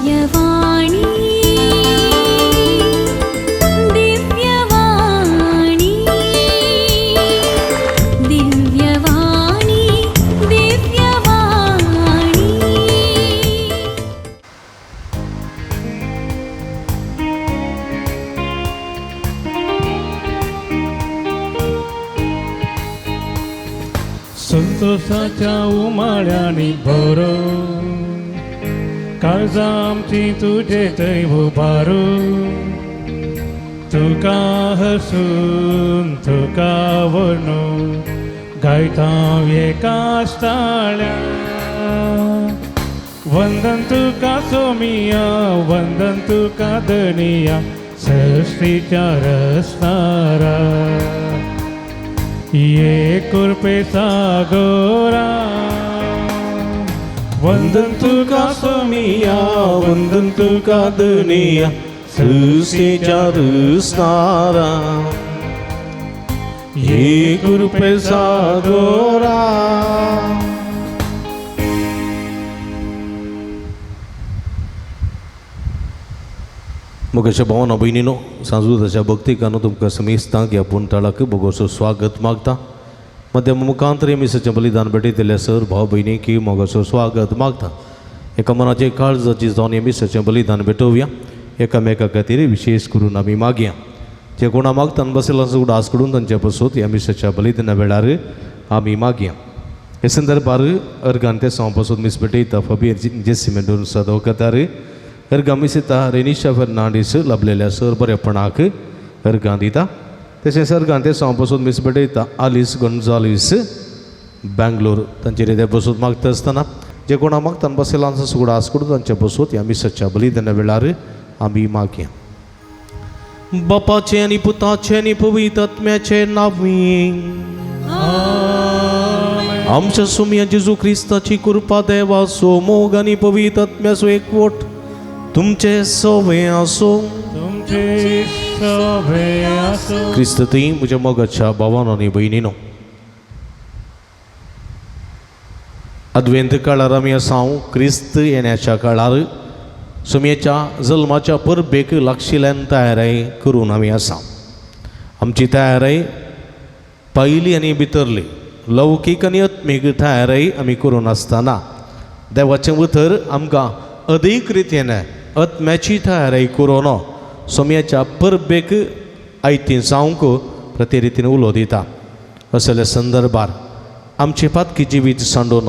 दिव्यवाणी दिव्यवाणी दिव्यवाणी दिव्यवाणी। संतोषाच्या उमाळ्यांनी भरो काळजां आमची तुजे थंय उबारू तुका हसून तुका व्हरून गायता एकाच ताळ्या। वंदन तुका सोमिया वंदन तुका धनिया सृष्टीच्या रसनारा ये कृपे सागोरा। वंदन तुका सोमिया वंदन तुका धनिया सृष्टीच्या रसनारा ये कृपे सागोरा। मुकेश भावानो भयणीनो सांजूताच्या भक्तिकानो तुमकां समेस्तांक ह्या पुणताळाक मोगाचो स्वागत मागता। मध्यम मुखांतर मिसाचें बलिदान भेटयतल्या सर भाव भयणी मोगाचो स्वागत मागता। एका मनाचे काळजाची जावन ह्या मिसाचें बलिदान भेटोवया एकामेका खातीर विशेष करून आमी मागया। जे कोणा मागतान बसला उडास करून तांचे पसून ह्या मिसाच्या बलिदाना वेळार आमी मागया। हे संदर्भार अर्गान ते साव पसून मीस भेटयता फबीर जेसी मेंडोन्सा दवकतार अर्गां मिसिता रेनिशा फेर्नांडीस लाभलेल्या सर बरेपणाक अर्गां दिता। तशेंच अर्गां ते साव पसून मीस भेटयता आलिस गोंजालीस बेंगलोर तांचेर ते बसून मागता आसतना जे कोणा मागतान बसयला उडास करून तांचे बसून ह्या मिसाच्या बलिदाना वेळार आमी मागया। बापाचे आनी पुताचे आनी पवित्र आत्म्याचे नांवी आमच्या सुमया जेजू क्रिस्ताची कृपा देवाचो मोग आनी पवित्र आत्म्याचो एकवट तुमचे सवे आसो। तुमचे सवे आसो। क्रिस्त थंय म्हज्या मोगाच्या भावान आनी भयणीनो अद्वैत काळार आमी आसा क्रिस्त येण्याच्या काळार सुमयेच्या जल्माच्या परबेक लागशिल्ल्यान तयाराय करून आमी आसा। आमची तयाराय पयली आनी भितरली लौकीक आनी आत्मीक तयाराय आमी करून आसतना देवाचें उतर आमकां अदीक रितीन आत्म्याची तयाराय करून सोम्याच्या परबेक आयती जावंक प्रति रितीन उलो दिता। असल्या संदर्भार आमचे पातकी जिवीत सांडून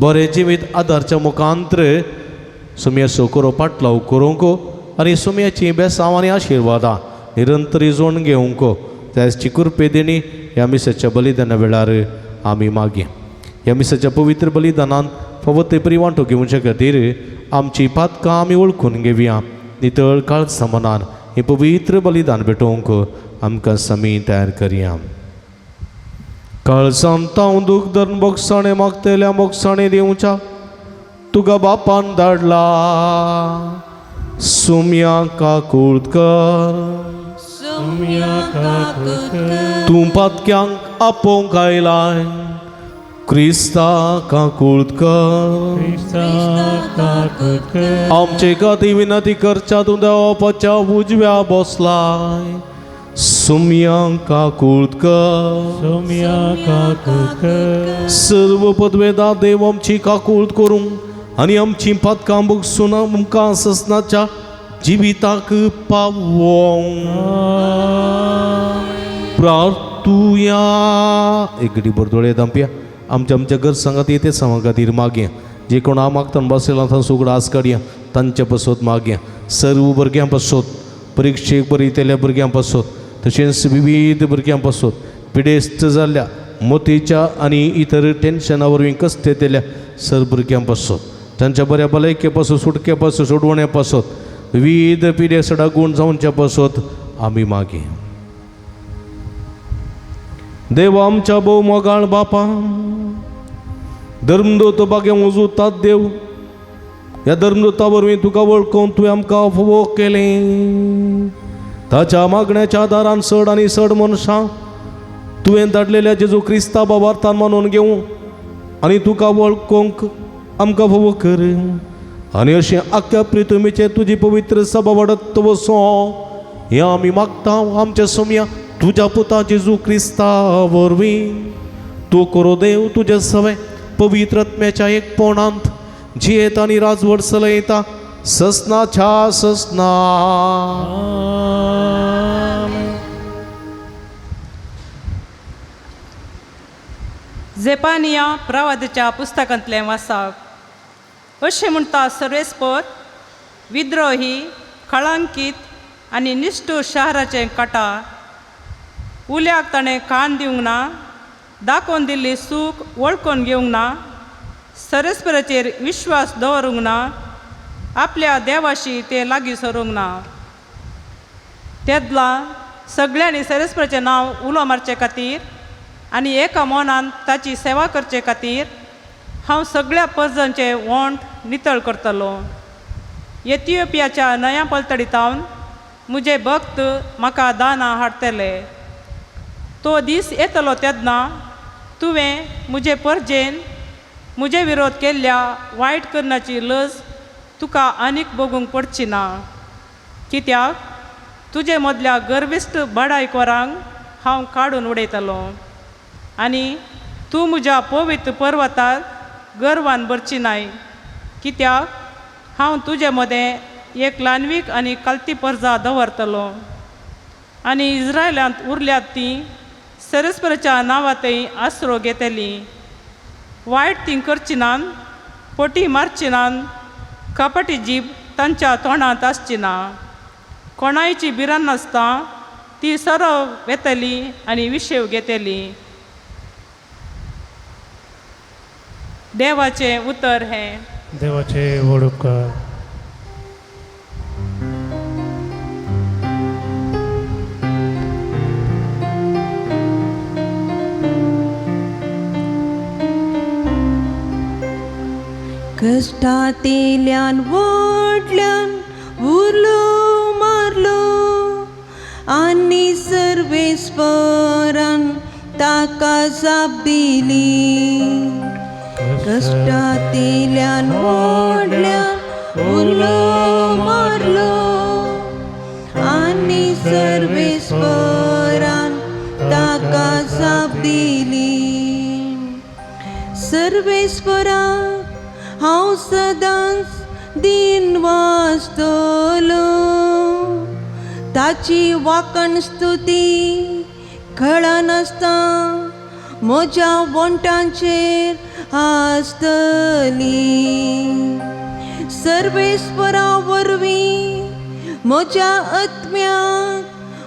बरें जिवीत आदारच्या मुखांतर सुम्याचो करो पाटलाव करूंक आनी सुम्याची बेसांव आनी आशिर्वादां निरंतर जोड घेवंक त्याची कृपे देणी ह्या मिसाच्या बलिदाना वेळार आमी मागया। ह्या मिसाच्या पवित्र बलिदानान फावो ते परी वांटो घेवचे खातीर आमची पातकां आमी वळखून घेवया। नितळ काळजा मनान हें पवित्र बलिदान भेटोवंक आमकां समी तयार करया। काळजांत तांव दूख धरून बोगसाणें मागतल्या बोगसाणें दिवच्या तुका बापान धाडला सुम्या काकूळत कर सुम्या काकूत कर। तूं पातक्यांक आपोवंक आयलाय क्रिस्ता काकूळत कर। क्रिस्ता काकूळत कर। आमचे खातीर विनंती करच्या तूं देवाच्या उजव्या बसलाय सुम्या काकूळत कर। सुम्या काकूळत कर। सर्व पदवेदा देव आमची काकूळत करूंक आनी आमची पातकां बगसून आमकां ससनाच्या जिविताक पावोवंक प्रार्थुया। एक घडी भर दोळे धांपया आमच्या आमच्या घर सांगात येते सांगा खातीर मागया। जे कोण मागतान बसयला तांचो उगडास काडया तांचे पासत मागया। सर्व भुरग्यां पासत परिक्षेक बरयतल्या भुरग्यां पासत तशेंच विविध भुरग्यां पासत पिडेस्त जाल्ल्या मोतीच्या आनी इतर टेन्शना वरवीं कश्ट येतल्या सर भुरग्यां पासत तांच्या बऱ्या भलायके पासत सुटके पासत सोडवण्या पासत विविध पिडेसडा गूण जावच्या पासत आमी मागया। देव आमच्या भोव मोगाळ बापा धर्मदूत बागे उजुतात देव ह्या धर्मदूता वरवीं तुका वळखून तुवें आमकां फावो केलें। ताच्या मागण्याच्या आदारान चड आनी चड मनशां तुवें धाडलेल्या जेजू क्रिस्ता बाबार्थान मानून घेवं आनी तुका वळखूंक आमकां फावो कर। आनी अशें आख्ख्या प्रितुमीचेर तुजी पवित्र सभा वाडत वसो हें आमी मागता आमच्या सोम्या तुज्या पुता जेजू क्रिस्ता वरवीं. तूं करो देव तुज्या सवें पवित्र आत्म्याच्या एकपणांत जियेत आनी राजवट चलयता ससनाच्या ससना. जेपानिया प्रवादाच्या पुस्तकांतलें वासाक. अशें म्हणटा सर्वेस्पर, विद्रोही कळंकीत आनी निश्ठूर शाराचें कटा उल्याक ताणें कान दिवंक ना, दाखोवन दिल्ली सूख वळखून घेवंक ना, सरस्पराचेर विश्वास दवरूंक ना, आपल्या देवाशी ते लागीं सरूंक ना. तेदला सगळ्यांनी सरस्पराचें नांव उलो मारचे खातीर आनी एका मनान ताची सेवा करचे खातीर हांव सगळ्या परजांचे वोंठ नितळ करतलो. एथिओपियाच्या न्हंया पलतडी तावन म्हजे भक्त म्हाका दानां हाडटले. तो दीस येतलो तेन्ना तुवें म्हजे परजेन म्हजे विरोध केल्ल्या वायट करण्याची लज तुका आनीक भोगूंक पडची ना, कित्याक तुजे मदल्या गर्विश्ट बडायकोरांक हांव काडून उडयतलो आनी तूं म्हज्या पवित्र पर्वतार गर्वान भरची नाय, कित्याक हांव तुजे मदें एक ल्हानवीक आनी कलती परजा दवरतलो आनी इस्रायलांत उरल्यात तीं सरस्पराच्या नांवांतय आसरो घेतली. वायट तीं करची नात, पोटी मारची नात, कपटी जीब तांच्या तोंडांत आसची ना. कोणायची भिरांत नासता ती सरव वेतली आनी विशेव घेतली. देवाचें उतर हें. देवाचे व्हड उपकार. कश्टांतल्यान व्हडल्यान उलो मारलो आनी सर्वेस्परान ताका जाप दिली. कश्टांतल्यान व्हडल्यान उलो मारलो आनी सर्वेस्परान ताका जाप दिली. सर्वेस्परा हांव सदांच दिन वाचतलो, ताची वाकण स्तुती कळनासता म्हज्या वोंटांचेर आसतली. सर्वेस्परा वरवीं म्हज्या आत्म्याक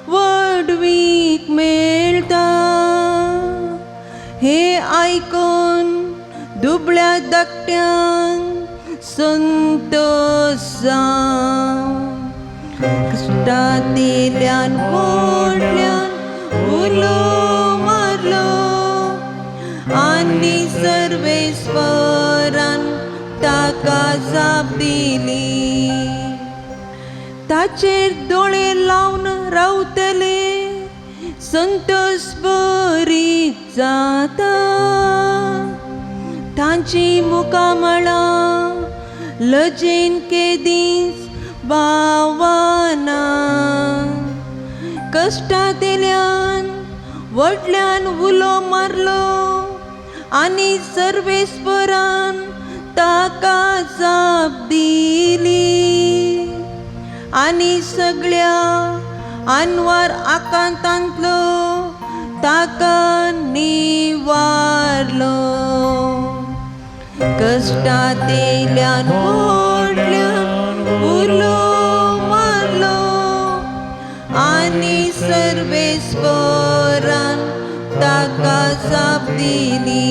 व्हडवीक मेळटा. हें आयकून दुबळ्या धाकट्यांक संतोश जावं. कश्टांतल्यान व्हडल्यान उलो मारलो आनी सर्वेस्परान ताका जाप दिली. ताचेर दोळे लावन रावतले संतोश बरी जाता. तांची मुखामळां लजेन केदींच बावना. कश्टांतल्यान व्हडल्यान उलो मारलो आनी सर्वेस्परान ताका जाप दिली. आनी सगळ्या आनवार आकांतांतलो ताका निवारलो. कश्टांतल्यान व्हडल्यान उलो मारलो आनी सर्वेस्परान ताका जाप दिली.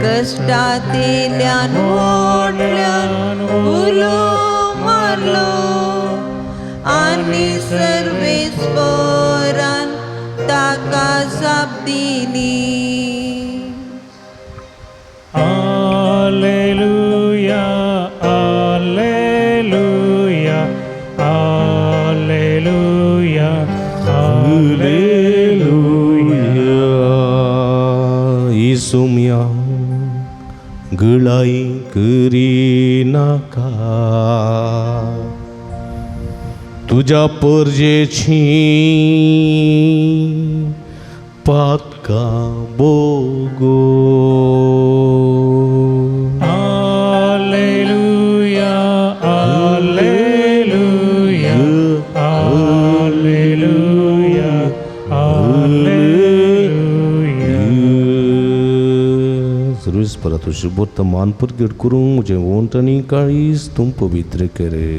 कश्टांतल्यान व्हडल्यान उलो मारलो आनी सर्वेस्परान ताका जाप दिली. Alleluia, Alleluia, Alleluia, Alleluia. इसुम्या गळाय करिनाका तुज्या परजेची पातकां भोगो. Alleluia, Alleluia, Alleluia, Alleluia. Service परत वर्तमान प्रगट करूं म्हजें ओंठ आनी काळीज तूं पवित्र करे.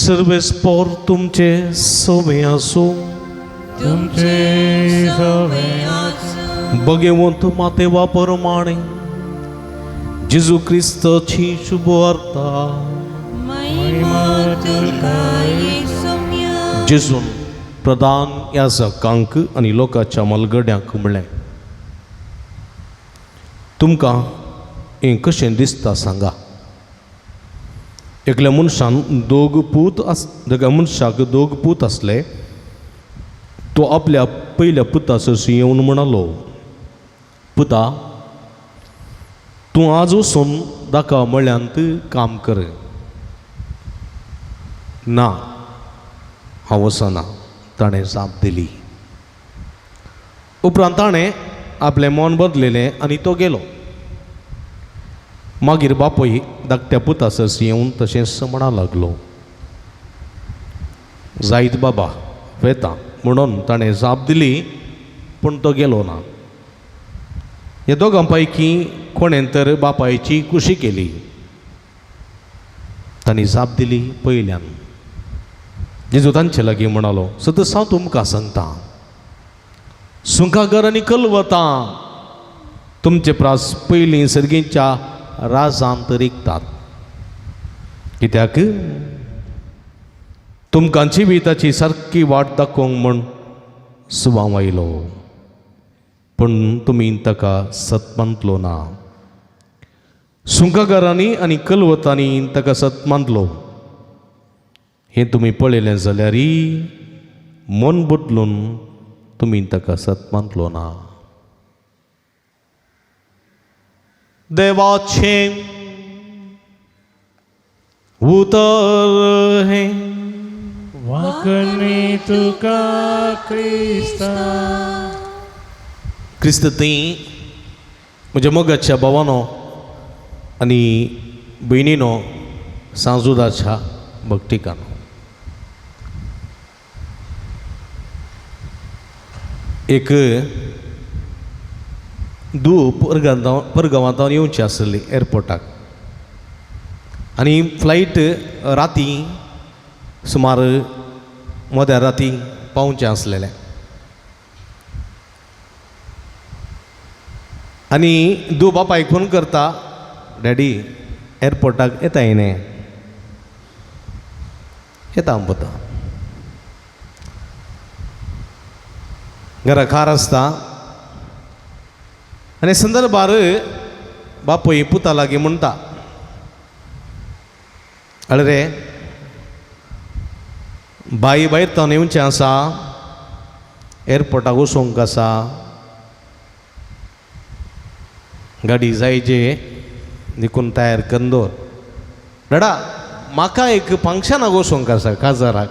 सर्वेस्पोर तुमचे सवे आसूं. तुमचे सवे भगवंत मातेवा परमाणे जेजू क्रिस्ताची शुभ वार्ता. महिमा तुका येसुम्या. जेजून प्रधान याजकांक आनी लोकांच्या मलगड्यांक म्हणलें, तुमकां हें कशें दिसता सांगा. एकल्या मनशान दोग पूत आस एका मनशाक दोग पूत आसले. तो आपल्या पयल्या पुता सरशी येवन म्हणालो, पुता तूं आज वचून दाका मळ्यांत काम कर. ना, हांव वचना, ताणें जाप दिली. उपरांत ताणें आपलें मन बदलिलें आनी तो गेलो. मागीर बापूय धाकट्या पुता सरशी येवन तशेंच म्हणा लागलो, जायत बाबा वेता म्हणून ताणें जाप दिली, पूण तो गेलो ना. ह्या दोगां पैकी कोणें तर बापायची खुशी केली. तांणी जाप दिली पयल्यान. जेजू तांचे लागीं म्हणालो, सतत हांव तुमकां सांगता, सुंकागर आनी कलवतां तुमचे प्रास पयलीं सर्गीच्या राजांत रिगतात. कित्याक तुमकां जिविताची सारकी वाट दाखोवंक म्हूण सुवांव आयलो, पूण तुमी ताका सत मानतलो ना. सुंकागारांनी आनी कलवतांनी ताका सत मानलो. हें तुमी पळयलें जाल्यार मन बदलून तुमी ताका सत मानतलो ना. देवाचें उतर हें. वाकणी तुका क्रिस्ता. क्रिस्त थंय म्हज्या मोगाच्या भावानो आनी भयणीनो, सांजुदाच्या भक्तिकानो, एक धूव परगांवांत येवची आसली एअरपोर्टाक आनी फ्लायट राती सुमार मध्या राती पावचें आसलेलें. आनी धूव बापायक फोन करता, डॅडी एअरपोर्टाक येता न्ही, येता पुता. घरा कार आसता आनी संदर्भार बापूय पुता लागीं म्हणटा, अरे रे बाई भायर तावन येवचें आसा, एअरपोर्टाक वचूंक आसा, गाडी जायचे देखून तयार करून दवर. डॅडा म्हाका एक फंक्शनाक वचूंक आसा काजाराक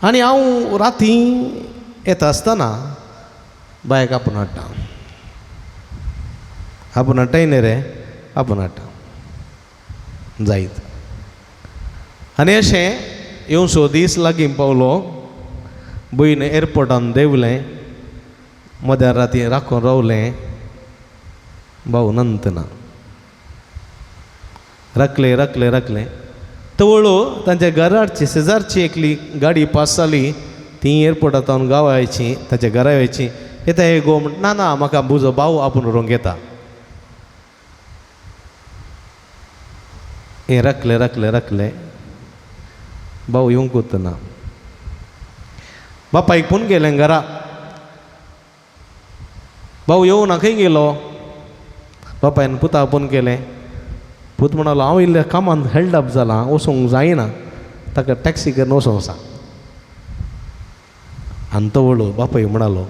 आनी हांव राती येता आसतना बायक आपोवन हाडटा. आपोवन हाडटाय न्ही रे, आपोवन हाडटा जायत. आनी अशें येवचो दीस लागीं पावलो. भयण एअरपोर्टान देंवलें, मध्या राती राखून रावलें, भाऊ नंतना राखलें राखलें राखलें. तवळो तांच्या घराची शेजारची एकली गाडी पास जाली, ती एअरपोर्टार तावन गांवा येयची, ताच्या घरा येयची. येता हे गो म्हण, ना ना म्हाका म्हजो भाव आपूण व्हरूंक येता. हें राखलें राखलें राखलें, भाव येवंक वतना बापायक फोन केलें घरा, भाव येवना खंय गेलो? बापायन पुता फोन केलें. पूत म्हणालो, हांव इल्ल्या कामान हेल्ड अप जालां, वचूंक जायना, ताका टॅक्सी करून वचोंक सांग. आनी तो वळू बापाय म्हणालो,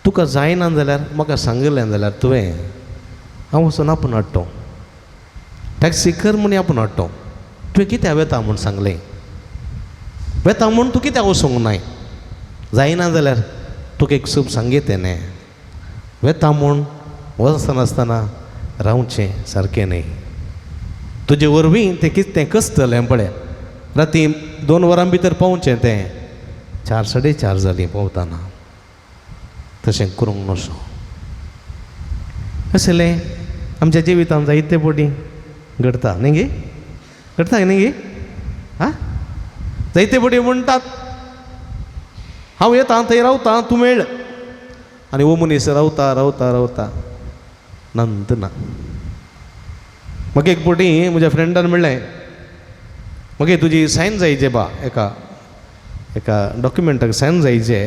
तुका जायना जाल्यार म्हाका सांगिल्लें जाल्यार तुवें हांव वचून आपूण हाडटो, टॅक्सी कर म्हूण आपूण हाडटो. तुवें कित्याक वेता म्हूण सांगलें, वेता म्हूण तूं कित्याक वचूंक नाय? जायना जाल्यार तुका एक सूप सांगीत न्ही, वेता म्हूण वचनासतना रावचें सारकें न्ही. तुजे वरवीं तें कितें कसतलें पळय, राती 2 वरां भितर पावचें तें 4 4:30 जालीं पावतना. तशें करूंक नसो. असलें आमच्या जिवितांत जायते पटी घडता न्ही गे, घडता न्ही गे? आं, जायते पटी म्हणटात हांव येता थंय रावता तूं मेळ, आनी हो मनीस रावता रावता रावता नंत ना. म्हाका एक पटी म्हज्या फ्रेंडान म्हणलें, म्हाका तुजी सायन जायचे बा, एका एका डॉक्युमेंटाक सायन जायचे.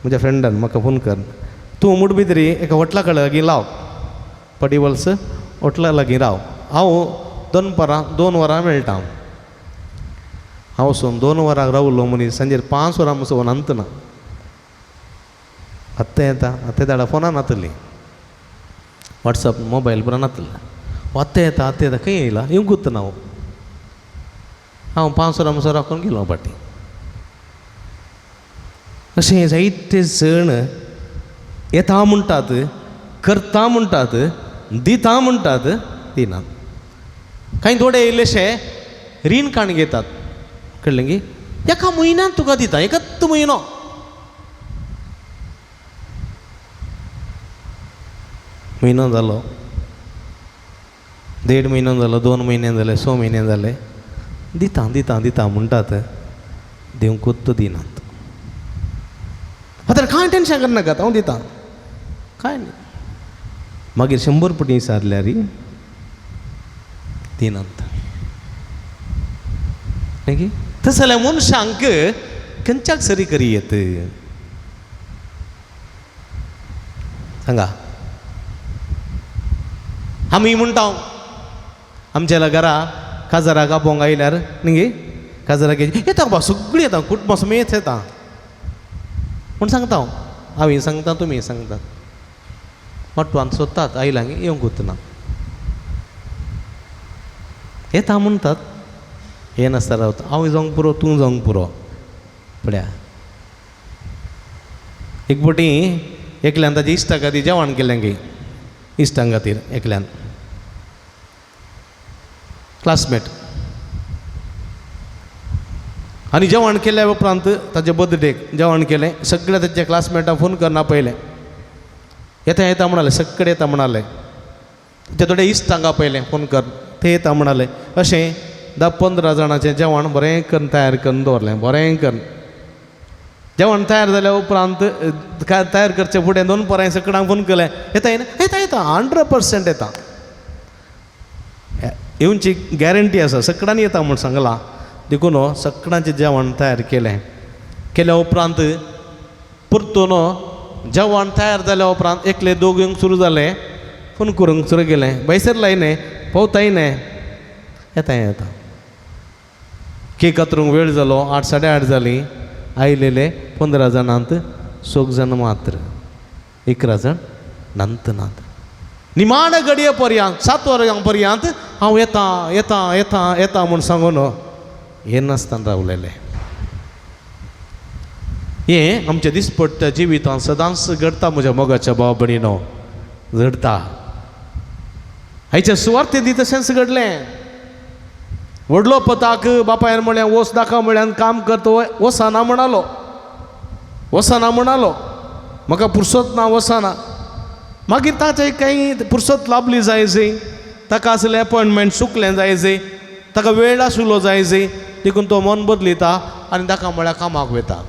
म्हज्या फ्रेंडान म्हाका फोन कर, तूं मुडबिद्री एका हॉटला कडेन लागीं लाव, पडिवल्स हॉटला लागीं राव, हांव दनपारां 2 वरां मेळटा. हांव वचून 2 वरां रावलो मनीस सांजेर 5 वरां म्हणसर नंत ना. आत्तां येता, आत्तां धाडा फोनां नातली, वॉट्सएप मोबायल पुरा नातलें. आत्तां येता आत्तां येता खंय येयला येवंकूच ना. हांव 5 वरां म्हणसर राखून गेलो फाटीं. अशें जायते जण येता म्हणटात, करता म्हणटात, दिता म्हणटात, दिनात. कांय थोडे इल्लेशे रीण काण घेतात, कळ्ळें गी? एका म्हयन्यांत तुका दिता, एकच म्हयनो. म्हयनो जालो, 1.5 म्हयनो जालो, 2 म्हयने जाले, 6 म्हयने जाले, दिता दिता दिता म्हणटात, दिवंकूच दिनात. आतां कांय टेंशन करनाकात, हांव दिता, कांय न्ही. मागीर 100 पटी सारल्यार दिनात. मागीर तशें जाल्यार मनशांक खंयच्याक सरी करी येत सांगा? आमी म्हणटा आमच्या घरा काजाराक आपोवंक आयल्यार न्ही गे, काजाराक येता बा सगळीं येता, कुटुंबा समेत येता म्हूण सांगता हांव. हांवें सांगता, तुमी सांगतात, मोटवान सोदतात आयला येवंकूच ना. येता म्हणटात, येनासतना रावता, हांव जावंक पुरो, तूं जावंक पुरो. पळया एक पटी एकल्यान ताच्या इश्टा खातीर जेवण केलें गे, इश्टां खातीर एकल्यान, क्लासमेट. आनी जेवण केल्या उपरांत ताजे बर्थडेक जेवण केलें, सगळ्या ताच्या क्लासमेटांक फोन करून आपयलें, येता येता म्हणाले, सगळे येता म्हणाले. ते थोडे इश्टांक आपयलें फोन कर, ते येता म्हणाले. अशें 10-15 जाणांचें जेवण बरें करून तयार करून दवरलें, बरें करून जेवण तयार जाल्या उपरांत तयार करचे फुडें 2 परां सगळ्यांक फोन केलें, येता येता येता 100% येता, येवची गॅरंटी आसा, सगळ्यांनी येता म्हूण सांगलां. देखून सगळ्यांचें जेवण तयार केलें. केल्या उपरांत परतून जेवण तयार जाल्या उपरांत एकले दोगूंक सुरू जालें, फोन करूंक सुरू केलें, भायसर लायलें, पावताय न्ही, येता येता. केक कातरूंक वेळ जालो, 8 8:30 जालीं. आयलेले 15 जाणांत 6 जाण मात्र, 11 जाण नंत नात. निमाण घडये पर्यंत 7 वरां पर्यंत हांव येता येता येता येता म्हूण सांगून येनासतना रावलेले. हें आमच्या दिसपट्ट्या जिवितांत सदांच घडटा म्हज्या मोगाच्या भाव भयणीनो, घडटा. आयच्या सुवार्थेंत तशेंच घडलें. व्हडलो पताक बापायन म्हळ्यार वोस दाखव म्हळ्यार काम करतो, वसाना म्हणालो, वसाना म्हणालो, म्हाका पुरसत ना, वसाना. मागीर ताचें कांय पुरसत लाभली जाय जंय, ताका आसलें अपॉयंटमेंट चुकलें जाय जंय, ताका वेळ आशिल्लो जाय जंय, देखून तो मन बदलिता आनी ताका म्हळ्यार कामाक वता.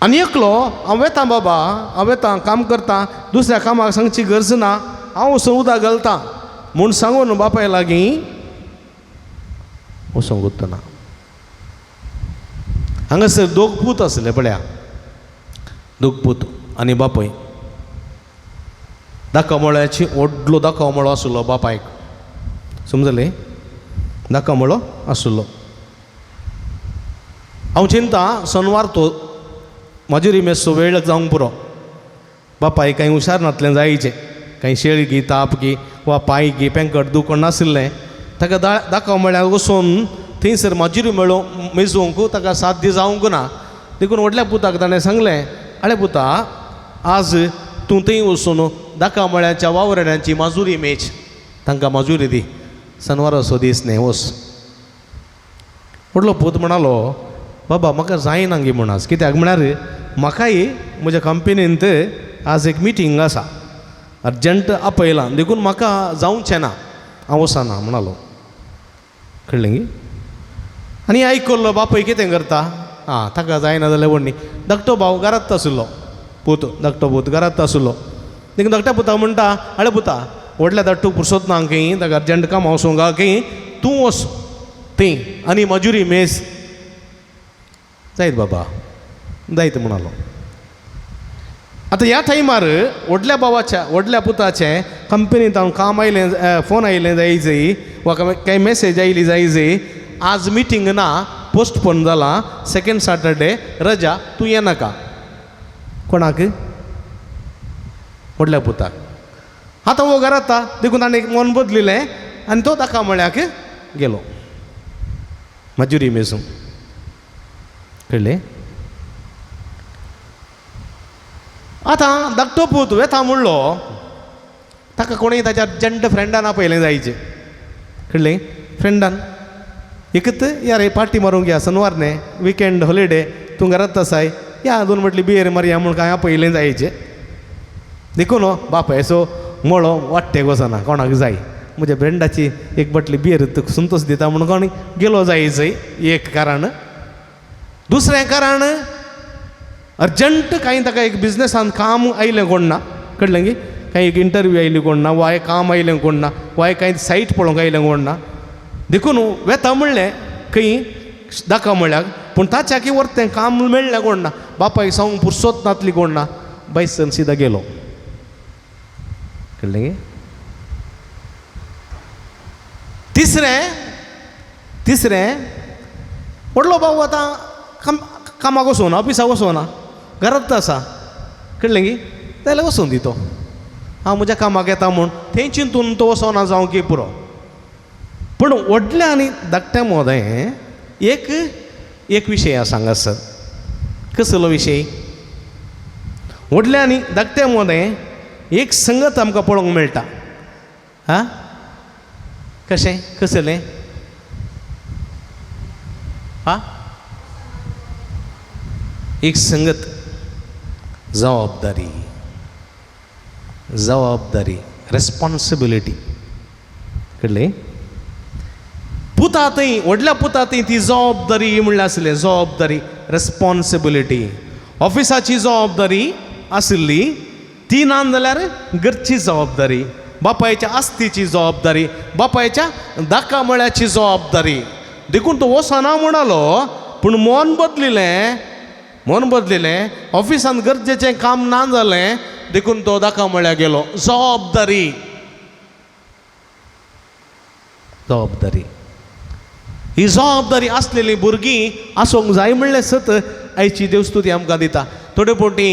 आनी एकलो हांव वेता बाबा, हांव वेता काम करता, दुसऱ्या कामाक सांगची गरज ना, हांव वचून उदक घालता म्हूण सांगून बापाय लागीं वचूंक वतना. हांगासर दोग पूत आसले पळया, दोग पूत आनी बापूय. दाकामोळ्याची व्हडलो दाकामोळो आशिल्लो बापायक, समजलें? दाकामोळो आशिल्लो. हांव चिंता सनवार तो मजुरी मेजचो वेळ जावंक पुरो. बापाय कांय हुशार नातलें जायचें, कांय शेळी गी ताप गी वा पांय गी पेंकट दुखण नाशिल्लें. ताका दाखोव म्हळ्यार वचून थंयसर मजुरी मेळोवंक मेजूंक ताका साध्य जावंक ना. देखून व्हडल्या पुताक ताणें सांगलें, आळे पुता, आज तूं थंय वचून दाका मळ्याच्या वावराड्यांची माजुरी मेज, तांकां माजुरी दी, सनवाराचो दीस न्ही, वच. व्हडलो पूत म्हणालो, बाबा म्हाका जायना गे म्हूण आज, कित्याक म्हळ्यार म्हाकाय म्हज्या कंपनींत आज एक मिटींग आसा, अर्जंट आपयलां, देखून म्हाका जावचें ना, हांव वचना म्हणालो. कळ्ळें गी? आनी आयकल्लो बापूय कितें करता, आं ताका जायना जाल्यार व्हडली धाकटो भाव घरांत आशिल्लो, पूत धाकटो पूत घरांत आशिल्लो. देखून धाकट्या पुता म्हणटा, आळे पुता, व्हडल्या धाकटूक पुरसोत ना खंय, ताका अर्जंट काम वचूंक गा खंय, तूं वच थंय आनी मजुरी मेज. जायत बाबा, जायत म्हणालो. आतां ह्या टायमार व्हडल्या भावाच्या व्हडल्या पुताचें कंपनींत हांव काम आयलें, फोन आयलें जायजय वा कांय मॅसेज आयली जायजय, आज मिटींग ना, पोस्टपोन जाला, सेकेंड सॅटरडे रजा, तूं येनाका. कोणाक? व्हडल्या पुताक. आतां हो घरांत देखून ताणें मन बदलिलें आनी तो ताका म्हळ्याक गेलो मजुरी मेजूंक. कळ्ळें? आतां धाकटो पूत वेता म्हणलो, ताका कोणूय ताच्या अर्जंट फ्रेंडान आपयलें जायचें. कळ्ळें? फ्रेंडान एकत या रे पार्टी मारूंक या, सनवार न्ही, विकेंड हॉलिडे, तूं घरांत आसाय, या दोन म्हटली बियर मारया म्हूण कांय आपयलें जायचें. देखून बापायचो मळो वाडटेक वचना, कोणाक जाय म्हज्या फ्रेंडाची एक बाटली बियर तुका संतोश दिता म्हूण कोण गेलो जायचय, एक कारण. दुसरें कारण, अर्जंट कांय ताका एक बिजनेसान काम आयलें कोण ना, कळ्ळें गी? कांय एक इंटरव्यू आयली कोण ना, वा एक काम आयलें कोण ना, वा एक कांय सायट पळोवंक आयलें कोण ना. देखून वेता म्हणलें खंय दाखा म्हळ्यार, पूण ताच्या की व्हरतें काम मेळ्ळें कोण ना, बापायक सांगूंक पुरसोत नातली कोण ना, बायसन सिदा गेलो. कळ्ळें गे? तिसरें तिसरें व्हडलो भाव आतां कामाक वचूना, ऑफिसाक वचना, घरांत आसा. कळ्ळें गी? जाल्यार वचून दी तो, हांव म्हज्या कामाक येता म्हूण थंय चिंतून तो वचना जावं की पुरो. पूण व्हडल्या आनी धाकट्या मदें एक एक विशय आसा हांगासर. कसलो विशय? व्हडल्या आनी धाकट्या मदें एक संगत आमकां पळोवंक मेळटा. आं, कशें? कसलें? आं, एक संगत, जबाबदारी, जबाबदारी, रेस्पॉन्सिबिलिटी. कळ्ळें? पुता थंय व्हडल्या पुता थंय ती जबाबदारी म्हणल्यार आसलें, जबाबदारी, रेस्पॉन्सिबिलिटी. ऑफिसाची जबाबदारी आशिल्ली ती ना जाल्यार घरची जबाबदारी, बापायच्या आस्तीची जबाबदारी, बापायच्या दाका मळ्याची जबाबदारी. देखून तो वचना म्हणालो, पूण मन बदलिलें, मन बदलिलें, ऑफिसान गरजेचें काम ना जालें, देखून तो दाका मळ्या गेलो. जबाबदारी, जबाबदारी. ही जबाबदारी आसलेली भुरगीं आसूंक जाय म्हणलें सत आयची देवस्तुती आमकां दिता. थोडे फावटी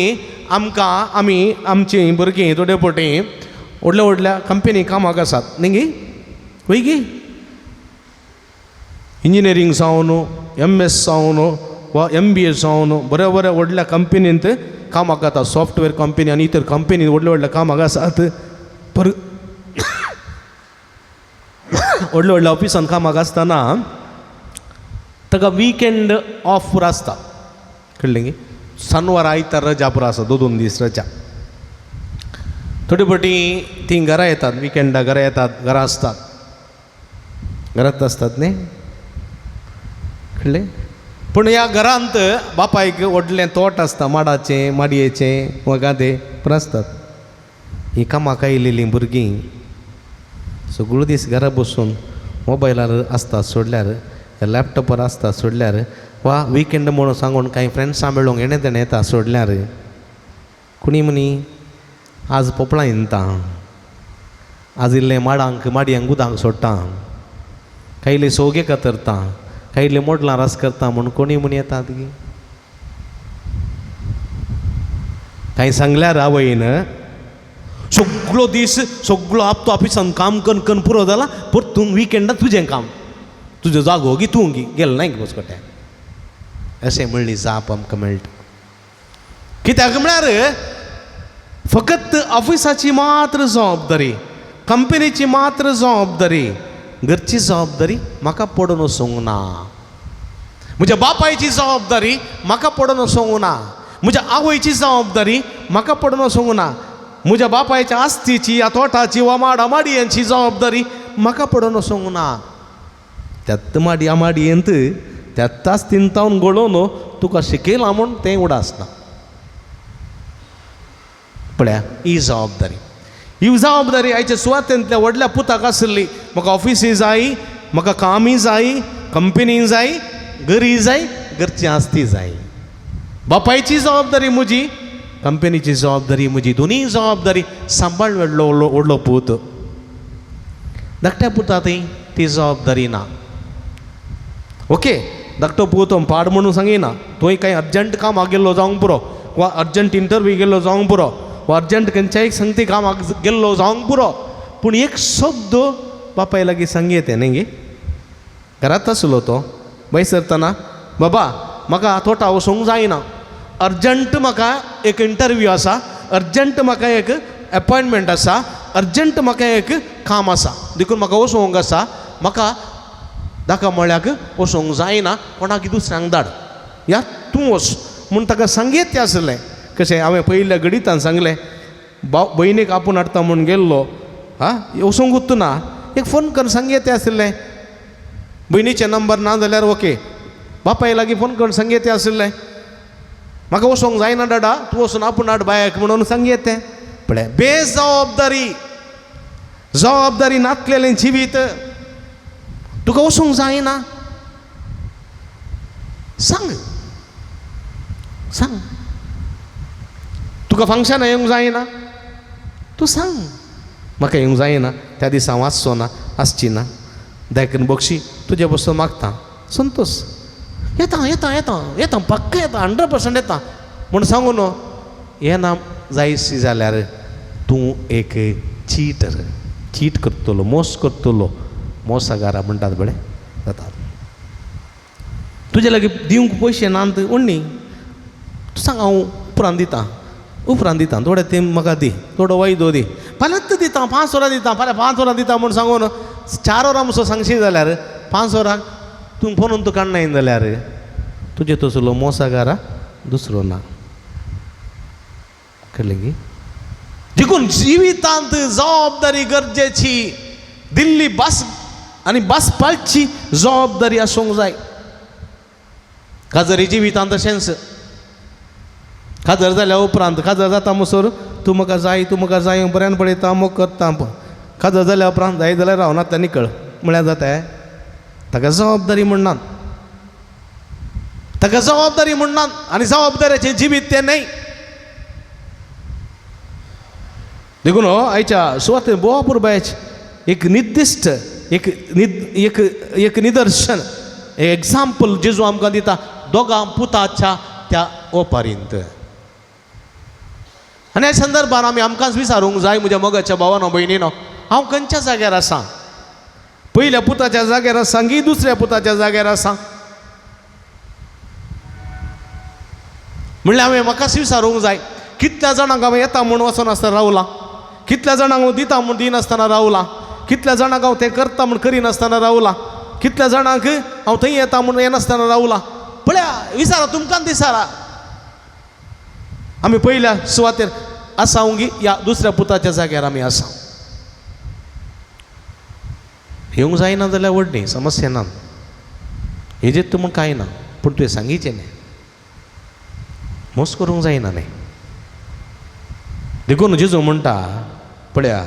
आमकां आमी आमचीं भुरगीं थोडे फावटी व्हडल्या व्हडल्या कंपनी कामाक आसात न्ही गी, वय गी, इंजिनियरींग जावन, एम एस जावन वा एम बी ए जावन बऱ्या बऱ्या व्हडल्या कंपनींत कामाक आतां, सॉफ्टवेअर कंपनी आनी इतर कंपनींत व्हडल्या व्हडल्या कामाक आसात, पर व्हडल्या व्हडल्या ऑफिसान कामाक आसतना ताका विकेंड ऑफ पुरो आसता. कळ्ळें गी? सनवार आयतार रजा पुरो आसा, दोन दोन दीस रजा. थोडे फावटी तीं घरा येतात, विकेंडा घरा येतात, घरा आसतात, घरांत आसतात न्ही. कळ्ळें? पूण ह्या घरांत बापायक व्हडलें तोट आसता, माडाचें, माडयेचें वा गादे पूण आसतात. हीं कामाक आयलेलीं भुरगीं सगळो दीस घरा बसून मोबायलार आसता सोडल्यार, लॅपटॉपार आसता सोडल्यार, वा विकेंड म्हणून सांगून कांय फ्रेंड्सां मेळूंक येणें तेणें येता सोडल्यार, कोणी म्हणी आज पोपळां हिंदता, आज इल्लें माडांक माडयांक उदक सोडटा, कायले सोगे कातरता, कायले मोडलां रास करता म्हूण कोणी म्हण येतात गी. कांय सांगल्यार आवयन सगळो दीस सगळो आपतो ऑफिसान काम करून करून पुरो जाला, परतून विकेंडात तुजें काम, तुजो जागो गी तूं गी गेलो ना बसकोट्या अशें म्हणली जाप आमकां मेळटा. कित्याक म्हळ्यार फकत ऑफिसाची मात्र जबाबदारी, कंपनीची मात्र जबाबदारी, घरची जबाबदारी म्हाका पडून वचूंक ना. म्हज्या बापायची जबाबदारी म्हाका पडून वचूंक ना, म्हज्या आवयची जबाबदारी म्हाका पडून वचूंक ना, म्हज्या बापायच्या आस्तीची या तोटाची वा माडा माडयांची जबाबदारी म्हाका पडून वचूंक ना. त्यात माडया माडयेंत त्यात आस्तीन तावन घडोवन तुका शिकयलां म्हूण तें उडासना. पळया ही जबाबदारी, ही जबाबदारी आयच्या सुवातेंतल्या व्हडल्या पुताक आसली. म्हाका ऑफिसूय जाय, म्हाका कामूय जाय, कंपनी जाय, घरी जाय, घरची आस्ती जाय. बापायची जबाबदारी म्हजी, कंपनीची जबाबदारी म्हजी, दोनूय जबाबदारी सांबाळ व्हडलो व्हडलो पूत. धाकट्या पुता थंय ती जबाबदारी ना. ओके, धाकटो पूत पाड म्हणून सांगिना, थंय कांय अर्जंट कामाक गेल्लो जावंक पुरो, वा अर्जंट इंटरव्यू गेल्लो जावंक पुरो, वा अर्जंट खंयच्याय संगती कामाक गेल्लो जावंक पुरो, पूण एक शब्द बापाय लागीं सांगयें न्ही गे. घरांत आसलो तो भायर सरतना, बाबा म्हाका तोटा वचूंक जायना, अर्जंट म्हाका एक इंटरव्यू आसा, अर्जंट म्हाका एक एपॉयंटमेंट आसा, अर्जंट म्हाका एक काम आसा, देखून म्हाका वचूंक आसा, म्हाका दाका मळ्याक वचूंक जायना, कोणाक दुसऱ्यांक धाड या तूं वच म्हूण ताका सांगयत तें आसलें. कशें हांवें पयल्या गणितान सांगलें, भयणीक आपूण हाडटा म्हूण गेल्लो, हा वचूंकूच ना, एक फोन करून सांगयत तें आसलें. भयणीचें नंबर ना जाल्यार ओके, बापाय लागीं फोन करून सांगयत तें आसलें, म्हाका वचूंक जायना डाडा, तूं वचून आपूण हाड बायक म्हणून सांगयत तें. पळय बेजबाबदारी, जबाबदारी नातलेलें जिवीत, तुका वचूंक जायना सांग सांग, तुका फंक्शन येवंक जायना तूं सांग, म्हाका येवंक जायना, त्या दिसा हांव आसचो ना, आसची ना, देखून बक्षी तुजे बसून मागता संतोष, येता येता येता येता पक्का येता, 100% येता म्हूण सांगू न्हू. येना जायशी जाल्यार तूं एक चीटर, चीट करतलो, मोस करतलो, मोसागारा म्हणटात बरें जाता. तुजे लागीं दिवंक पयशे ना उण्णी, तूं सांग हांव उपरांत दिता, उपरांत दिता, थोडे तें म्हाका दी, थोडो वायदो दी, फाल्यांच दिता, 5 वरां दिता, फाल्यां 5 वरां दिता म्हूण सांगून 4 वरां मुसो सांगशी जाल्यार 5 वरांक तूं फोनून तूं काडनाय जाल्यार तुजे तसलो मोसागारा दुसरो ना. कळ्ळें गी? देखून जिवितांत जबाबदारी गरजेची, दिल्ली भास आनी भास पाळची जबाबदारी आसूंक जाय. काजरी जिवितांत तशेंच, काजर जाल्या उपरांत काजर जाता म्हणसर तूं म्हाका जाय, तूं म्हाका जाय, बऱ्यान पळयता, मोग करता, काजर जाल्या उपरांत जाय जाल्यार रावना आतां निकळ म्हळ्यार जाता. ताका जबाबदारी म्हणनात, ताका जबाबदारी म्हणनात, आनी जबाबदाऱ्याचें जिवीत तें न्हय. देखून आयच्या सुवाते बोवा पुरबायच एक निर्दिश्ट एक एक एक निदर्शन, एक एग्जाम्पल जेजू आमकां दिता दोगां पुताच्या त्या ओपारींत. आनी ह्या संदर्भार आमी आमकांच विचारूंक जाय, म्हज्या मोगाच्या भावानो भयणीनो, हांव खंयच्या जाग्यार आसा? पयल्या पुताच्या जाग्यार आसा की दुसऱ्या पुताच्या जाग्यार आसा? म्हणल्यार हांवें म्हाकाच विचारूंक जाय, कितल्या जाणांक हांवें येता म्हूण वचनासतना रावलां, कितल्या जाणांक हांव दिता म्हूण दिनासतना रावलां, कितल्या जाणांक हांव तें करता म्हूण करिनासतना रावलां, कितल्या जाणांक हांव थंय येता म्हूण येनासतना रावलां. पळया विचारा, तुमकां विचारा, आमी पयल्या सुवातेर आसा गी या दुसऱ्या पुताच्या जाग्यार आमी आसा? येवंक जायना जाल्यार व्हडली समस्या ना, हेजेर तूं म्हूण कांय ना, पूण तुवें सांगीचें न्ही, मोस करूंक जायना न्ही. देखून जेजू म्हणटा, पळया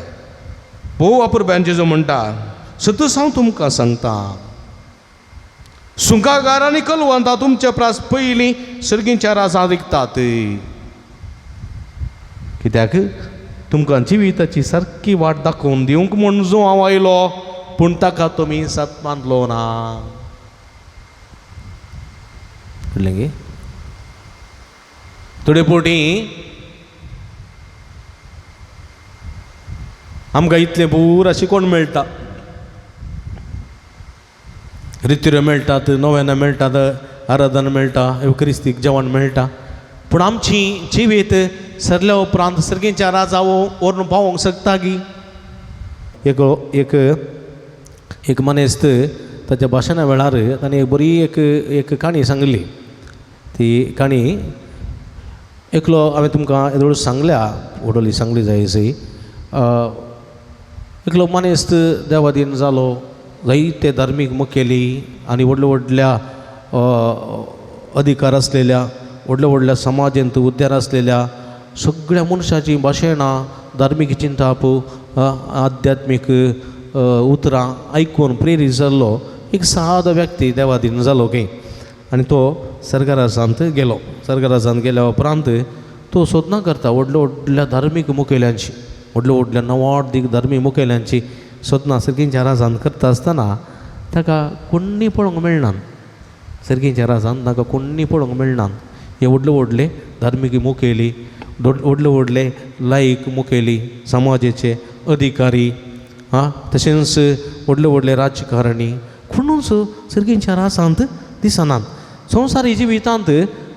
भोव अपुरबायेन जेजू म्हणटा, सतूच हांव तुमकां सांगता, सुंकागार आनी कलवंता तुमचे प्रास पयलीं सर्गींच्या राजां रिगतात. कित्याक तुमकां जिविताची सारकी वाट दाखोवन दिवंक म्हूण जो हांव आयलो, पूण ताका तुमी सत मानलो ना. कळ्ळें गे? थोडे फावटी आमकां इतलें पुरा शिकोण मेळटा, रितिऱ्यो मेळटात, नव्यान मेळटात, आराधना मेळटा, एवक्रिस्तीक जेवण मेळटा, पूण आमची जिवीत सरल्या उपरांत सर्गीच्या राजा व्हरून पावोंक शकता की? एक एक एक मनेस्त ताच्या भाशणा वेळार ताणें एक बरी एक एक काणी सांगली. ती काणी एकलो हांवें तुमकां येदोळ सांगल्या, व्हडली सांगली जाय सई. एकलो मनेस्त देवादीन जालो, जायते धार्मीक मुखेली आनी व्हडल्या व्हडल्या अधिकार आसलेल्या, व्हडल्या व्हडल्या समाजेंत उद्यार आसलेल्या सगळ्या मनशाचीं भाशणां, धार्मीक चिंताप, आध्यात्मीक उतरां आयकून प्रेरीत जाल्लो एक सादो व्यक्ती देवादीन जालो की. आनी तो सरकाराजांत गेलो. सरकाराजांत गेल्या उपरांत तो सोदना करता व्हडल्या व्हडल्या धार्मीक मुखेल्यांची, व्हडल्या व्हडल्या नवाडदीक धार्मीक मुखेल्यांची सोदना सर्गींच्या राजांत करता आसतना ताका कोण्णी पळोवंक मेळना. सर्गींच्या राजांत ताका कोण्णी पळोवंक मेळना. हे व्हडले व्हडले धार्मीक मुखेली, व्हडले व्हडले लायक मुखेली, समाजाचे अधिकारी, आं, तशेंच व्हडले व्हडले राजकारणी कोणूच सर्गींच्या राजांत दिसनात. संवसारी जिवितांत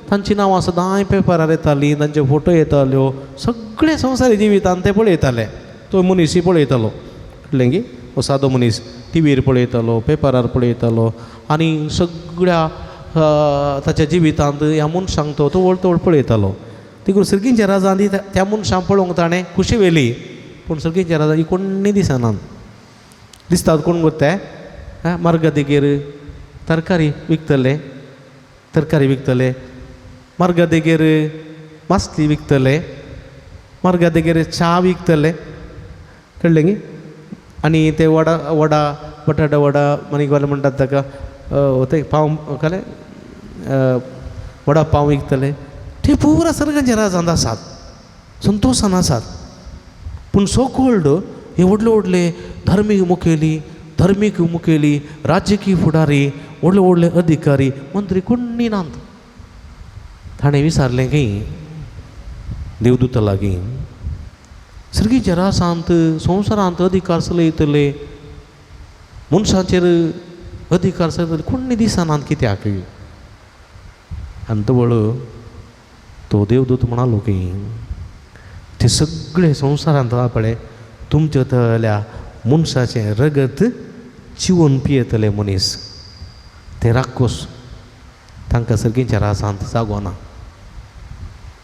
तांचीं नांवां सदांय पेपरार येतालीं, तांचे फोटो येताल्यो, सगळे संवसारी जिवितांत ते पळयताले. तो मनीसूय पळयतालो, कळ्ळें की? हो सादो मनीस टिवीर पळयतालो, पेपरार पळयतालो आनी सगळ्या ताच्या जिवितांत ह्या मनशांक तो तवळ तवळ पळयतालो. देखून सर्गींच्या राजांत त्या मनशांक पळोवंक ताणें खुशी व्हेली, पूण सर्गींच्या राजांत ही कोण्णी दिसनात. दिसतात कोण गो ते मार्गा देगेर तरकारी विकतले, तरकारी विकतले, मार्गा देगेर मासली विकतले, मार्गा देगेर च्या विकतले, कळ्ळें गी? आनी ते वडा, वडा, बटाटा वडा, मागीर म्हणटात ताका ते पाव, कळ्ळें, वडा पाव विकतले. ते पुरा सर्गांच्या राजांत आसात, संतोशान आसात. पूण सो कोल्ड हे व्हडले व्हडले धार्मीक मुखेली, धार्मीक मुखेली, राजकीय फुडारी, व्हडले व्हडले अधिकारी, मंत्री कोण्णी नात. ताणें विचारलें की देवदूता लागीं, सर्गीच्या राजांत संवसारांत अधिकार चलयतले, मनशाचेर अधिकार चलयतले कोण्णी दिसनात कित्याक? आनी तवळ तो देवदूत म्हणालो की ते सगळे संवसारांत पळय तुमच्या तल्या मनशाचें रगत चिवन पियेतले मनीस, ते राक्षस, तांकां सर्गीच्या राजांत जागो ना.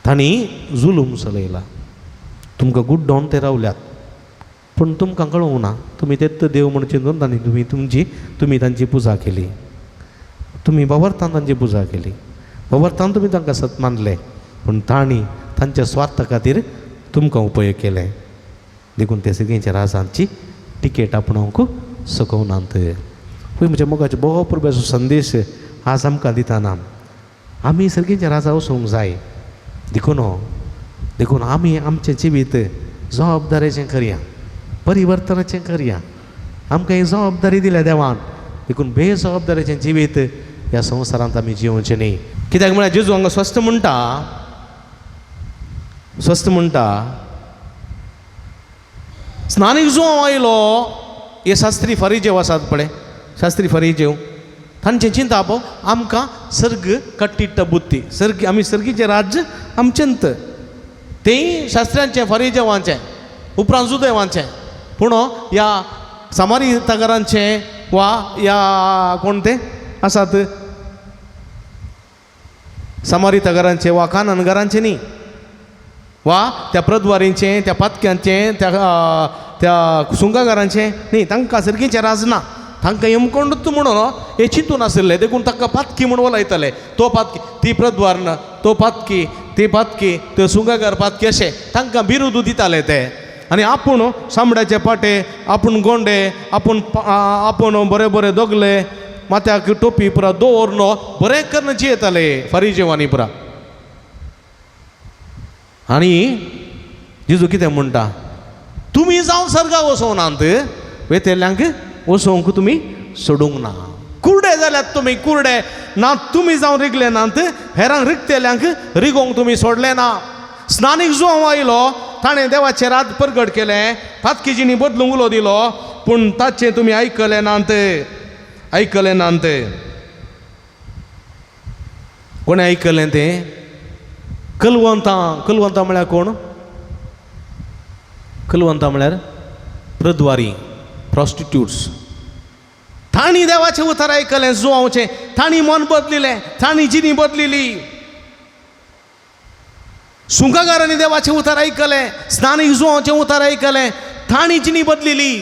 तांणी जुलूम चलयला, तुमकां गुड्डोवन ते रावल्यात, पूण तुमकां कळोवंक ना. तुमी तेच देव म्हूण चिंतून तांणी तुमी तुमची तुमी तांची पुजा केली, तुमी बाबरतान तांची पुजा केली, बाबरतान तुमी तांकां सत मानले, पूण तांणी तांच्या स्वार्था खातीर तुमकां उपयोग केले. देखून ते सर्गीच्या राजांची टिकेट आपणावंक शकनात. पळय म्हज्या मोगाचो बरो परबेचो संदेश आज आमकां दितना आमी सर्गीच्या राजा वचूंक जाय. देखून देखून आमी आमचें जिवीत जबाबदारेचें करया, परिवर्तनाचें करया. आमकां ही जबाबदारी दिल्या देवान, देखून बेजबाबदारेचें जिवीत ह्या संवसारांत आमी जियोवचें न्ही. कित्याक म्हळ्यार जेजू हांगा स्वस्थ म्हणटा, स्वस्थ म्हणटा, स्नानीक जो आयलो हे शास्त्री फरिजेव आसात पळय, शास्त्री फरिजेव, तांचें चिंताप आमकां सर्ग कट्टिट्ट बुद्धी, सर्ग आमी सर्गीचें राज्य आमचेंत, तेंय शास्त्र्यांचें फरिजेवांचें, उपरांत जुदेवांचें, पूण ह्या सामारी तगरांचें वा ह्या कोण ते आसात सामारी तगरांचें वा काननगरांचें न्ही, वा त्या प्रद्वारींचें, त्या पातक्यांचें, त्या त्या सुंगागारांचें न्ही. तांकां सर्गीचें राज ना, तांकां यमकोंडूच म्हणून हें चिंतून आशिल्लें, देखून तांकां पातकी म्हूण वलायताले. तो पातकी, ती प्रद्वार, तो पातकी, ती पातकी, त्यो सुंगागार पातकी, अशें तांकां बिरुदू दिताले ते. आनी आपूण चामड्याचे पाटे, आपूण गोंडे, आपूण आपूण बरे बरे दोगले, माथ्याक टोपी पुरा दवरून बरें करून जियेताले फारीजेवांनी पुरा. आनी जेजू कितें म्हणटा, तुमी जावन सर्गा वचोनात, वेतेल्यांक वचोवंक तुमी सोडूंक ना. कुर्डे जाल्यात तुमी, कुर्डे ना, तुमी जावन रिगले नात, हेरांक रिगतेल्यांक रिगोवंक तुमी सोडले ना. स्नानीक जो हांव आयलो ताणें देवाचें रात परगट केलें, पातकी जिणी बदलूंक उलो दिलो, पूण ताचें तुमी आयकलें नात, आयकलें नात. कोणें आयकलें तें? कलवंतां. कलवंतां म्हळ्यार कोण? कलवंतां म्हळ्यार प्रद्वारी, प्रॉस्टिट्यूट्स. तांणी देवाचें उतर आयकलें, जुवांवचें, तांणी मन बदलिलें, तांणी जिणी बदलिली. सुंकागारांनी देवाचें उतर आयकलें, स्नानी जुवांवचें उतर आयकलें, तांणी जिणी बदलिली.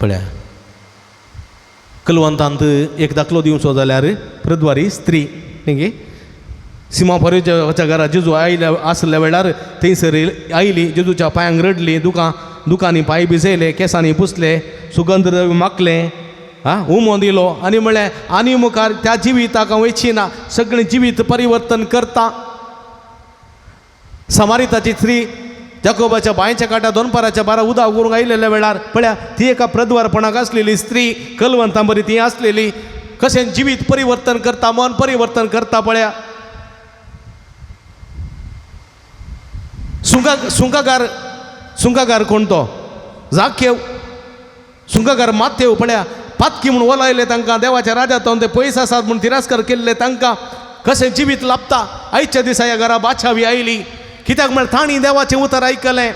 पळया कलवंतांत एक दाखलो दिवचो जाल्यार प्रद्वारी स्त्री न्ही, सिमा फरेच्या घरा जेजू आयल्या आसल्या वेळार थंयसर आयली, जेजूच्या पांयांक रडली, दुकांनी पांय भिजयले, केंसांनी पुसले, सुगंध माखलें, आं उमो दिलो आनी म्हळें आनी मुखार त्या जिविताक हांव वयची ना, सगळें जिवीत परिवर्तन करता. समारिताची स्त्री जाकोबाच्या बांयच्या कांठ्यार दोनपाराच्या बारा उदक करूंक आयिल्ल्या वेळार पळया ती एका प्रद्वारपणाक आसलेली स्त्री, कलवंतां बरी ती आसलेली, कशें जिवीत परिवर्तन करता, मन परिवर्तन करता. पळया सुंकागार, सुंकागार कोण तो? जाकेव. सुंकागार माथेव. पळया पातकी म्हूण वलायले तांकां, देवाच्या राजांत ते पयस आसात म्हूण तिरस्कार केल्ले तांकां, कशें जिवीत लाबता. आयच्या दिसा ह्या घरा बाचावी आयली, कित्याक म्हळ्यार तांणी देवाचें उतर आयकलें,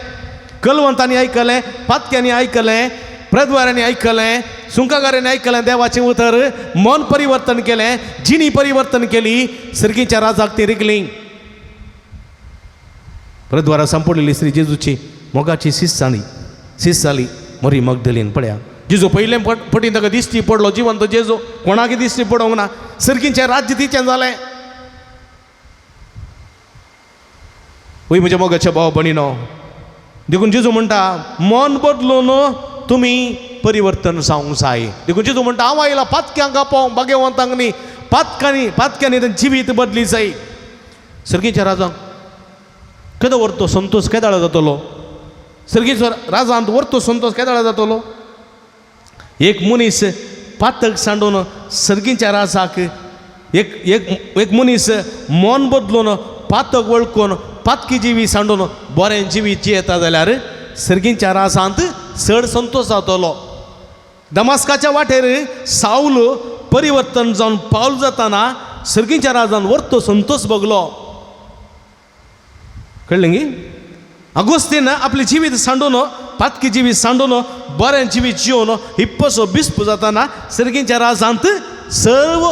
कलवंतांनी आयकलें, पातक्यांनी आयकलें, प्रद्वारांनी आयकलें, सुंकागारांनी आयकलें देवाचें उतर, मन परिवर्तन केलें, जिणी परिवर्तन केली, सर्गीच्या राजाक ती रिगली. प्रद्वारा सांपडलेली स्त्री जेजूची मोगाची सीस जाली, सीस जाली मरी मगदलीन. पळया जेजू पयले पटीन ताका दिश्टी पडलो, जिवंत जेजू, कोणाकय दिश्टी पडोंक ना, सर्गीचें राज्य तिचें जालें. वय म्हज्या मोगाच्या भाव भयणीनो, देखून जेजू म्हणटा मन बदलून तुमी परिवर्तन जावंक जाय. देखून जेजू म्हणटा हांव आयला पातक्यांक आपोवंक, भाग्यवंतांक न्ही, पातकांनी, पातक्यांनी तांचें जिवीत बदली जाय. सर्गीच्या राजांक केदो व्हरतो संतोश केदाळा जातलो, सर्गीचो राजांत व्हरतो संतोश केदाळा जातलो. एक मनीस पातक सांडून सर्गीच्या राजाक, एक एक एक मनीस मन बदलून पातक वळखून पातकी जिवी सांडून बरें जिवीत जियेता जाल्यार सर्गीच्या राजांत चड संतोश जातलो. दमास्काच्या वाटेर सावल परिवर्तन जावन पावल जाताना सर्गीच्या राजान व्हरतो संतोश भोगलो. कळ्ळें गी? अगोस्तीन आपलें जिवीत सांडून, पातकी जिवीत सांडून बरें जिवीत जिवन हिप्पसो बिस्प जाताना सर्गीच्या राजांत सर्व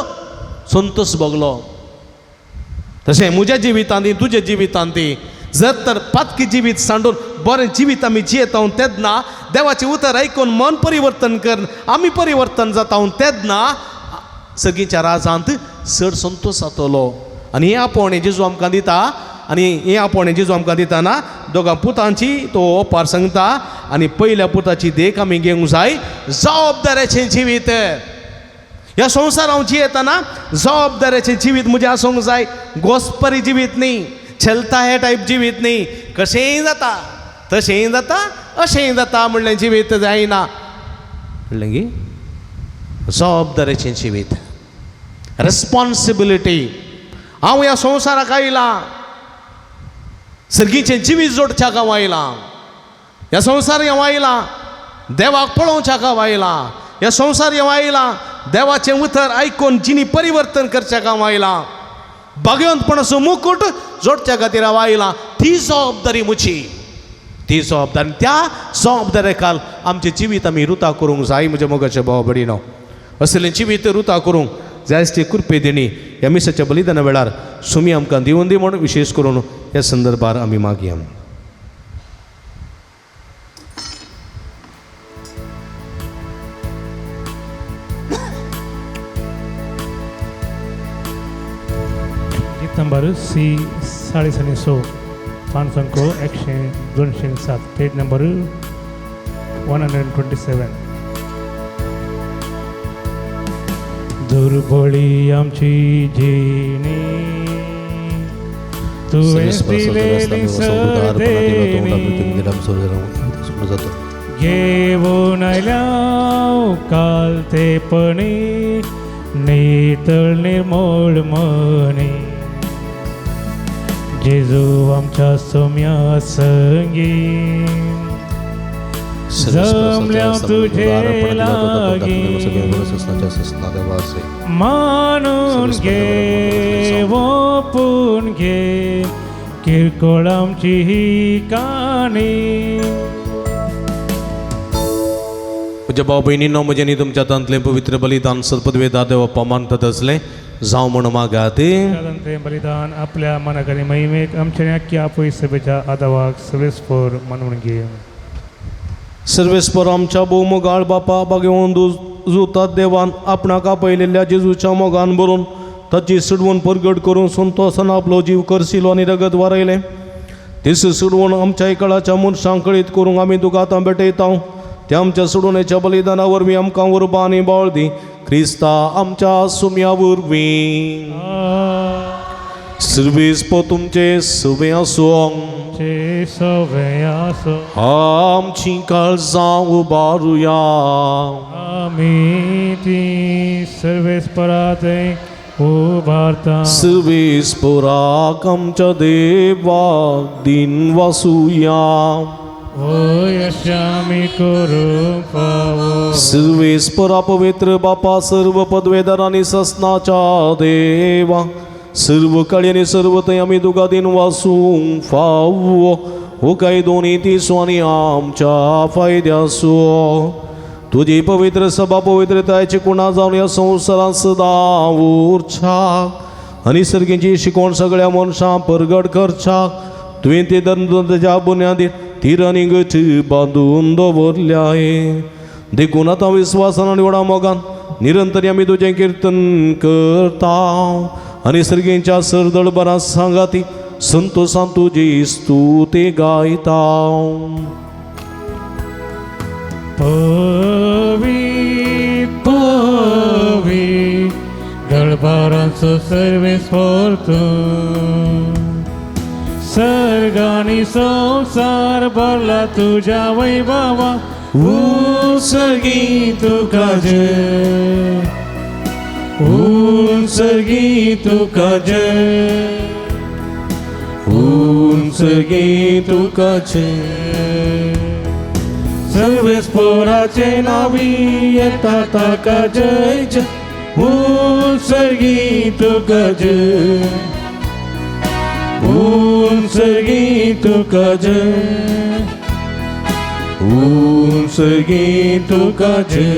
संतोश भोगलो. तशें म्हज्या जिवितांत, तुज्या जिवितांत जर तर पातकी जिवीत सांडून बरें जिवीत आमी जियेता तेन्ना देवाचें उतर आयकून मन परिवर्तन कर आमी परिवर्तन जाता तेन्ना सर्गीच्या राजांत चड संतोश जातलो. आनी हें आपोवणें जेजू आमकां दिता, आनी हें आपोवणें जेजू आमकां दिताना दोगां पुतांची तो ओपार सांगता, आनी पयल्या पुताची देख आमी घेवंक जाय, जबाबदाऱ्याचें जिवीत. ह्या संवसार हांव जियेतना जबाबदाऱ्याचें जिवीत म्हजें आसूंक जाय, गोस्परी जिवीत न्ही, चलता हे टायप जिवीत न्ही, कशेंय जाता तशेंय जाता अशेंय जाता म्हणलें जिवीत जायना. म्हणलें गी जबाबदाऱ्याचें जिवीत, रेस्पॉन्सिबिलिटी. हांव ह्या संवसाराक आयलां, सर्गीचें जिवीत जोडच्याक हांव आयलां, ह्या संवसार हांव आयलां देवाक पळोवच्याक हांव आयलां, ह्या संवसार हांव आयलां देवाचें उतर आयकून जिणी परिवर्तन करच्याक हांव आयलां, भाग्यवंतपणाचो मुकूट जोडच्या खातीर हांव आयलां. ती जबाबदारी म्हजी, ती जबाबदारी, त्या जबाबदारे खाल आमचें जिवीत आमी रुता करूंक जाय. म्हज्या मोगाच्या भाव भयणीनो, असलें जिवीत रुता करूंक जायते कृपे देणी ह्या मिसाच्या बलिदाना वेळार सुमी आमकां दिवन दी म्हूण विशेश करून ह्या संदर्भार आमी मागया. गीत नंबर सी 150, पांच अंक 1 207, पेज नंबर 127. दुर्बळी आमची जिणी तुवें दिलेली सदेणी, घेऊन आयल्या काल तेपणी नितळ निर्मोळ मनी जेजू आमच्या सोम्या संगी जमल्या तुझे लागी मानून घे ओपून घे किरकोळ आमची ही काणी. म्हज्या भाव भयणींनो, म्हजें न्ही तुमच्या हातांतलें पवित्र बलिदान सदपदवेदा देव मानतात असलें जावं म्हण मागात. ते बलिदान आपल्या मनाक आनी महिमेक आमच्या अख्ख्या आपय सभेच्या आदावाक सर्वेस्पर मानून घे. सर्वेस्पर आमच्या भोवमोगाळ बापा बागेवन जुतात देवान आपणाक आपयलेल्या जेजूच्या मोगान भरून ताची सुडवण परगट करून संतोसान आपलो जीव करसिलो आनी रगत वारयलें. तीस सुडवण आमच्या एकाळाच्या मनशांक कळीत करूंक आमी तुका आतां भेटयता. त्या आमच्या सोडवणेच्या बलिदाना वरवीं आमकां उर्बा आनी बळ दी, क्रिस्ता आमच्या सुम्या वरवीं. सर्वेस्पर तुमचे सुवे आसूं. आमची काळजां उबारुया. आमी ती सर्वेस्परा थंय उबारता. सर्वेस्पराक आमच्या देवाक दिन वासुया. आमी करूंक फावो. सर्वेस्परा पवित्र बापा, सर्व पदवेदार आनी ससनाच्या देवा, सर्व काळी आनी सर्व थंय आमी तुका दिन वासूंक फावो. हो कायदो नीतीचो आनी आमच्या फायद्याचो. तुजी पवित्र सभा पवित्रतायची कुणा जावन ह्या संवसारांत सदां उरच्या आनी सर्गींची शिकवण सगळ्या मनशां परगट करच्या. तुवें ती दंडाच्या बुन्यादीर तीर आनी गट बांदून दवरल्याय. देखून आतां विस्वासान आनी व्हडा मोगान निरंतर आमी तुजें किर्तन करता आनी सर्गींच्या सरदळ बरा सांगाती संतोसान तुजी स्तुती गायता. पवी पवी दळबारांचो सर्वेस्पर तूं, सर्ग आनी संवसार भरला तुज्या वैभवा. उत्सर्गी तुका जय, उत्सर्गी तुका जय, उत्सर्गी तुका जय. सर्वेस्पराचे नावी येता ताका जय जय, उत्सर्गी तुका जय, उत्सर्गी तुका जय, उत्सर्गी तुका जय.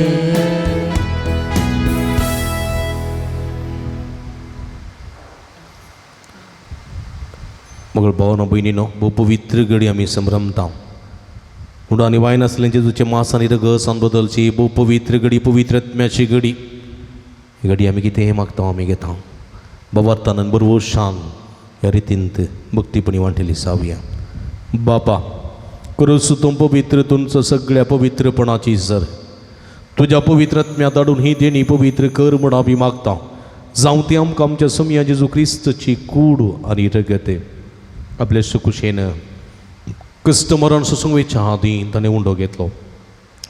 मगळ भावना भयणीनो, भोव पवित्र घडी आमी संभ्रमता. म्हणून आनी वायन आसलें जेजूचें मास आनी रगत बदलची भोव पवित्र घडी, पवित्र आत्म्याची घडी. ही घडी आमी कितेंय मागता आमी घेता. बाबार्थान आनी बरवशान ह्या रितींत भक्तीपणी वांटेली जावया. बापा करूस तूं पवित्र तुमचो सगळ्या पवित्रपणाची सर तुज्या पवित्र आत्म्या धाडून ही देणी पवित्र कर म्हूण आमी मागता. जावं ती आमकां आमच्या सोमया जेजू क्रिस्तची कूड आनी रगत. आपले सुकुशेन कश्ट मरण सोसूंक वयच्या आदीं ताणें उंडो घेतलो,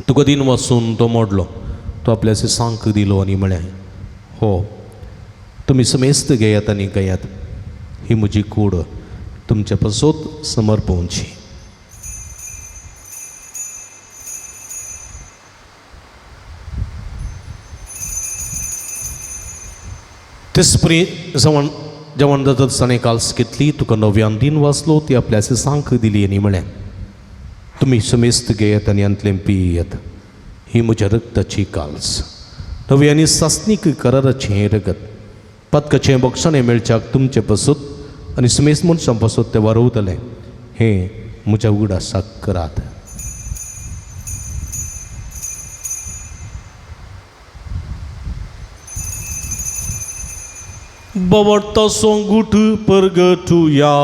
तुका दिन वासून तो मोडलो, तो आपल्या सांक दिलो आनी म्हळें, हो तुमी समेस्त घेयात आनी घेयात, ही म्हजी कूड तुमच्या पासत समर्पवची. तेचपरी जेवण जेवण जाता ताणें काल्स घेतली, तुका नव्यान दिन वाचलो, ती आपल्या सांक दिली आनी म्हळें, तुमी समेस्त घेयात आनी हांतलें पियेत, ही म्हज्या रक्ताची काल्स, नवी आनी सासणीक कराराचें हें रगत, पातकाचें बक्षणें मेळच्याक तुमचे पासत आनी समेस्त मनशां पासत तें वारवतलें, हें म्हज्या उगडासाक करात. बवडतो सोंगूट परगटुया.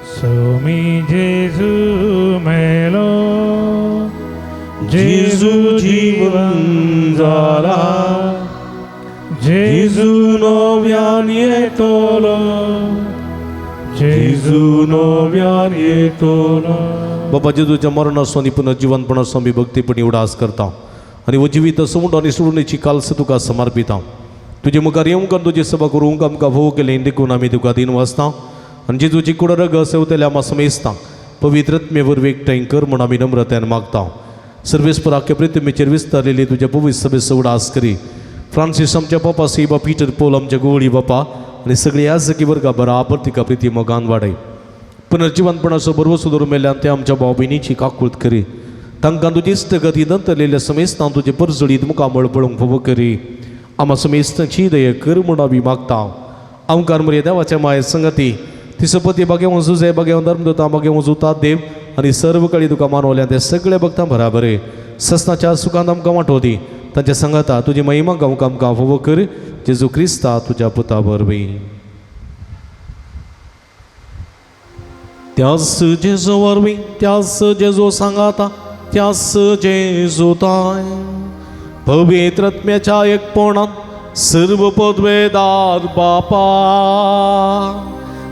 सोमी जेजू मेलो, जेजू जीवन जाला, जेजू नव्यान येतलो, जेजू नव्यान येतलो. बाबा जेजूच्या मरणाचो आनी पुनर्जिवनपणाचो आमी भक्तीपणी उडास करता. आनी हो जिवीत सोडून आनी सोडणेची कालस तुका समर्पिता. तुजे मुखार येवंक आनी तुजी सभा करूंक आमकां भोव केलें देखून आमी तुका दिन वाचता आनी जेजूची कुड रगत सेवतल्या आमा समेस्ता पवित्रत्मे वरवीं एकठांय कर म्हूण आमी नम्रतायेन मागता. सर्वेस्पर आख्या पृथ्वीचेर विस्तारलेली तुज्या पवित्र सभे उडास करी. फ्रांसीस आमच्या बापा सेबा पीटर पोल आमच्या गोवळी बापा आनी सगळी याजकी वर्गा बराबर तिका प्रिती मोगान वाडय. पुनर्जिवंतपणाचो बरवसो दवरून मेल्ल्यान ते आमच्या भाव भयणीची काकूळत करी. तांकां तुजी इश्टगती नंतरलेल्या समेस्तान तुजे परजळीत मुखामळ पळोवंक फावो करी. आमा समेस्तांची दया कर म्हूण आमी मागता. आमकार मरे देवाच्या माये संगती ती सपती बागेवन जुजे बागेवन धर्मदूतां बागेवन जुतात देव आनी सर्व कळी तुका मानवल्या ते सगळे भक्तां बराबर ससनाच्या सुखांत आमकां वांटो दी. तांच्या संगता तुजी महिमा गावंक आमकां फावो कर. जेजू क्रिस्ता तुज्या पुता वरवीं. त्यास जेजू वरवीं त्यास जेजू सांगाता त्यास जेजू ताय पवित्रत्म्याच्या एकपणान सर्व पदवेदार बापा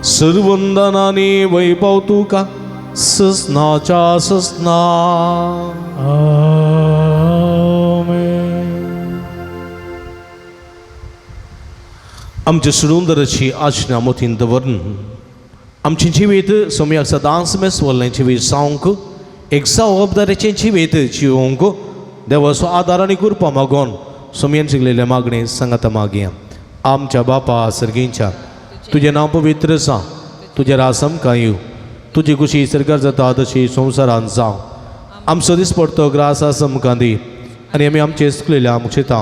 सर्वंदनानी वैभव तुका ससनाच्या ससना. आमचे सुंदरची आशना मोतीन दवरून आमचें जिवीत सोमयाक सदांच मेसवल्लें जिवीत जावंक एक जबाबदारेचें जिवीत जिवंक देवाचो आदार आनी कृपा मागोन सोमयान शिकलेलें मागणें सांगाता मागया. आमच्या बापा सर्गींच्या तुजें नांव पवित्र जावं, तुजें रास आमकां येवं, तुजी खुशी सरकार जाता तशी संवसारांत जावं. आमचो दिसपडतो ग्रास आस आमकां दी आनी आमी आमचें चुकलेल्या आमक्षेता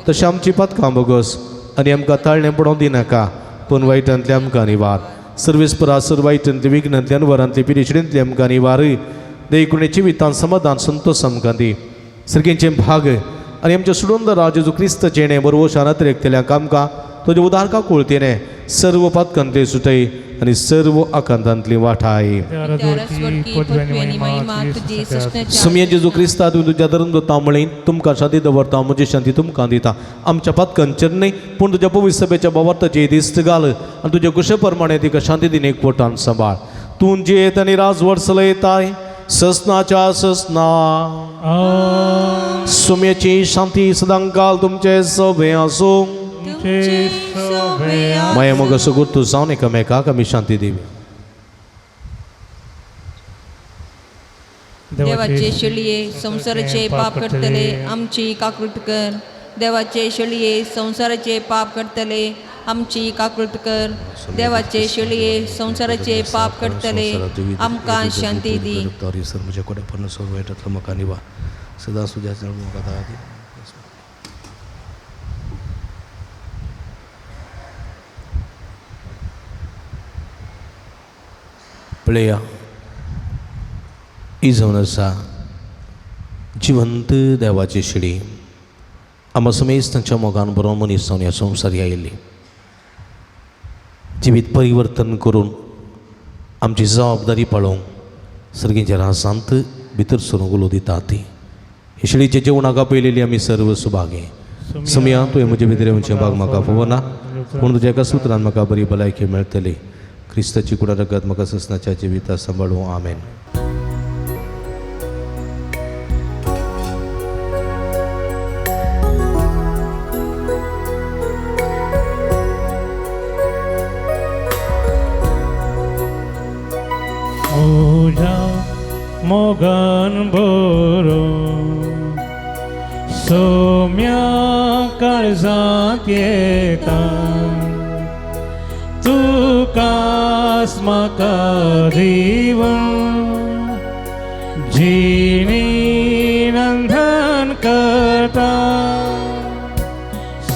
तशें आमची पातकां बोगस आनी आमकां ताळणें पडोवंक दिनाका पूण वायटांतलें आमकां निवार. सर्वेस्परा सर वायटांतले विघ्नांतले अनवरांतले पिरेशिडेंतले आमकां निवार. देखून जिवितांत समाधान संतोष आमकां दी. सर्गेंचें भाग आनी आमच्या सुडूंद राज जेजू क्रिस्त जेणें बरवशान अतिरेकतल्यांक आमकां तुजें उदार काकुळतेने सर्व पातकांतले सुटय आनी सर्व आकांतांतली वाठाय. सुमये जेजू क्रिस्ता तुवें तुज्या धर्मदूतां म्हळें तुमकां शांती दवरता म्हजी शांती तुमकां दिता. आमच्या पातकांचेर न्हय पूण तुज्या पवित्र सभेच्या भावार्थाची दिस्त घाल आनी तुज्या कुशे प्रमाणे तिका शांती दिन एकवटान सांबाळ. तूं जियेत आनी राजवट चलयताय ससनाच्या ससना. सुम्याची शांती सदांकाल तुमचे सभे आसूं. माया मग असो गुर्तू जावन एकामेकाक आमी शांती दिवी. देवाचे शेळये संवसाराचे पाप करतले आमची काकूट कर. देवाचे शेळये संवसाराचे पाप करतले आमची काकूट कर. देवाचे शेळये संवसाराचे पाप करतले आमकां शांती दी. सदां सुद्या पळया ही जावन आसा जिवंत देवाची शिडी. आमा समेज तांच्या मोगान बरो मनीस जावन ह्या संवसार आयिल्ली जिवीत परिवर्तन करून आमची जबाबदारी पाळोवंक सर्गींच्या रासांत भितर सरून उलो दिता ती हे शिडीच्या जेवणाक आपयलेली आमी सर्व सुभागे. समया तुवें म्हजे भितर येवचें भाग म्हाका फवना पूण तुज्या एका सुत्रान म्हाका बरी भलायकी मेळटली. क्रिस्ताची कुडा रगत म्हाका ससनाच्या जिविता सांबाळूं. आमेन. म्हज्या मोगान बरो सोम्या काळजांत येता तुकास म्हाका दिवन जिणी नंदन करता.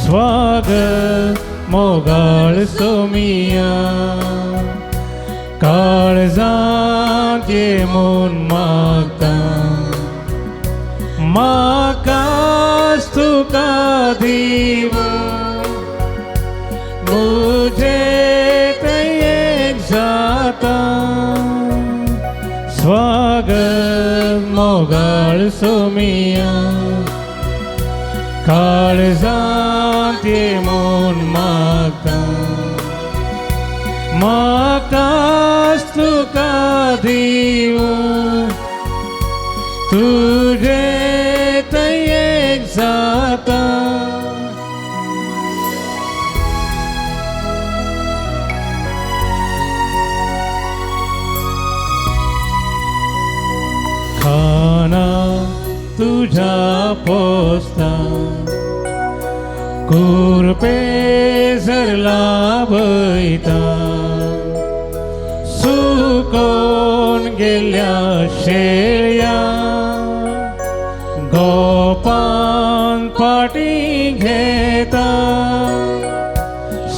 स्वागत मोगाळ सोमिया काळजांत ये म्हूण मागता म्हाकाच तुका दिवन म्हजें तें एक जाता. स्वागत मोगाळ सोमिया काळजांत ये म्हूण मागता म्हाकाच तुका दिवन तुजें तें एक तुझ्या पोस्ता कुरपे जर लाभयता सुकोन गेल्या शेळ्या गोपान पाटी घेता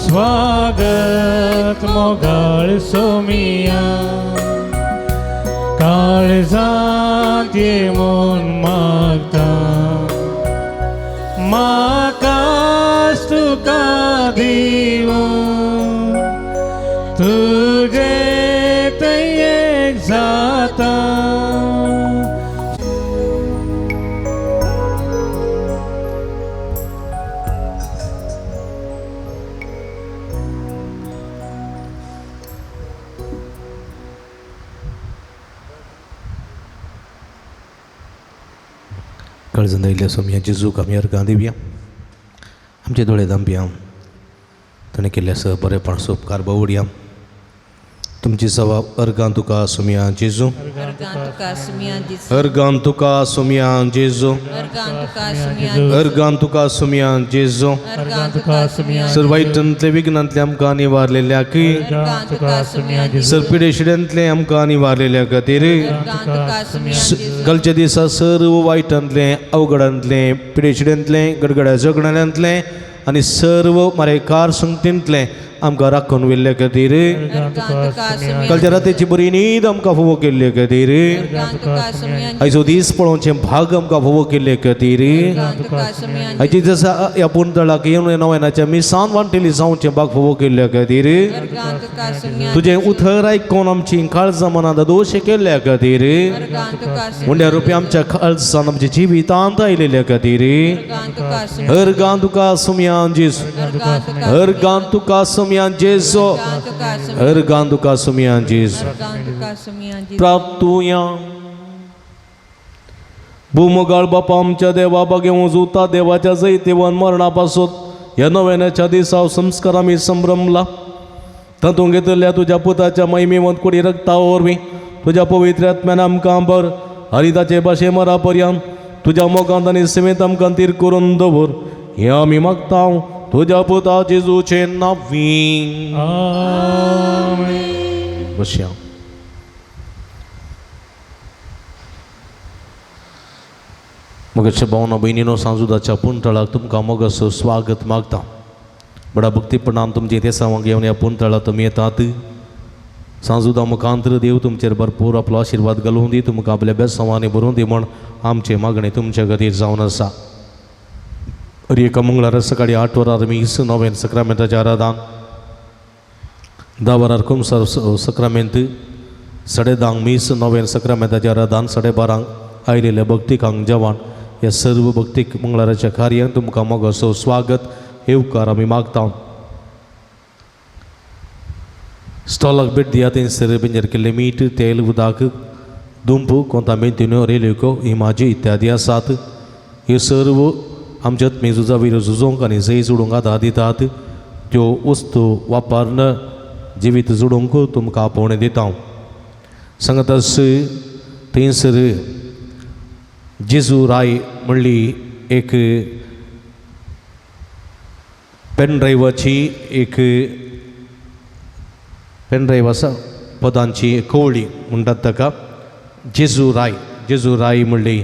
स्वागत मोगाळ सोमिया काळजांत ये म्हूण मागता म्हाकाच तुका दिवूं तुजे थंय एक जाता. काळजांत आयिल्ल्या सोमया जेजूक आमी अर्गां दिवया, आमचे दोळे धांपया, ताणें केल्ल्या स बरेपणाचो उपकार बावडया. तुमची सवा अर्गां तुका सोमया जेजू, अर्गां तुका सुमया जेजू, अर्गां तुका सोमया जेजू, अर्गां तुका सुमया जेजू, अर्गां तुका सोमया जेजू. अर्गां तुका सुमया सर वायटांतले विघ्नांतले आमकां निवारलेल्या की, अर्गां तुका सुमया जेजू, सर पिडेशिड्यांतले आमकां निवारलेल्या खातीर, अर्गां तुका सुमया जेजू, कालच्या दिसा सर्व वायटांतले अवघडांतले पिडेशिड्यांतले गडगड्या जगणाल्यांतले आनी सर्व मारेकार संगतींतले आमकां राखून व्हेल्ले खातीर, अर्गां तुका सुमया कालच्या रातीची बरी न्हीद आमकां फावो केल्ले खातीर, अर्गां तुका सुमया आयचो दीस पळोवचें भाग आमकां फावो केल्ले खातीर, अर्गां तुका सुमया आयचे दिसा ह्या पुंतळाक येवन नव्यानाच्या मिसान वांटेली जावचें भाग फावो केल्ले खातीर, अर्गां तुका सुमया तुजें उतर आयकून आमची काळजां मनांत दोश केल्ल्या खातीर, अर्गां तुका सुमया उंड्या रुपया आमच्या काळजान आमच्या जिवितांत आयिल्ल्या खातीर, अर्गां तुका सुमया अर्गां तुका सुमया जेजू, अर्गां तुका अर्गां तुका सुमया जेजू, अर्गां तुका सुमया अर्गां तुका सुमया जेजू. अर्गां तुका सुमया जेजू. प्राप्तुया भूमगाळ बापा आमच्या देवा बागे उजुता देवाच्या जैतेवन मरणा पासून ह्या नव्याच्या दिसा संस्कार आमी संभ्रमला तातूंत घेतिल्ल्या तुज्या पुताच्या महिमेवंत कुडी रक्ता वरवीं तुज्या पवित्र आत्म्यान आमकां भर आनी ताचे भाशे मरा पर्यंत तुज्या मोगांत आनी सेवेंत आमकां तीर करून दवर हें आमी मागता तुज्या पुता जेजूचे नांवी. आमेन. बसया. मगेच्या भावना भयणीनो सांजुदाच्या पुंतळाक तुमकां मोगाचो स्वागत मागता. बडा भक्तीपणान तुमचे देसावांक येवन ह्या पुंतळाक तुमी येतात. सांजुदा मुखांतर देव तुमचेर भरपूर आपलो आशिर्वाद घालून दी, तुमकां आपल्या बेसांवांनी भरून दी म्हण आमचें मागणें तुमच्या खातीर जावन आसा. हर एका मंगळारा सकाळी 8 वरार मीस नोवेन सक्रामेंताच्या आराधान, 10 वरार कुमसार सक्रामेंत, 10:30 मीस नोवेन सक्रामेंताच्या आराधान, 12:30 आयिल्ल्या भक्तिकांक जेवण. ह्या सर्व भक्तीक मंगळाराच्या कार्यांत तुमकां मोगाचो स्वागत येवकार आमी मागता. स्टॉलाक भेट दिया थंयसर बेंजर केल्लें मीठ तेल उदक दुंप कोंता मेंतिन्यो रेल्योको इमाजी इत्यादी आसात. ह्यो सर्व आमच्या आत्मी झुजा वयर झुजोंक आनी जैत जोडूंक आदार दितात. त्यो वस्तू वापरून जिवीत जोडूंक तुमकां आपोवणें दिता. सांगतास थंयसर जेजू राय म्हणली एक पेन ड्रायव्हाची एक पेन ड्रायव्ह आसा पदांची कवळी म्हणटात ताका जेजू राय. जेजू राय म्हणली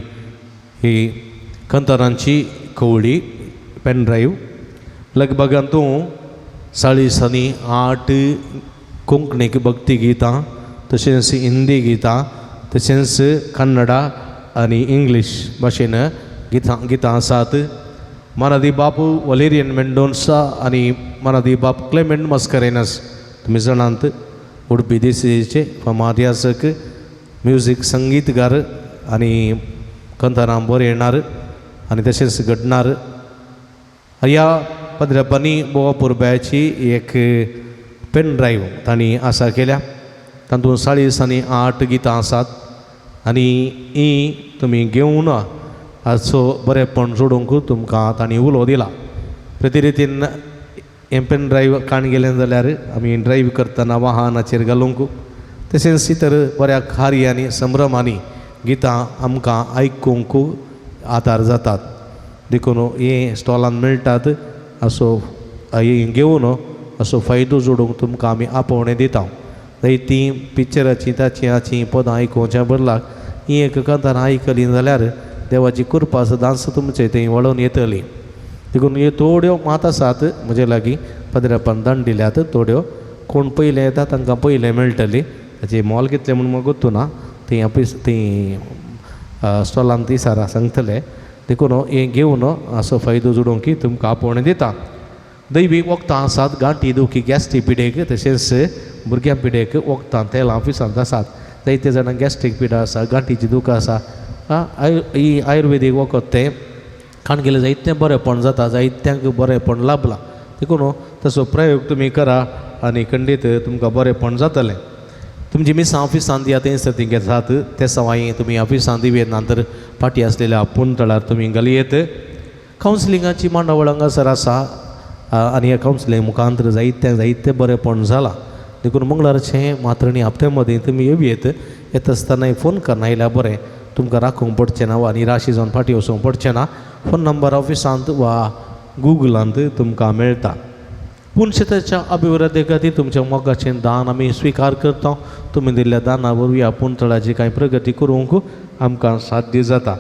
ही कंतारांची कवळी पेन ड्रायव्ह. लगभगान तूं 40 आनी 8 कोंकणीक भक्ती गितां तशेंच हिंदी गितां तशेंच कन्नडा आनी इंग्लीश भाशेन गितां गितां आसात. मराठी बाप वलेरियन मेंडोन्सा आनी मराठी बाप क्लेमेंट मस्करेनस तुमी जाणात उडपी देसीचे फामाद म्युजीक संगीतकार आनी कंतारां बरें येणार आनी तशेंच घडणार. ह्या पद्रपांनी बोवा पुरब्याची एक पेन ड्रायव्ह तांणी आसा केल्या. तातूंत 40 आनी 8 गितां आसात आनी ही तुमी घेवन हाचो बरेपण जोडूंक तुमकां तांणी उलो दिला. प्रती रितीन हें पेन ड्रायव्ह काण गेलें जाल्यार आमी ड्रायव्ह करतना वाहनाचेर घालूंक तशेंच इतर बऱ्या कार्यांनी संभ्रमांनी गितां आमकां आयकूंक आदार जातात. देखून हे स्टॉलान मेळटात असो हे घेवन असो फायदो जोडूंक तुमकां आमी आपोवणें दिता. ती पिक्चराची ताची हाची पदां आयकुच्या बदलाक ही एक कांतारां आयकली जाल्यार देवाची कृपा सदांच तुमचे थंय वळोवन येतली. देखून ह्यो थोड्यो मात आसात म्हजे लागीं पदरापान दान दिल्यात थोड्यो कोण पयलें येता तांकां पयलें मेळटली. ताचें मोल कितलें म्हूण म्हाका गोत्तू ना, ती ऑफीस ती स्टॉलान ती सारा सांगतले. देखून हें घेवन असो फायदो जोडूंक की तुमकां आपोवणें दिता. दैवीक वखदां आसात गांठी दुखी गॅस्ट्रीक पिडेक तशेंच भुरग्यां पिडेक वखदां तेलां ऑफिसांत आसात. जायते जाणांक गॅस्ट्रीक पिडा आसा, गांठीची दुख आसा, ही आयुर्वेदीक वखद तें खाण गेलें जायतें बरेंपण जाता, जायत्यांक बरेंपण लाभलां. देखून तसो प्रयोग तुमी करा आनी खंडीत तुमकां बरेंपण जातलें. तुमची मिसां ऑफिसांत या थंयसर ती घेतात ते सवाय तुमी ऑफिसांत दिवयेत ना तर फाटीं आसलेल्या पुंतळार तुमी घालयेत. कावन्सिलिंगाची मांडावळ हांगासर आसा आनी ह्या कावन्सिलिंग मुखांतर जायते जायते बरेंपण जालां. देखून मंगळारचें मात्रणी हप्त्या मदीं तुमी येवयेत. येता आसतना फोन करना आयल्यार बरें, तुमकां राखूंक पडचें ना वा निराशी जावन फाटीं वचूंक पडचें ना. फोन नंबर ऑफिसांत वा गुगलांत तुमकां मेळटा. पूण शेताच्या अभिवृद्धी खातीर तुमच्या मोगाचें दान आमी स्विकार करता. तुमी दिल्ल्या दाना वरवीं आपूण तळाची कांय प्रगती करूंक आमकां साध्य जाता.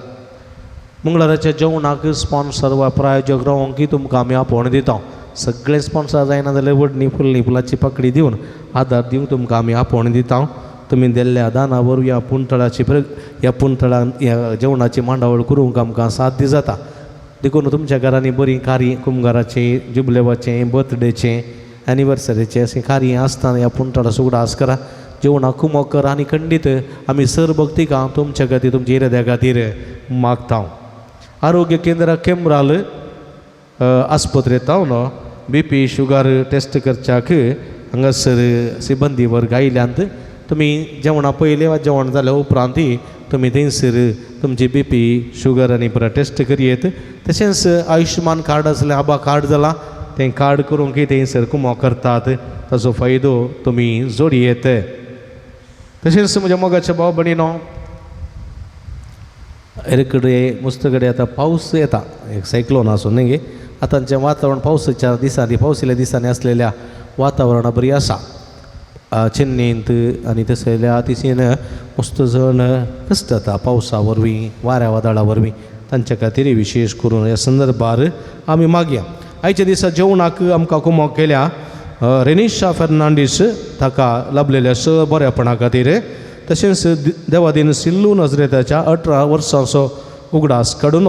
मंगळाराच्या जेवणाक स्पॉन्सर वा प्रायोजक रावंक तुमकां आमी आपोवणें दिता. सगळे स्पॉन्सर जायना जाल्यार व्हडली फुडली फुलाची पाकळी दिवन आदार दिवंक तुमकां आमी आपोवणें दिता. तुमी दिल्ल्या दाना वरवीं आपूण तळाची ह्या पुणतळान ह्या जेवणाची मांडावळ करूंक आमकां साध्य जाता. देखून तुमच्या घरांनी बरीं कार्य कुमगाराचें, जुबलेवाचें, बर्थडेचें, एनिवर्सरीचें अशें कार्य आसतना ह्या पुणतळाचो उगडास करा. जेवणाक कुमोक करा आनी खंडीत आमी सर भक्तिका तुमच्या खातीर तुमच्या इराद्या खातीर मागता. आरोग्य केंद्र केम्राल आस्पत्रेंत न्हू बीपी शुगर टेस्ट करच्याक हांगासर सिबंदी वर्ग आयल्यांत. तुमी जेवणा पयलीं वा जेवण जाल्या उपरांतय तुमी थंयसर तुमची बीपी शुगर आनी परत टेस्ट करयेत. तशेंच आयुश्यमान कार्ड आसलें आबा कार्ड जालां तें कार्ड करूंक थंयसर कुमो करतात, ताचो फायदो तुमी जोडयेत. तशेंच म्हज्या मोगाच्या भाव भयणीनो, एरकडे मुस्त कडेन आतां पावस येता, एक सायक्लोन आसूं न्ही गे. आतांचें वातावरण पावसाच्या दिसांनी पावसिल्या दिसांनी आसलेल्या वातावरणा बरी आसा. चेन्नईंत आनी तसल्या तिसेन मस्त जण कश्ट जाता पावसा वरवीं वाऱ्या वादळा वरवीं, तांच्या खातीर विशेश करून ह्या संदर्भार आमी मागया. आयच्या दिसा जेवणाक आमकां कुमोक केल्या रेनिशा फेर्नांडीस ताका लाभलेल्या स बऱ्यापणा खातीर. तशेंच देवादीन सिल्लू नजरेताच्या 18 वर्सांचो उगडास काडून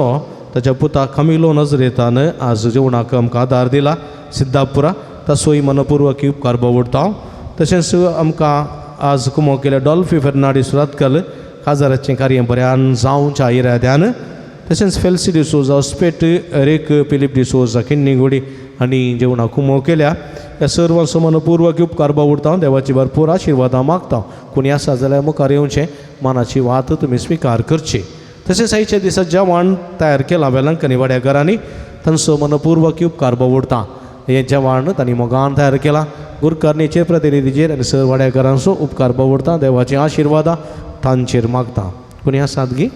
ताच्या पुता कमिलो नजरेतान आज जेवणाक आमकां आदार दिला सिद्धापुरा, ताचोय मनपूर्वक उपकार बावडटा. तशेंच आमकां आज कुमोक केल्या डॉल्फी फेर्नांडीस सुरातकल काजाराचें कार्य बऱ्यान जावच्या इराद्यान. तशेंच फेल्सी डिसोजा हॉस्पेट रेक फिलीप डिसोजा किन्नीगुडी आनी जेवणाक कुमोक केल्या. ह्या सर्वांचो मनपूर्वक उपकार बावडटा. देवाची भरपूर आशिर्वादां मागता. कोणी आसा जाल्यार मुखार येवचें, मनाची वात तुमी स्विकार करची. तशेंच आयच्या दिसा जेवण तयार केलां वेलंकनी वाड्या घरांनी, तांचो मनपूर्वक उपकार बावडटा. हें जेवण तांणी मोगान तयार केलां. गुरकारणीचेर प्रतिनिधीचेर आनी सर वाड्याकारांचो उपकार बावडटा. देवाची आशिर्वादां तांचेर मागता. कोणी आसात गी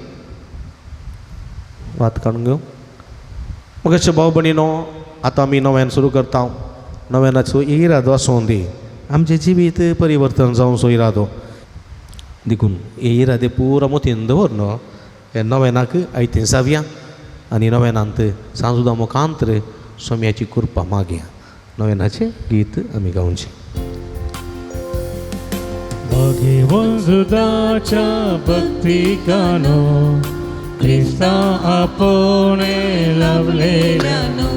वात काडून घेवं. मगेचे भाव भयणीनो, आतां आमी नव्यान सुरू करता. नव्यानाचो इरादो आसूं दी, आमचें जिवीत परिवर्तन जावचो इरादो. देखून हे इरादे पुरा मोतीन दवर न्हू. हे नव्यानाक आयतें जावया आनी नव्यानांत सांजुदा मुखांतर सोम्याची कृपा मागया. नव्यानाचें गीत आमी गावचें. भगवंजुदाच्या भक्तिकानो क्रिस्ता आपोणे लाभलेल्यानो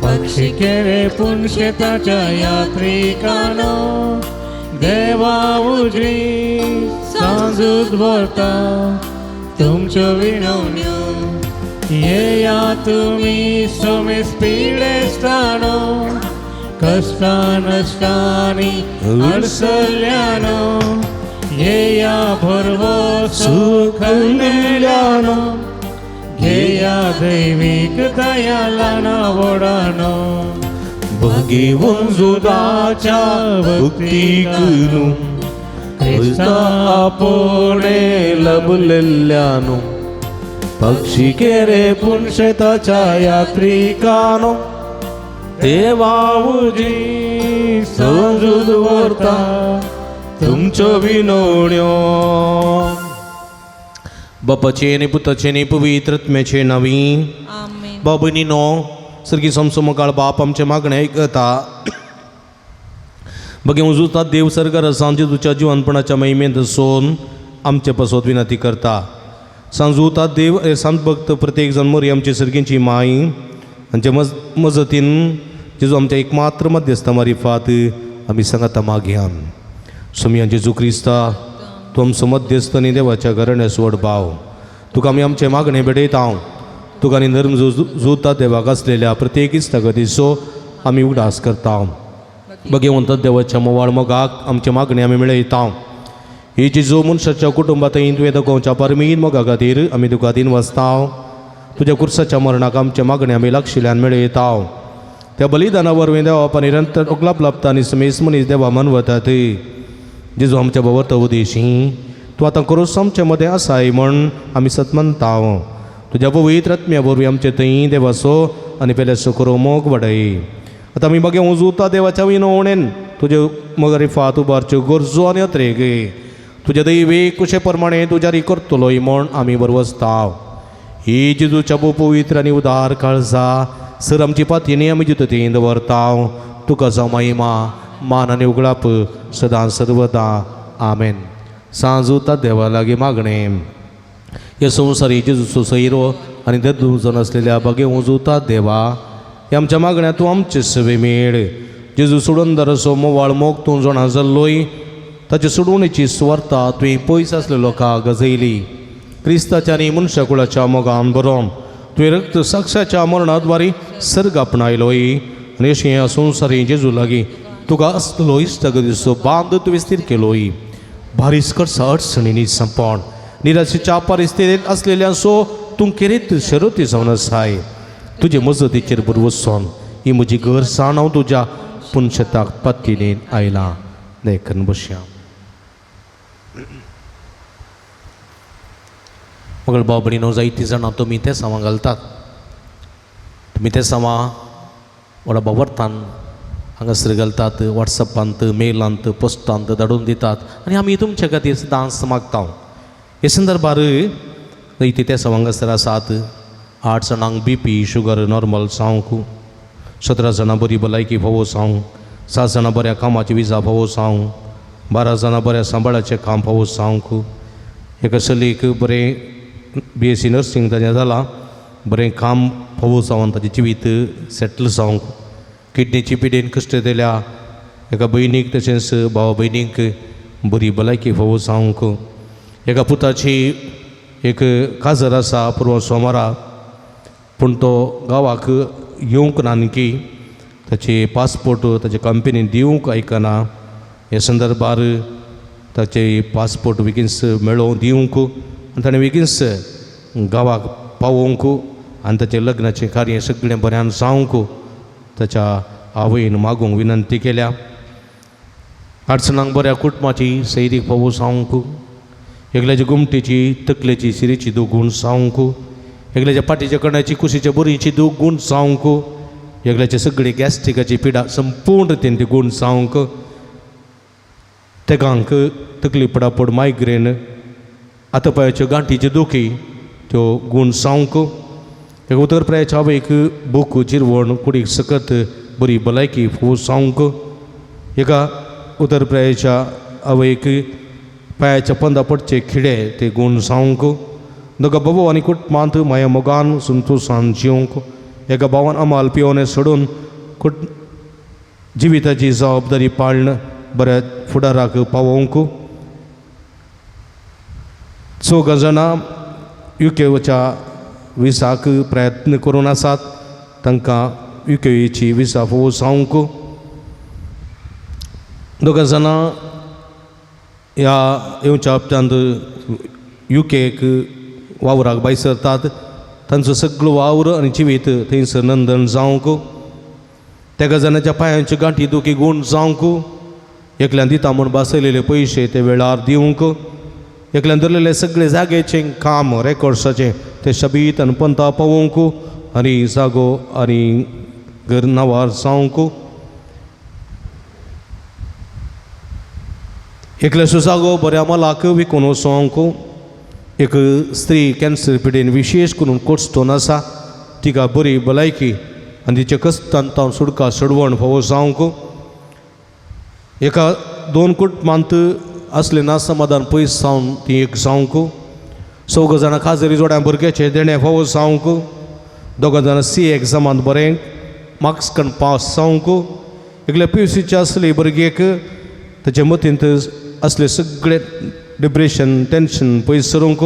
पक्षी केले पुनशेताच्या यात्रिकानो देवा उजरी सांजूत भरता तुमच्यो विणवण्यो येया तुमी सोमेस पिडेस्तानो कश्टा नश्टांनी अडसल्यानो येया भरवसो खलेल्यानो घेया दैवीक दया ल्हाना व्हडानो भगवंजुदाच्या भक्तीक क्रिस्ता आपोणे लभलेल्यानो पक्षी केरे पुनशेताच्या यात्रिकानो देवा उजी समजू दवरता तुमच्यो विनवण्यो. बापाचे आनी पुताचे आनी पवित्र आत्म्याचे नांवी. आमेन. भाव भयणीनो, सर्गी समसमकाळ बाप आमचें मागणें आयकता. बगे उजुतात देव सर्गार आसा जेजूच्या जिवनपणाच्या महिमेंत सोन आमचे पासत विनंती करता. सांजूतात देव हे संत भक्त प्रत्येक जण मोरी आमची सर्गींची माई हांचे मजतीन जेजू आमच्या एकमात्र मध्यस्थ मारिफात आमी सांगाता मागया. सोमया जेजू क्रिस्ता, तूं आमचो मध्यस्थ आनी देवाच्या घराण्या व्हड भाव, तुका आमी आमचें मागणें भेटयता. तुका आनी धर्म जुता देवाक आसलेल्या प्रत्येक इश्टागतीचो आमी उगडास करता. भगवंत देवाच्या मोवाळ मोगाक आमचें मागणें आमी मेळयता. ही जेजू मनशाच्या कुटुंबांत तुवें दाखोवच्या परमीन मोगा खातीर आमी तुका दिन वसता. तुज्या कुर्साच्या मरणाक आमचें मागणें आमी लागशिल्ल्यान मेळयता. त्या बलिदाना वरवीं देवा निरंतर उगलाप लाभता आनी समेस मनीस देवा मनवतात. जेजू आमच्या भोंवत उदेशी तूं आतां करूस आमचे मदें आसाय म्हण आमी सत मानता. तुज्या पवित्र आत्म्या वरवीं आमचे थंय देवाचो आनी पेल्याचो करो मोग वाडय. आतां आमी मागीर उजुता देवाच्या विनवणेन तुजे मगरी फात उबारच्यो गरजो आनी अत्रेग तुज्या दैवी कुशे प्रमाणे तुज्या करतलोय म्हण आमी बरवसता. ही जेजूच्या भोव पवित्र आनी उदार काळजा सर आमची पातयेनी आमी जितो दवरता. तुका जावं महिमा मान आनी उगडाप सदां सर्वदा. आमेन. सांजूता देवा लागीं मागणें. हे संवसारी जेजूचो सैरो आनी दर्दूजन आसलेल्या बागे उजुता देवा, हे आमच्या मागण्या तूं आमचे सवे मेळ. जेजू सोडून मोवाळ मोग तूं जाणा जाल्लोय ताचे सोडवणेची सुवार्ता तुवें पयस आसले लोकांक गजयली. क्रिस्ताच्या आनी मनशाकुळाच्या मोगान बरोवन तुवें रक्त साक्षाच्या मरणाद्वारे सर्ग आपणायलोय आनी अशें ह्या संवसारी जेजू लागीं तुका आसलो इश्टागतीचो बांद तुवें स्थीर केलोय. भारीस करसा अडचणींनी संपण निराशेच्या परिस्थितींत आसलेल्यांचो तूं केरीत शरती जावन आसाय. तुजे मजतीचेर बरवसून ही म्हजी घर साण हांव तुज्या पुनशताक पातयेन आयलां. देखून बसया. मगळ भाव भयणीनो, जायतीं जाणां तुमी ते सामां घालतात. तुमी ते सामां व्हडा बावरतान हांगासर घालतात, वॉट्सॅपांत, मेलांत, पोस्टांत धाडून दितात आनी आमी तुमच्या खातीर सदांच मागता. हे संदर्भार जायतीं ते हांगासर आसात. 8 जाणांक बी पी शुगर नॉर्मल जावंक, 17 जाणां बरी भलायकी फावो जावंक, 7 जाणां बऱ्या कामाची विजा फावो जावंक, 12 जाणां बऱ्या सांबाळाचें काम फावो जावंक, एका चलयेक बरें BSc nursing ताजें जालां, बरें काम फावो जावन ताजें जिवीत सेटल जावंक, किडनीची पिडेन कश्ट दिल्या एका भयणीक तशेंच भावा भयणीक बरी भलायकी फावो जावंक, एका पुताची एक काजर आसा पुर्व सोमारा, पूण तो गांवाक येवंक ना आणकी ताचे पासपोर्ट ताचे कंपनीन दिवंक आयकना. हे संदर्भार ताचे पासपोर्ट बेगीनच मेळोवन दिवंक आनी ताणें बेगीनच गांवाक पावोवंक आनी ताचें लग्नाचें कार्य सगळें बऱ्यान जावंक ताच्या आवयन मागूंक विनंती केल्या. 8 जाणांक बऱ्या कुटुंबाची सैरीक फावो जावंक, एकल्याच्या गुमटेची तकलेची शिरीची दूख गूण जावंक, एकल्याच्या पाटीच्या कण्याची कुशीच्या बोरीची दूख गूण जावंक, एकल्याचे सगळी गॅस्ट्रिकाची पिडा संपूर्ण रितीन ती गूण जावंक, तेगांक तकली पडापड मायग्रेन आतां पांयाच्यो गांठीच्यो दुखी त्यो गूण जावंक, एक उतर प्रायाच्या आवयक भूक जिरवण कुडीक सकत बरी भलायकी फावो जावंक, एका उतर प्रायाच्या आवयक पांयाच्या पंदा पडचे खिडे ते गूण जावंक, दोगा बाबू आनी कुटुंबांत माया मोगान संतोशान जिवंक, एका भावान अमाल पिवोन सोडून कुट जिविताची जबाबदारी पाळण बऱ्या फुडाराक पावोवंक, 4 जाणां युकेच्या विसाक प्रयत्न करून आसात तांकां युकेची विसा फावो जावंक, 2 जाणां ह्या येवच्या हप्त्यांत युकेक वावराक भायर सरतात तांचो सगळो वावर आनी जिवीत थंयसर नंदन जावंक, तेगा जाणाच्या पांयांच्यो गांठी दुखी गूण जावंक, एकल्यान दिता म्हूण बसयलेले पयशे ते वेळार दिवंक, एकल्यान धरलेले सगळे जाग्याचें काम रेकॉर्ड्साचें ते शबीत आनी पंथा पावोवंक आनी जागो आनी घर नांवार जावंक. एकल्याचो जागो बऱ्या मोलाक विकून वचोंक. एक स्त्री कॅन्सर पिडेन विशेश करून कोटस्टोन आसा तिका बरी भलायकी आनी तिचे कश्टान तावन सुटका सोडवण फावो जावंक. एका दोन कुटुंबांत आसलें ना समाधान पयस जावन ती एक जावंक. चौग जाणां खाजरी जोड्या भुरग्याचें देणें फावो जावंक. दोगां जाणां सी एग्जामांत बरें मार्क्स कन पास जावंक. एकल्या पी यू सीचे आसली भुरगेक ताचे मतींत असले सगळे डिप्रेशन टेंशन पयस सरूंक.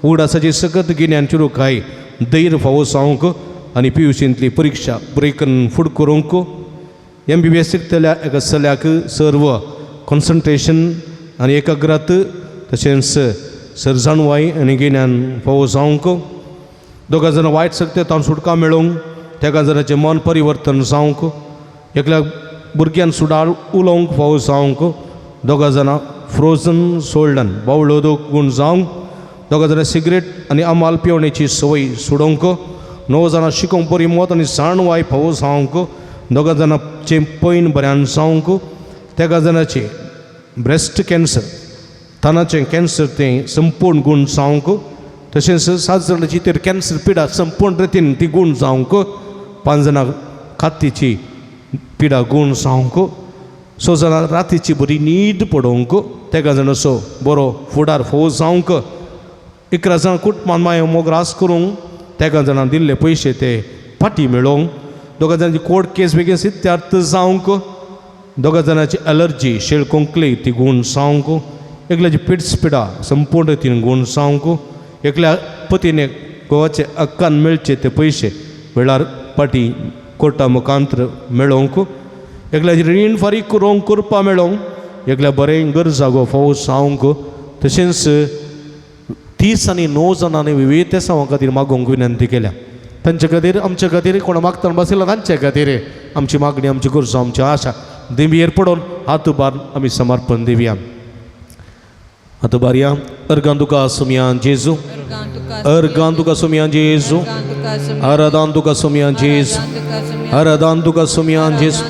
उडासाची सकत गिन्यान चिरुकाय धैर्य फावो जावंक आनी पी यू सींतली परिक्षा ब्रेकन फुड करूंक. एम बी बी एस शिकतल्या एका चल्याक सर्व कॉन्सन्ट्रेशन आनी एकाग्रत तशेंच सर जाणवाय आनी गिन्यान फावो जावंक. दोगां जाणां वायट शक्ती तावन सुटका मेळोवंक. तेगा जाणांचें मन परिवर्तन जावंक. एकल्या भुरग्यान सुडाळ उलोवंक फावो जावंक. दोगां जाणां फ्रोजन सोल्डन बावळो गुण जावंक. दोगां जाणां सिगरेट आनी अमाल पिवण्याची संवय सोडोवंक. 9 जाणां शिकोवंक बरी मत आनी जाणवाय फावो जावंक. दोगां जाणांचें पैन बऱ्यान जावंक. तेगा जाणांचें ब्रेस्ट कॅन्सर तानाचें कॅन्सर तें संपूर्ण गूण जावंक. तशेंच 7 जाणांची तर कॅन्सर पिडा संपूर्ण रितीन ती गूण जावंक. 5 जाणां कातीची पिडा गूण जावंक. 6 जाणां रातीची बरी न्हीद पडोवंक. तेगा जाणांचो बरो फुडार फोव जावंक. 11 जाणां कुटुंबान माय मोग रास करूंक. तेगा जाणां दिल्ले पयशे ते फाटीं मेळोवंक. दोगां जाणांची कोर्ट केस बेगीन सिद्धार्थ जावंक. दोगां जाणांची अलर्जी शेळ खोंकली ती गूण जावंक. एकल्याची पिड्स पिडा संपूर्ण रितीन गूण जावंक. एकल्या पतीने गोवाचे हक्कान मेळचे ते पयशे वेळार फाटीं कोर्टा मुखांत्र मेळोवंक. एकल्याची रीण फारीक करूंक करपा मेळोवंक. एकल्या बरें घर जागो फावो जावंक. तशेंच 30 आनी 9 जाणांनी विविध तेसांवा खातीर मागोवंक विनंती केल्या. तांचे खातीर आमचे खातीर कोण मागतना बसयला तांचे खातीर आमची मागणी आमची गरजो आमची आशा देवीयेर पडोवन हात उबार आमी समर्पण दिवया. हात उबारया. अर्गां तुका सुमयान जेजू, अर्गां तुका सुमयान जेजू, आराधान तुका सुमयान जेजू, आराधान तुका सुमयान जेजू,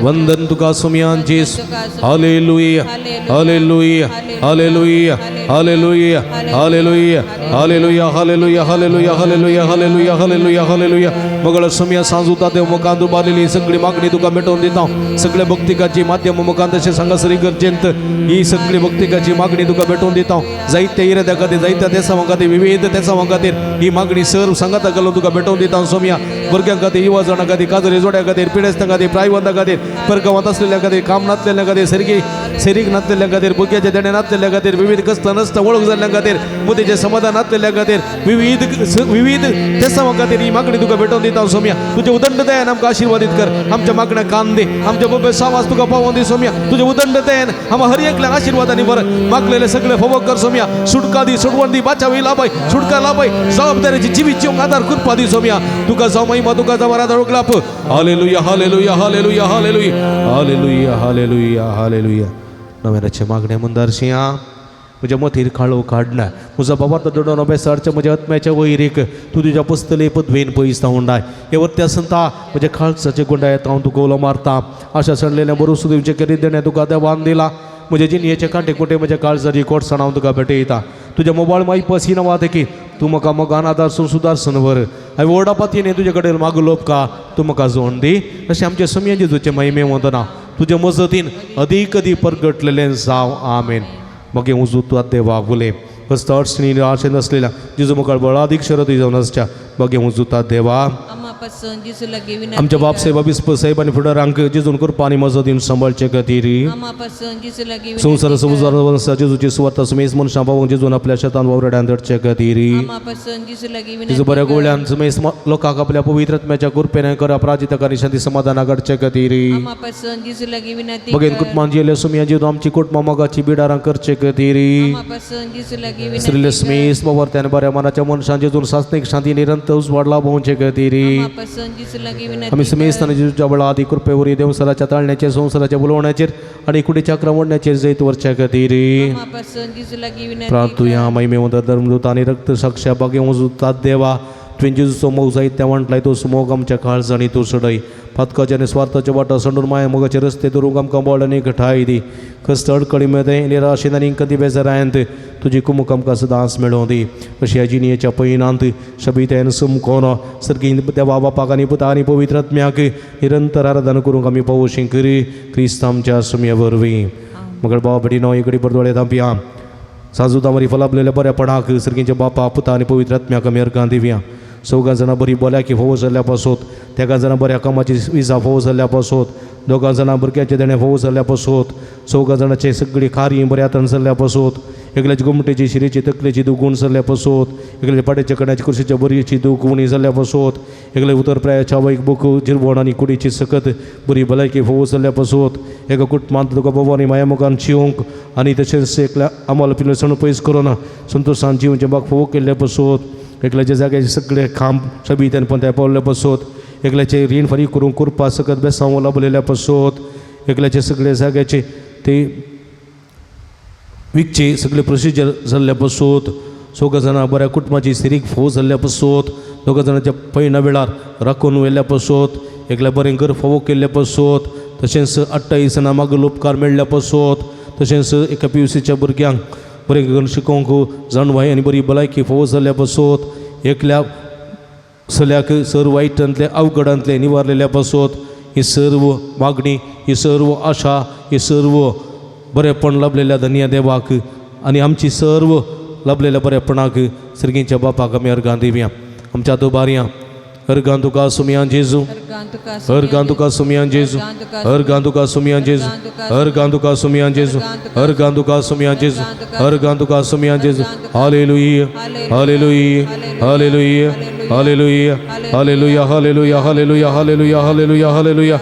वंदन तुका सुमयान जेजू. Hallelujah, hallelujah, hallelujah, hallelujah, hallelujah, hallelujah, hallelujah, hallelujah, hallelujah, hallelujah, hallelujah, hallelujah. मगळ Somaiya सांजुता देव मुखांत उबारलेली सगळी मागणी तुका मेटोवन दिता. सगळ्या भक्तिकाची माध्यम मुखांत तशें सांगासरी गरजेंत ही सगळी भक्तिकाची मागणी तुका भेटोवन दिता. जायत्या इराद्या खातीर, जायत्या देसां खातीर, विविध देसां खातीर ही मागणी सर सांगाता घालून तुका भेटोवन दिता सोमया. भुरग्यां खातीर, युवा जाणां खातीर, काजरी जोड्या खातीर, पिडेस्तां खातीर, प्रायवंता खातीर, परगांवांत आसलेल्या खातीर, काम नासलेल्या खातीर, सारकी सेरीक नासलेल्या खातीर, भुरग्याचे देणे नासलेल्या खातीर, विविध कसता नसता वळख जाल्ल्या खातीर, मुदीचें समाधान नासलेल्या खातीर, विविध विविध देसां खातीर ही मागणी तुका भेटोवन दिता सोमया. तुजे उदंड दयान आमकां आशिर्वादीत कर. आमच्या मागण्या कान दे. आमच्या बोबे सावास तुका पावोवन दी सोमया. तुजे उदंड दयान आमकां हर एकल्याक आशिर्वादांनी बरं मागलेले सगळे फोवो कर सोमया. सुटका दी, सोडवण दी, बाचावी लाभय, सुटका लाभय, जबाबदारीची जिवीत जिवंक आदार कृपा दी सोमया. तुका जावं महिमा, तुका जावं आराधना उगलाप. Hallelujah, hallelujah, hallelujah, hallelujah, hallelujah, hallelujah, hallelujah. नव्याचे मागणे मुंदारशिया म्हज्या मतीर काळो काडना. म्हजो बाबा दोडोन अभ्यासाच्या म्हज्या आत्म्याच्या वैरीक तूं तुज्या पुस्तले पदवेन पयस धांवडाय. हे वरत्या संता म्हज्या खालसाचे गुंडायत हांव तुका उलो मारता. आशा सडलेल्या बरो सुदिवचे करीत देणे तुका देवान दिला. म्हज्या जिणयेचे कांटे कुटे म्हज्या काळजाची कोटसाण हांव तुका भेटयता. तुज्या मोबायल माई पसिना वातकी तूं म्हाका मोगान आदारसून सुदारसून व्हर. हांवें व्हडा पातयेन तुजे कडेन मागलोप का तूं म्हाका जोड दी. अशें आमचे समया जेजूचे महिमे वंदना तुजे मजतीन अदीक अदीक परगटलेलें जावं. आमेन. मगे उजू तूं देवाक उलय. कस्त अडचणी आशेन आसलेल्या जेजू मुखार बळादीक शरती जावन आसच्या मगे उजू देवा. आम्हापासून जेजू लागीं विनंती आमच्या बाप कर. साहेब बिस्प साहेब आनी फुडारांक जेजून कृपा आनी मजतीन सांबाळचे खातीर. आम्हापासून जेजू लागीं संवसार विनंती कर. संवसार जेजूची सुवार्ता सुमेस मनशां पावोवंक जेजून आपल्या शेतान वावराड्यान दडचे खातीर. आम्हापासून जेजू लागीं जेजू विनंती बऱ्या कर. गोवळ्यान सुमेस लोकांक आपल्या पवित्र आत्म्याच्या कृपेन करा प्राजित आनी शांती समाधाना घडचे खातीर. आम्हापासून जेजू लागीं विनंती बगेन कर. कुटुंबान जियेले सुमया जेजू आमची कुटुंबां मोगाची बिडारां करचे खातीर. आम्हापासून जेजू लागीं विनंती श्रीले कर. स्मेस बाबरत्यान बऱ्या मनाच्या मनशां जेजून सासणीक शांती निरंतर उजवाड लाभोवचे खातीर. पासून जेजू लागीं विनंती आमी समेस्तान जेजूच्या बळा आदी कृपे वरवीं देवसराच्या ताळण्याचेर संवसाराच्या बोलवण्याचेर आनी कुडीच्या क्रमोडण्याचेर जैत वरच्या खातीर पासून जेजू लागीं विनंती प्रार्थुया. महिमेवंत धर्मदूत आनी रक्त साक्षा भाग्यवंत देवा, तुवें जेजूचो मोग जायत त्या म्हणलाय तो मोग आमच्या काळजांनी तूं सडय. पातकाच्या आनी स्वार्थाच्या वाटा सांडून माया मोगाचे रस्ते धरूंक आमकां बळ आनी घटाय दी. कश्ट अडकळी मदें निराशेन आनी कदी बेजारायंत तुजी कुमूक आमकां सदांच मेळोवं दी. अशी ह्या जिणेच्या पयनांत शबितायन समकोन सर्गीन देवा बापाक आनी पुता आनी पवित्र आत्म्याक निरंतर आराधना करूंक आमी पावोशी करी क्रिस्त आमच्या सुमया वरवीं. मगळ भाव भटिनो इकडे बरदोळे धांपया. साजुदां फलापलेल्या बऱ्यापणाक सर्गींच्या बापा पुता आनी पवित्र आत्म्याक आमी अर्गां दिवया. चौगां जाणां बरी भलायकी फोव जाल्ल्या पासत, तेगां जाणां बऱ्या कामाची विजा फोव जाल्ल्या पासत, दोगां जाणां भुरग्याचें देणें फोव जाल्ल्या पासत, चौगां जाणांचें सगळीं कार्य बऱ्या हातान जाल्ल्या पासत, एकल्याची गोमटेची शिरेची तकलेची दूख गुण जाल्ल्या पासत, एकल्याच्या पाट्याच्या कण्याची कुर्शीच्या बरीची दूख उणी जाल्ल्या पासत, एकल्या उतर प्रायाच्या आवयक बुक जिरवण आनी कुडीची सकत बरी भलायकी फोव जाल्ल्या पासत, एका कुटुंबांत तुका बाबा आनी माया मोगान जिवंक आनी तशेंच एकल्या आम्हाला पिलो सण पयस करून संतोशान जिवचे बाग फोव केल्ल्या पासत, एकल्याच्या जाग्याचे सगळे खांब सबितान पण त्या पावल्या पासत, एकल्याचे रीण फारीक करूंक कुरपा सकत बेसांव लाभलेल्या पासत, एकल्याचे सगळे जाग्याचे ते विकचे सगळे प्रोसिजर जाल्ल्या पासत, चौगां जाणां बऱ्या कुटुंबाची सिरीक फोव जाल्ल्या पासत, दोगां जाणांच्या पयणा वेळार राखून व्हेल्ल्या पासत, एकल्या बरें घर फोवो केल्ल्या पासत, तशेंच 28 जाणां मागील उपकार मेळ्ळ्या पासत, तशेंच एका पी यू सीच्या भुरग्यांक बरें करून शिकोवंक जाणवाय आनी बरी भलायकी फोव जाल्ल्या पासत, एकल्या सल्याक सर्व वायटांतले अवघडांतले निवारलेल्या पासत, ही सर्व मागणी, ही सर्व आशा, ही सर्व बरेपण लाभलेल्या धन्य देवाक आनी आमची सर्व लाभलेल्या बरेपणाक सर्गींच्या बापाक आमी अर्गां दिवया. आमच्या दुबारयां अर्गां तुका सुमयां जेजू. अर्गां तुका. अर्गां तुका सुमयां जेजू. अर्गां तुका सुमयां जेजू. अर्गां तुका सुमयां जेजू. अर्गां तुका सुमयां जेजू. अर्गां तुका सुमयां जेजू. Hallelujah, hallelujah, hallelujah, hallelujah, hallelujah, hallelujah, hallelujah, hallelujah, hallelujah, hallelujah,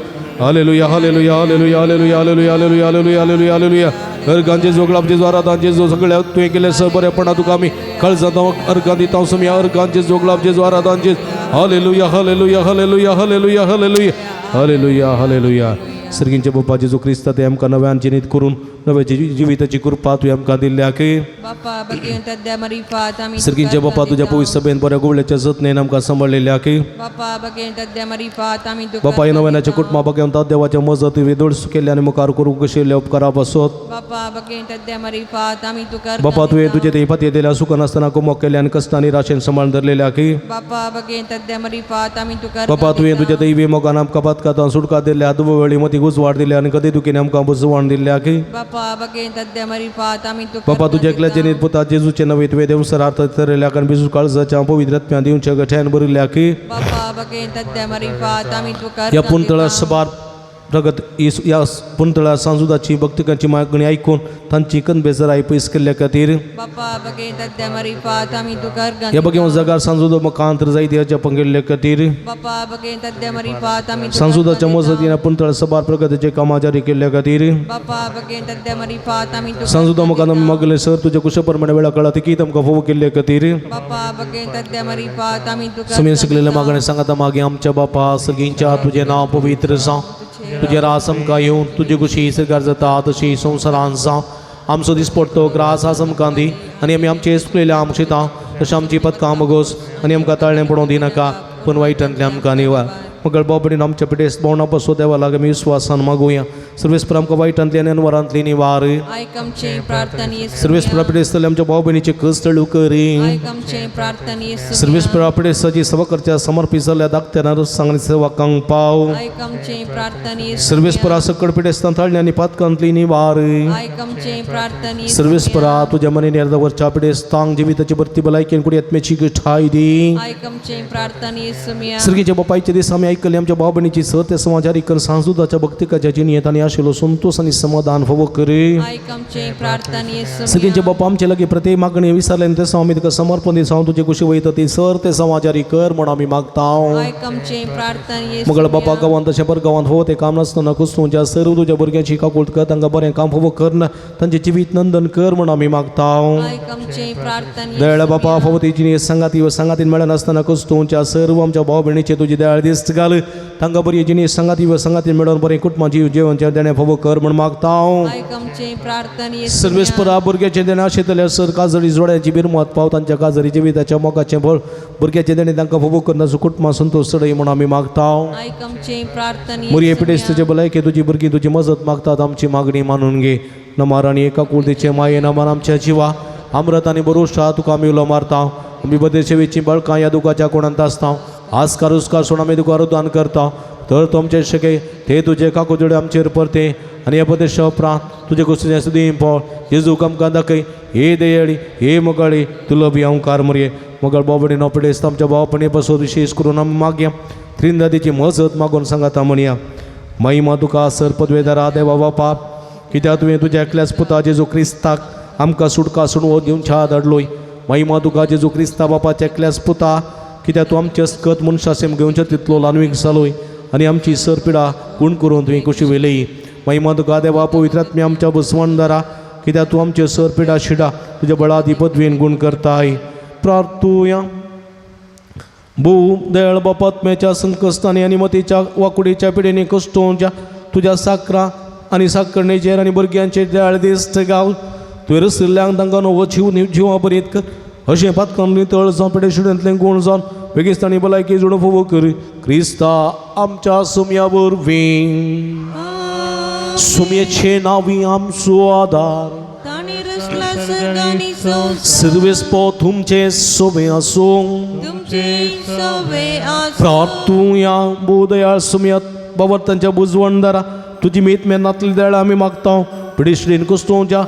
hallelujah, hallelujah, hallelujah, hallelujah, hallelujah, hallelujah, hallelujah, hallelujah, hallelujah. अर्गां जेजू, गुलाब जेजू, आराधान जेजू. सगळ्या तुवें केल्लें स बरेपणा तुका आमी कळजांत अर्गां दिता सुमया. अर्गां जेजू, गुलाब जेजू, आराधान जेजू. Hallelujah, hallelujah, hallelujah, hallelujah, hallelujah, hallelujah, hallelujah. सर्गींचे बापा जेजू क्रिस्ता, ते आमकां नव्यान जिनीत करून नव्या जिविताची कृपा तुवें आमकां दिल्ल्या की. बापा बगेन तद्या मरिफात आमी सर्गींचे बापा, तुज्या पवित्र सभेन बऱ्या गुवळ्याच्या जतनेन आमकां सांबाळलेल्या की. बापा बगेन तद्या मरिफात आमी तुका बापा, ह्या नव्यानाच्या कुटुंबा बगेन देवाच्या मजत वेदोळ केल्ल्या आनी मुखार करूंक कशिल्ल्या उपकारा पासत. बापा बगेन तद्या मरिफात आमी तुका बापा, तुवें तुजे ते फाती दिल्या सुख नासतना कुमक केल्या आनी कश्टांनी राशेन सांबाळून धरलेल्या की. बापा बगेन तद्या मरिफात आमी तुका बापा, तुवें तुज्या दैवी मोगान आमकां पातकांत सुटका दिल्या, दुबो वेळी मती उजवाड दिल्या आनी कधी दुखीन आमकां बुजवाण दिल्या की. बापा बगेन तद्या मरिफात आमी तुका बापा, तुज्या एकल्याचे नीत पुता जेजूचे नवे तुवें देवसर अर्थ थरयल्या कारण बिजू काळजाच्या पवित्र आत्म्या दिवच्या गठ्यान भरिल्ल्या की. बापा बगेन तद्या मरिफात आमी तुका ह्या पुंतळा सबार प्रगत ह्या पुंतळा सांजुदाची भक्तिकांची मागणी ऐकून तांची कनबेजराय पयस केल्ल्या खातीर. बापा बगेन तद्या मरिफात आमी तुका ह्या बघे जगार सांजुदो मुखांत जायते हाच्या पंगेल्ल्या खातीर. बापा बगेन तद्या मरिफात आमी तुका सांजुदाच्या मजतीन पुंतळा सबार प्रगतीचे कामां जारी केल्ल्या खातीर. बापा बगेन तद्या मरिफात आमी तुका सांजुदा मुखान आमी मागले सर तुज्या कुशा प्रमाणे वेळा कळा ती आमकां फोव केल्ल्या खातीर. बापा बगेन तद्या मरिफात आमी तुका समीर शिकलेल्या मागणे सांगता मागे. आमच्या बापा सगळींच्या, तुझे नांव पवित्र जावं, तुजें रास आमकां येवन, तुजी खुशी सरकार जाता तशी संवसारान जावं. आमचो दिसपडतो ग्रास आज आमकां दी आनी आमी आमचे चुकलेल्या आमशिता तशें आमची पदकां मगोस आनी आमकां ताळणें पडोवं दिनाका, पूण वायटांतलें आमकां निवार. मगळ बाबडीन आमच्या पिडेस्त भोवणा पासून देवा लागीं आमी विस्वासान मागुया. सर्वेस्पर आमकां वायटांतली आनी अनवरांतली निवार. आयक आमचे प्रार्थना येसू. सर्वेस्परा पिडेस्तले आमच्या भाव भयणीचे कस तळू करी. आयक आमचे प्रार्थना येसू. सर्वेस्परा पिडेस्ताची सेवा करच्या समर्पित जाल्ल्या धाकट्या सांगणी सेवकांक पाव. आयक आमचे प्रार्थना येसू. सर्वेस्परा सकड पिडेस्तां थाळणी आनी पातकांतली निवार. आयक आमचे प्रार्थना येसू. सर्वेस्परा तुज्या मनीन अर्दवरच्या पिडेस्तांक जिविताची भरती भलायकी आनी कुडी आत्म्याची ठाय दी. आयक आमचे प्रार्थना येसू. सर्गीच्या बापायचे दीस आमी आयकल्ली आमच्या भाव भयणीची सर ते समाजारी कर सांजदुताच्या भक्तिकाच्या जिणयेंत आनी आशिल्लो संतोष आनी समाधान फावो कर. आयक आमचे प्रार्थना सगळ्यांचे बापा आमचे लागीं प्रत्येक मागणी विसरले ते आमी तुका समर्पण दिसांव तुजे कुशी वयता ती सर ते समाजारी कर म्हण आमी मागता. आयक आमचे प्रार्थना मगळ बापा गांवांत तशें पर गांवांत फावो तें काम नासतना कुस्तूच्या सर्व तुज्या भुरग्यांची काकूळट कर तांकां बरें काम फावो कर तांचें जिवीत नंदन कर म्हण आमी मागता. आयक आमचे प्रार्थना दयाळ बापा फावो ती जिणी सांगाती सांगातीन मेळनासतना कुस्तूच्या सर्व आमच्या भाव भयणीचे तुजी दयाळ दिस्त घाल तांकां बरी जिणी सांगाती सांगातीन मेळोवन बरें कुटुंबा जीव जेवण देणें फावो कर म्हण मागता. आयक आमचे प्रार्थना सर्वेस्परा भुरग्याचें देणें आशिल्ल्या सर काजरी जोड्याची बिरमत पाव तांच्या काजरी जिविताच्या मोगाचें फळ भुरग्याचें देणें तांकां फावो कर तांचो कुटुंबा संतोष चडय म्हूण आमी मागता. आयक आमचे प्रार्थना मुरये पिडेस्त तुजे भलायके तुजी भुरगीं तुजी मजत मागतात आमची मागणी मानून घे. नमार आनी एका कुळतेचे माये नमार आमच्या जिवा आमरत आनी बरोशा तुका आमी उलो मारता. आमी बदे सेवेची बळकां ह्या दुखाच्या कोणांत आसता आसकार उस्कार सोड आमी तुका रुदान करता तर तुमचे शके ते तुजे काकुजोडे आमचेर परते आनी ह्या प्रदेशा उपरांत तुजे कुसुचें सुदीं पळ जेजू आमकां दाखय हे दयाळी हे मोगाळी तुलो बी अंकार मुरये मोगाळ बाबडी नोपडेस्त आमच्या भावपणी पासून विशेष करून आमी मागया त्रिंदादीची मजत मागून सांगाता म्हणया. महिमा तुका सर पदवेदारा देवा बापा कित्याक तुवें तुज्या एकल्याच पुता जेजू क्रिस्ताक आमकां सुटका सुणवो दिवन छा धाडलोय. महिमा तुका जेजू क्रिस्ता बापाच्या एकल्याच पुता कित्याक तूं आमचे अस्कत मनशा सेम घेवचे तितलो ल्हानवीक जालोय आनी आमची सर पिडा गुण करून तुवें कुशी वेलय. महिमा तुका देवा पवित्रात्म्या आमच्या बसवणदारा कित्याक तूं आमचे सर पिडा शिडा तुज्या बळादी पदवेन गुण करताय. प्रार्थुया. भू दयाळ बापात्म्याच्या संकश्टांनी आनी मतीच्या वाकुडीच्या पिडेनी कश्टोवच्या तुज्या साकरा आनी साकरणेचेर आनी भुरग्यांचेर दयाळ दिस्त गाव तुवें रसिल्ल्यांक तांकां नवो जीव जिवा बरीत कर अशें पातकान नितळ जावं पिडे शिडेंतलें गूण जावन बेगीन तांणी भलायकी जोडून फावो कर क्रिस्ता आमच्या सुमया वरवीं. सुमयेचे नांवी आमचो आदार सर्वेस्पो तुमचे सोबे आसूं प्रार्थुया. बोदयाळ सुमयात बाबर तांच्या बुजवणदारा तुजी मेत मेनातली दयाळ आमी मागता. पिडिश्रीन कुस्तोवच्या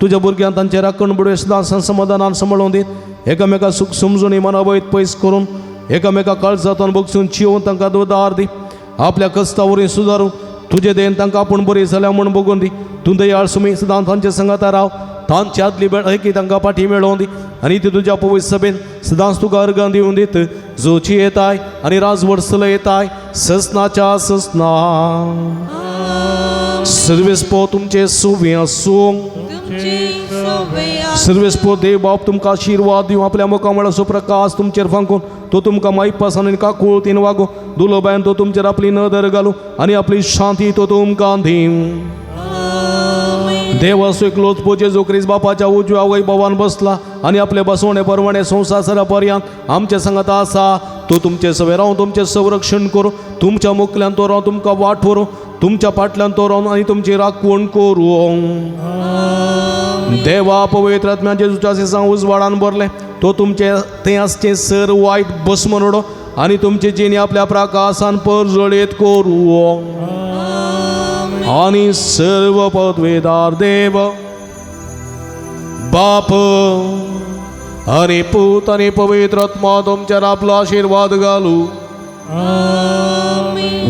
तुज्या भुरग्यांक तांचे राखण बुडवे सदां समाधानान सांबाळून दीत एकामेका सूख समजून मनावयत पयस करून एकामेका काळजांतून बगसून चियोवन तांकां दोदार दी आपल्या कस्ता वरवीं सुदारून तुजे देन तांकां आपूण बरी जाल्या म्हूण बगून दी. तूं दयाळ सुमी सदां तांचे संगाता राव तांची आदली बेळकी तांकां पाठी मेळोवन दी आनी ती तुज्या पवित्र सभेन सदांच तुका अर्गां दिवन दीत जोची येताय आनी राजवट चलयताय ससनाच्या ससना. सर्वेस्पो तुमचे सुवे आसूं. सर्वेस्पो देव बाप तुमकां आशिर्वाद दिवं आपल्या मुखामळाचो प्रकाश तुमचेर फांकून तो तुमकां मायपासान आनी काकुळतीन वागूं दुलोबायन तो तुमचेर आपली नदर घालूं आनी आपली शांती तो तुमकां दिवं. देवाचो एकलोच पूत जेजू क्रिस्त बापाच्या उजव्या वैभवान बसला आनी आपले बसवणे परवणे संवसारा पर्यंत आमचे संगत आसा. तो तुमचे सवे रावन तुमचें संरक्षण करूं तुमच्या मुखल्यान तो रावन तुमकां वाट व्हरूं तुमच्या फाटल्यान तो रावन आनी तुमची राखवण करूं. देवा पवित्र आत्म्या जेजूच्या सिसां उजवाडान भरलें तो तुमचे थंय आसचें सर वायट भस्म उडो आनी तुमची जिणी आपल्या प्रकाशान परजळीत करूं. आनी सर्व पदवेदार देव बाप आनी पूत आनी पवित्र आत्मा तुमचेर आपलो आशिर्वाद घालू.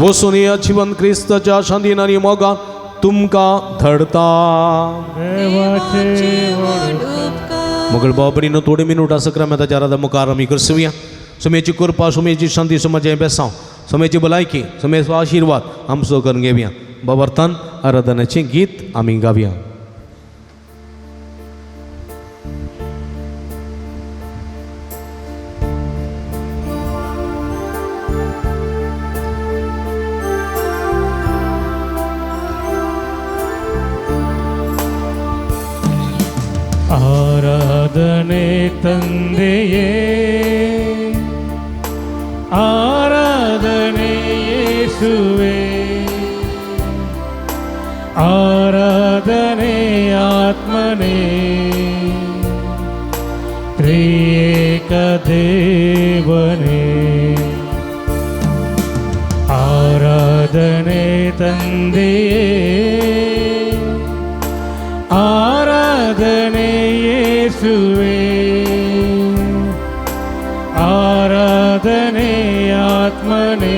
वसून ह्या जिवन क्रिस्ताच्या शांतीन आनी मोगान तुमकां धडता. मगळ बाबरीनो थोडे मिनुटां सक्रामेंताच्या आराधा मुखार आमी करसुया. सुमेची कृपा सुमेची शांती सुमाचें बेसांव सुमेची भलायकी सुमेचो आशिर्वाद आमचो करून घेवया. बाबर्थान आराधनाचें गीत आमी गावया. ಆರಾಧನೆ ತಂದೆಯೇ ಆರಾಧನೆ ಯೇಸುವೆ ಆರಾಧನೆ ಆತ್ಮನೇ ತ್ರಿಯೇಕ ದೇವನೇ ಆರಾಧನೆ ತಂದೆಯೇ ಆರಾಧನೆ ಯೇಸುವೆ ಆರಾಧನೆ ಆತ್ಮನೇ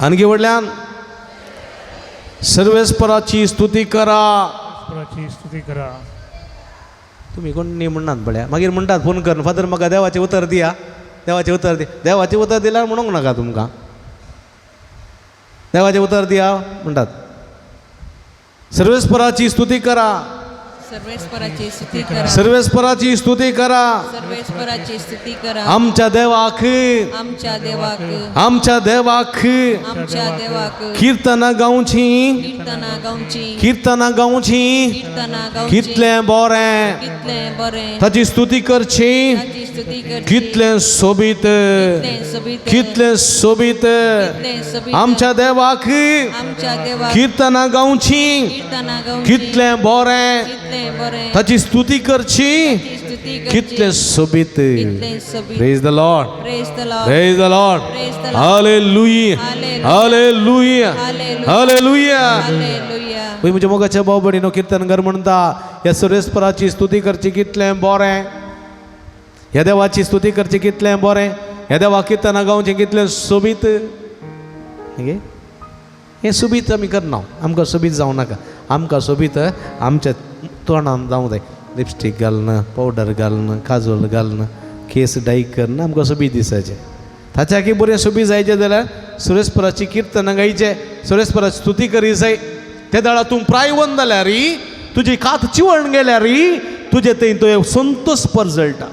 आणखी व्हडल्यान सर्वेस्पराची स्तुती करा. ईश्वराची स्तुती करा. तुमी कोण न्ही म्हणनात पळया, मागीर म्हणटात फोन करून, फादर म्हाका देवाचें उतर दिया, देवाचें उतर दी. देवाचें उतर दिल्यार म्हणूंक नाका तुमकां, देवाचें उतर दिया म्हणटात. सर्वेस्पराची स्तुती करा. सर्वेस्पराची स्तुती करा. सर्वेस्पराची स्तुती करा. सर्वेस्पराची स्तुती करा. आमच्या देवाक, आमच्या देवाक, आमच्या देवाक आमच्या देवाक किर्तनां गावची, किर्तनां गावची, किर्तनां गावची, किर्तनां गावची. कितलें बरें कितलें बरें ताची स्तुती करची, ताची स्तुती करची. कितलें सोबीत, कितलें सोबीत, कितलें सोबीत कितलें सोबीत आमच्या देवाक आमच्या देवाक किर्तनां गावची, किर्तनां गावची. कितलें बरें कितलें बरें ताची स्तुती करची, ताची स्तुती करची. कितलें सोबीत. कितलें सोबीत. Praise the Lord. Praise the Lord. Praise the Lord. Praise the Lord. Hallelujah. Hallelujah. Hallelujah. Hallelujah. पळय म्हज्या मोगाच्या भाव भयणीनो, किर्तनकार म्हणटा ह्या सर्वेस्पराची स्तुती करची कितलें बरें, ह्या देवाची स्तुती करची कितलें बरें, ह्या देवा किर्तनां गावचें कितलें सोबीत. गे हें सोबीत आमी करना, आमकां सोबीत जावं नाका, आमकां सोबीत आमच्या तोंडान जावं जाय. लिपस्टीक घालना, पावडर घालना, काजल घालना, केस डाय करना, आमकां सोबीत दिसाचें. ताच्याकी बरें सोबीत जायचें जाल्यार सुरेशपराची किर्तनां गायचें, सुरेशपराची स्तुती करी जाय. ते दाळा तूं प्रायवन जाल्यार, तुजी कात चिवण गेल्यार तुजे थंय तुवें संतोष परजळटा.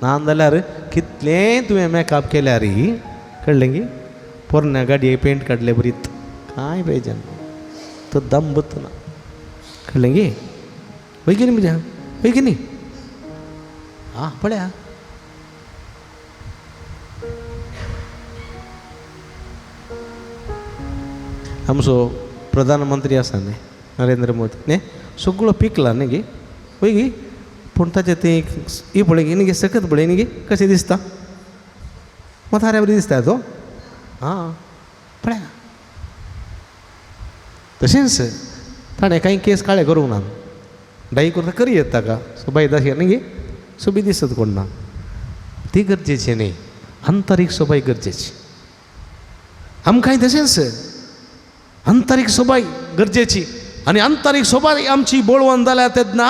ना जाल्यार कितलें तुवें मेकअप केल्यार, कळ्ळें की पोरण्या गाडये पेंट काडले बरीत कांय प्रयोजन, तो दंबत ना. कळ्ळें की? वय की न्ही म्हज्या, वय की न्ही? आं पळया, आमचो प्रधानमंत्री आसा न्ही नरेंद्र मोदी न्ही, सगळो पिकला न्ही गे, वय गी? पूण ताचें तें ही पळय न्ही गे, सकत पळय न्ही गे कशें दिसता, म्हाताऱ्या बरी दिसता तो. आं पळया, तशेंच ताणें कांय केस काळे करूंक ना, डाई करता करी येता ताका सोबाय दाशी न्ही गे, सोबी दिसत कोण ना. ती गरजेची न्ही, आंतरीक सोबाय गरजेची. आमकांय तशेंच आंतरीक सोबाय गरजेची. आनी आंतरीक सोबाय आमची बळवंत जाल्यार तेन्ना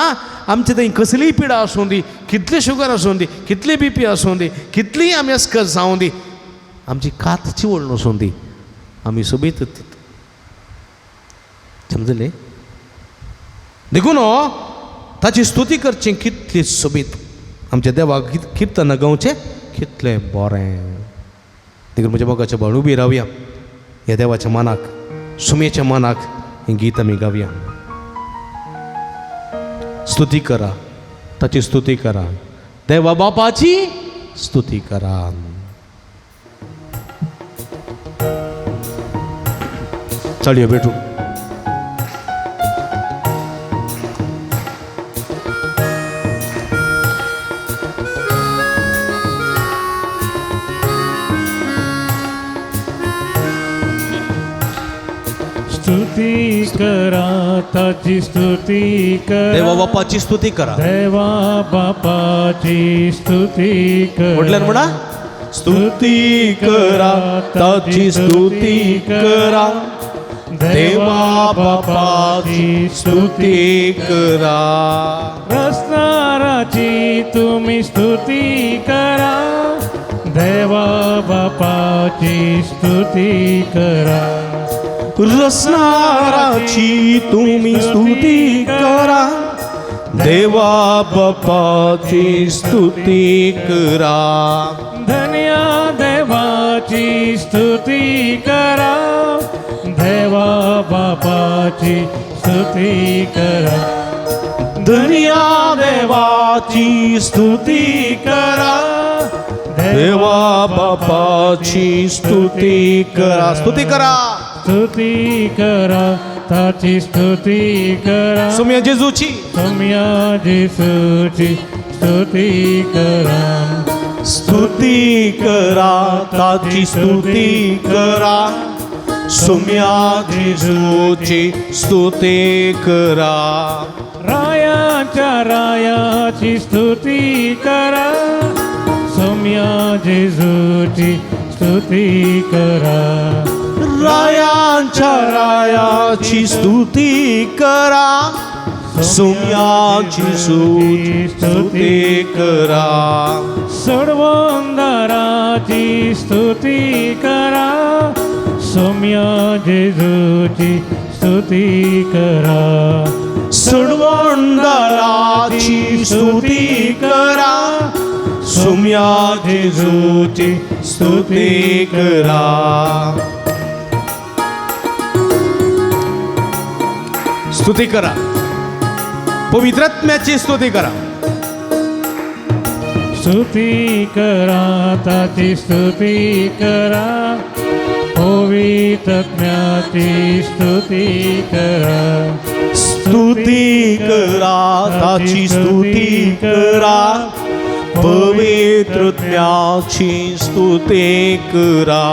आमचे थंय कसलीय पिडा आसूं दी, कितली शुगर आसूं दी, कितली बीपी आसूं दी, कितलीय आमी अस्कर जावं दी, आमची कात चिवळ नसूं दी, आमी सोबीत. समजलें? देखून ताची स्तुती करची कितली सोबीत, आमच्या देवाक किर्तनां गावचें कितलें बरें. देखून म्हज्या मोगाच्या भाव उबी रावया, ह्या देवाच्या मानाक, सुमेच्या मानाक हें गीत आमी गावया. स्तुती करा, ताची स्तुती करा, देवा बापाची स्तुती करा. चलयो भेटू. स्तुती करा ताची स्तुती करा, देवा बापाची स्तुती करा. देवा बापाची स्तुती करा. म्हटल्यार म्हणा, स्तुती करा ताची स्तुती करा, देवा बापाची स्तुती करा. रसनाराची तुम्ही स्तुती करा, देवा बापाची स्तुती करा. रसनाराची तुम्ही स्तुती करा, देवा बापाची स्तुती करा. धन्या देवाची स्तुती करा, देवा बापाची स्तुती करा. धन्या देवाची स्तुती करा, देवा बापाची स्तुती करा. स्तुती करा, स्तुती करा ताची स्तुती करा, सुम्या जेजूची, सुम्या जेजूची स्तुती करा. स्तुती करा ताची स्तुती करा, सुम्या जेजूची स्तुती करा. रायाच्या रायाची स्तुती करा, सुम्या जेजूची स्तुती करा. रायांच्या रायाची स्तुती करा, सुम्याची स्तुती करा, सोडवंदाराची स्तुती करा, सौम्य जेजूची स्तुती करा, सोडवंदाराची स्तुती करा, सुम्या जेजूची स्तुती करा. स्तुती करा, पवित्रात्म्याची स्तुती करा. स्तुती करा ताची स्तुती करा, पवित्रत्म्याची स्तुती करा, स्तुती करा ताची स्तुती करा, पवित्रत्म्याची स्तुती करा,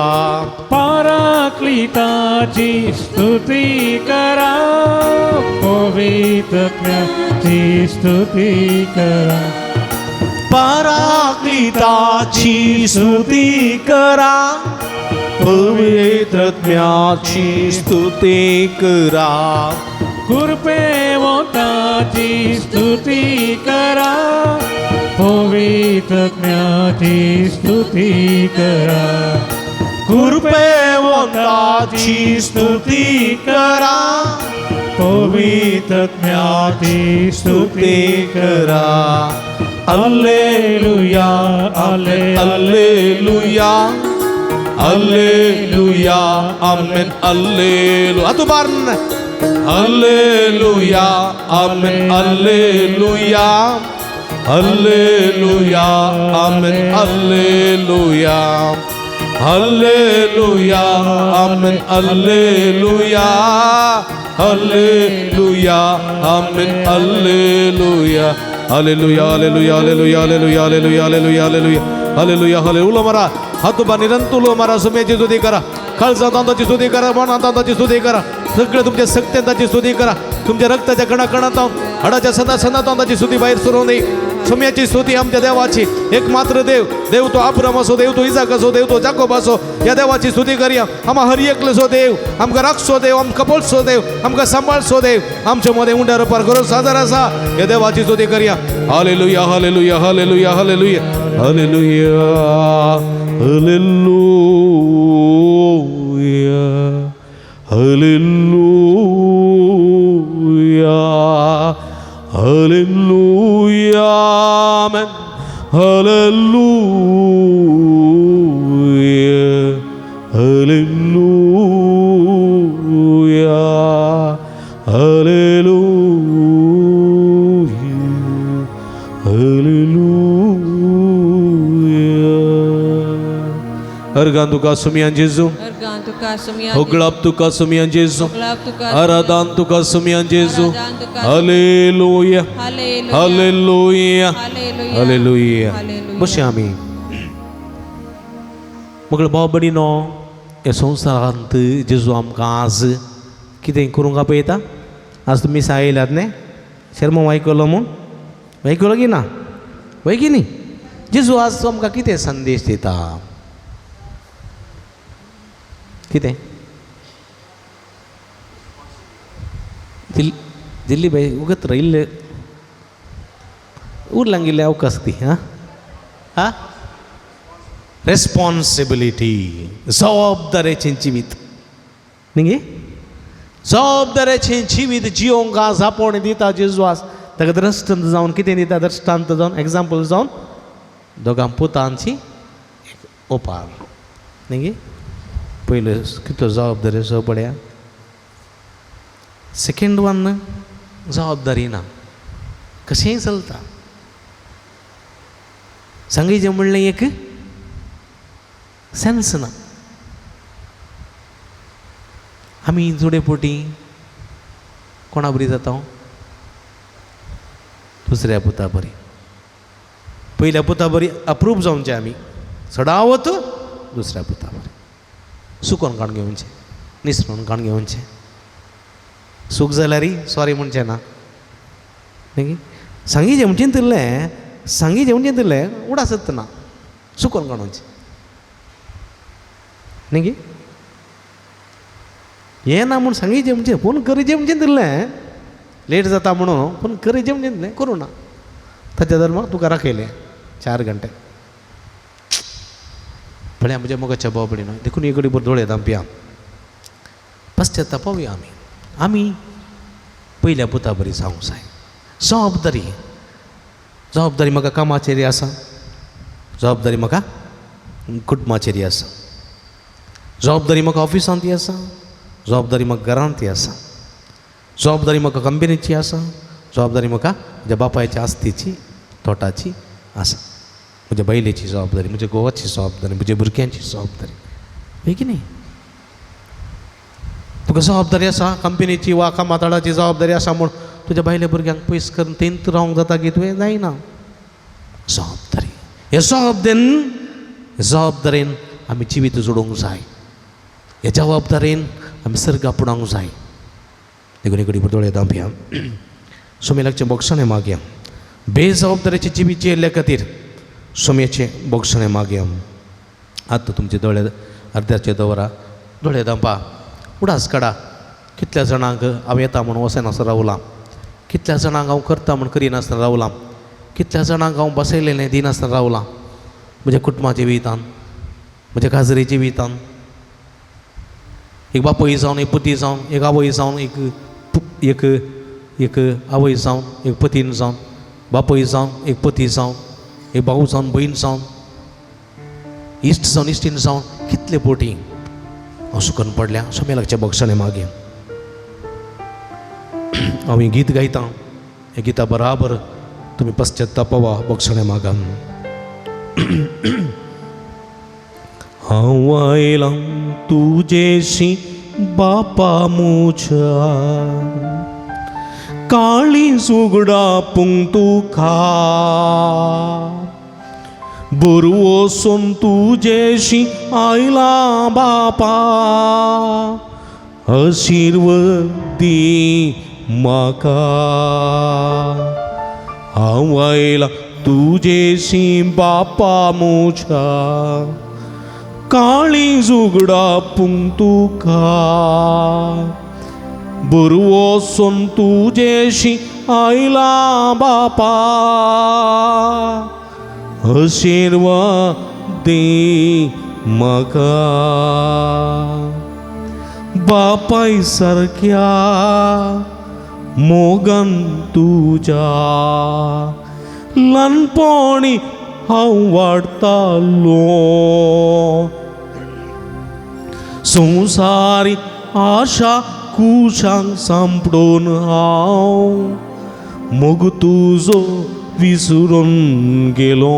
पाराक्लिताची स्तुती करा, पवित्रत्म्याची स्तुती करा, पराक्लिताची स्तुती करा, पवित्रत्म्याची स्तुती करा, कृपेवताची स्तुती करा, पवित्रत्म्याची स्तुती करा, कृपेवंताची स्तुती करा, पवित्रत्म्याची स्तुती करा. Alleluia, alleluia, alleluia, amen, alleluia. अतुबार्न alleluia, amen, alleluia, alleluia, amen, alleluia, alleluia, amen, alleluia, alleluia, amen, alleluia, alleluia, alleluia, alleluia, alleluia, alleluia, alleluia, alleluia, alleluia, alleluia. उलो मारा, हातोबा निरंतर उलो मारा, सुम्याची स्तुती करा, खालचा तांदाची स्तुती करा, मना तांदाची स्तुती करा, सगळे तुमच्या सत्यांची स्तुती करा, तुमच्या रक्ताच्या कणाकणात हाडाच्या सदा सदा तांदाची स्तुती बाहेर सुरू नये. सुम्याची स्तुती आमच्या देवाची, एकमात्र देव, देव तो अब्राम असो, देव तो इजाक असो, देव तो जाकोब असो, या देवाची स्तुती करूया. आम्हा हर एकलसो देव, आमकां राखसो देव, आमकां पोळसो देव, आमकां सांबाळसो देव, आमच्या मदें उंड्या रुपार करून सादर आसा, या देवाची स्तुती करूया. Hallelujah, hallelujah, hallelujah, hallelujah, hallelujah, hallelujah, hallelujah, hallelujah, amen, hallelujah, hallelujah, hallelujah, hallelujah. Organ तुका सुमियान जेजू, अर्गान तुका सुमियान, होगळाप तुका सुमियान जेजू, होगळाप तुका, आराधान तुका सुमियान जेजू. आराधान तुका. Hallelujah, hallelujah, hallelujah, hallelujah, hallelujah. Hallelujah. बशे आमी मगळ भाव भयणीनो, ह्या संवसारांत जेजू आमकां आज कितें करूंक आपयता. आज तुमी मिसा येयल्यात न्ही, शेर्मांव आयकलो म्हूण आयकलो की ना, वय की न्ही? जेजू आज आमकां कितें संदेश दिता? कितें दिल्ली बाई उगत इल्ले उरलांगिल्ले अवकाश ती. हां हां, रेस्पॉन्सिबिलिटी, जबाबदारेचें जिवीत न्ही गे, जबाबदारेचें जिवीत जियोंक आज आपोवणें दिता जेजू. आज ताका दृश्टांत जावन कितें दिता? दृश्टांत जावन, एग्जाम्पल जावन, दोगां पुतांची ओपार न्ही गे. पयलो कितलो जबाबदारी पळया, सेकेंड वन जबाबदारी ना, कशेंय चलता. सांगीचें म्हणलें एक सेन्स ना. आमी थोडे पोटी कोणा बरी जाता? दुसऱ्या पुता बरी. पयल्या पुता बरी अप्रूप जावचें आमी, चडावत दुसऱ्या पुता बरी सुकोन काडून घेवचें, निसरून काडून घेवचें. सूख जाल्यार सॉरी म्हणचें ना. मागीर सांगीचें म्हणचें तितलें, सांगीचें म्हणचें तितलें उडासत ना, सुकोन काडून न्ही गे. हें ना म्हूण सांगिचें म्हणजे फोन करीचे म्हणजे दिल्लें लेट जाता म्हणून फोन करीचे म्हणजे दिलें करूं ना ताच्या धर्माक तुका राखयलें 4 घंटे पळया म्हज्या मोगाच्या भाव भयणीनो देखून एक घडी दोळे धांपया पश्चातापावया आमी आमी पयल्या पुता बरी जावंक जाय. जबाबदारी जबाबदारी म्हाका कामाचेर आसा, जबाबदारी म्हाका कुटुंबाचेर आसा, जबाबदारी म्हाका ऑफिसांत आसा, जबाबदारी म्हाका घरांत आसा, जबाबदारी म्हाका कंपनीची आसा, जबाबदारी म्हाका म्हज्या बापायच्या आस्तीची तोटाची आसा, म्हज्या बायलेची जबाबदारी, म्हज्या घोवाची जबाबदारी, म्हज्या भुरग्यांची जबाबदारी. हय की न्ही? तुका जबाबदारी आसा कंपनीची वा कामाताळाची जबाबदारी आसा म्हूण तुज्या बायले भुरग्यांक पयस करून तेंत रावंक जाता की तुवें जायना. जबाबदारी हे जबाबदारेन आमी जिवीत जोडूंक जाय, हे जबाबदारेन आमी सर्ग आपणावंक जाय. देखून एक घडी दोळे धांपया सोमेलाचें बोगसणें मागया. बेजबाबदारेचें जिवीत जियेल्ल्या खातीर सोम्याचें बोगसणें मागया. आतां तुमचे दोळे अर्द्याचे दवरा, दोळे धांपा, उडास काडा. कितल्या जाणांक हांव येता म्हूण वचनासतना रावलां, कितल्या जाणांक हांव करता म्हूण करिनासतना रावलां, कितल्या जाणांक हांव बसयलेलें दिनासतना रावलां. म्हज्या कुटुंबा जिवितान, म्हज्या काजरे जिवितान, एक बापूय जावन, एक पती जावन, एक आवय जावन, एक एक एक आवय जावन, एक पतीन जावन, बापूय जावन, एक पती जावन, एक भाऊ जावन, भयण जावन, इश्ट जावन, इश्टीण जावन, कितले बोटी हांव सुकून पडल्या. सोम्या लागच्या बक्षाणे मागीर हांव हें गीत गायतां, ह्या गिता बराबर तुमी पश्चातापवा बक्षाणे मागा. हांव आयलां तुजेशी बापा मुझ्या, काळी सुगडा पुंग तुका, बरवसून तुजेशी आयला बापा, आशिर्वाद दी म्हाका. हांव आयलां तुजेशी बापा मुझ्या, काळी जुगडा पुंग तुका, बरवसून तुजेशी आयला बापा, आशिर्वाद दी म्हाका. बापाय सारक्या मोगान तुज्या ल्हानपणी हांव वाडटालो, संवसारी आशा कुशांक सांपडून हांव मोग तुजो विसरून गेलो.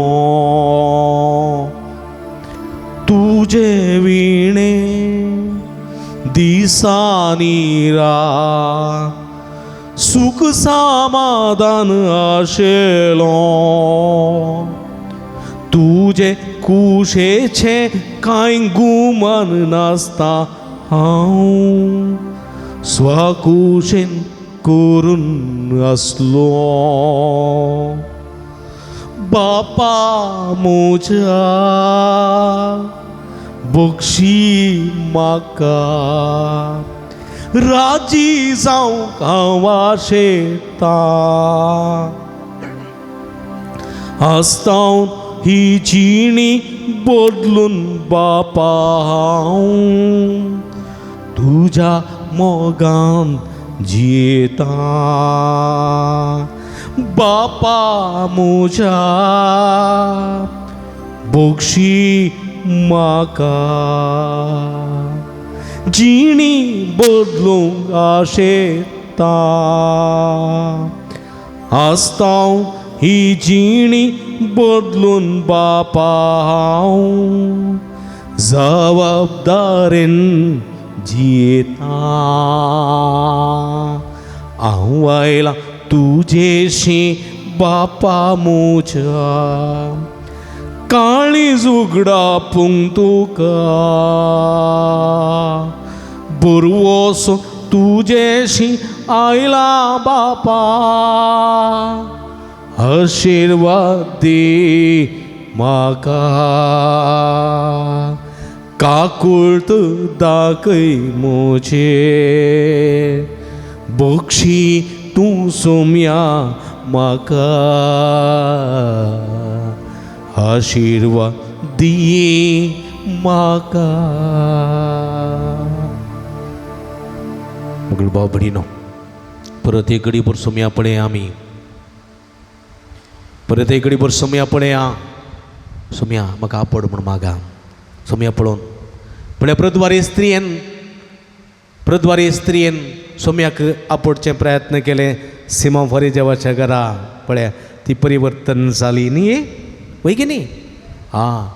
तुजे विणे दिसांनी रात सुख समाधान आशिल्लो, तुजे कुशेचें कांय गुमान नासता हांव स्वकुशेन करून आसलो. बापा म्हज्या बक्षी म्हाका, राजी जावंक हांव आशेतां, आसतावन ही जिणी बदलून बापा हांव तुज्या मोगान जियेतां. बापा म्हज्या बक्षी म्हाका, जिणी बदलूंक आशेतां, आसतांव ही जिणी बदलून बापा हांव जबाबदारेन जियेतां. हांव आयलां तुजेशी बापा म्हज्या, काळी जुगडा पुंग तुका, बरवसो तुजेशी आयला बापा, आशिर्वाद दी म्हाका. काकुळत दाखय म्हजेर, बक्षी तूं सोम्या म्हाका, आशिर्वाद दी म्हाका. मगळ भाव भयणीनो, परत एक घडीभर सोमया पळया आमी, परत एक घडीभर सोमया पळया. सोमया म्हाका आपड म्हूण मागा. सोमया पळोवन पळया प्रद्वारी स्त्रियेन, प्रद्वारी स्त्रियेन सोम्याक आपोडचे प्रयत्न केले. सिमा फरी देवाच्या घरा पळया ती परिवर्तन जाली न्ही, वय की न्ही? आं,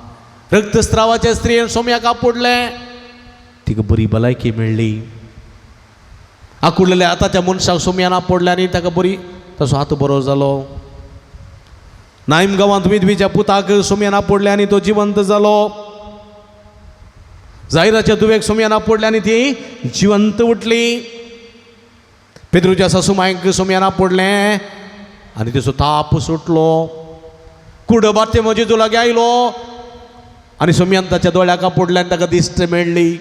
रक्तस्रावाच्या स्त्रियेन सोम्याक आपोडलें, तिका बरी भलायकी मेळ्ळी. आकुडलेल्या आतांच्या मनशाक सोम्यान आपोडलें आनी ताका बरी ताचो हात बरो जालो. नायम गांवांत विधवीच्या पुताक सोम्यान आपोडलें आनी तो जिवंत जालो. जायराच्या दुवेक सोम्यान आपोडलें आनी ती जिवंत उठली. पेद्रूच्या सासूमायक सोम्यान आपोडलें आनी तिचो ताप सुटलो. कुड बारते जेजू लागीं आयलो आनी सोम्यान ताच्या दोळ्याक आपोडलें आनी ताका दिश्ट मेळ्ळी.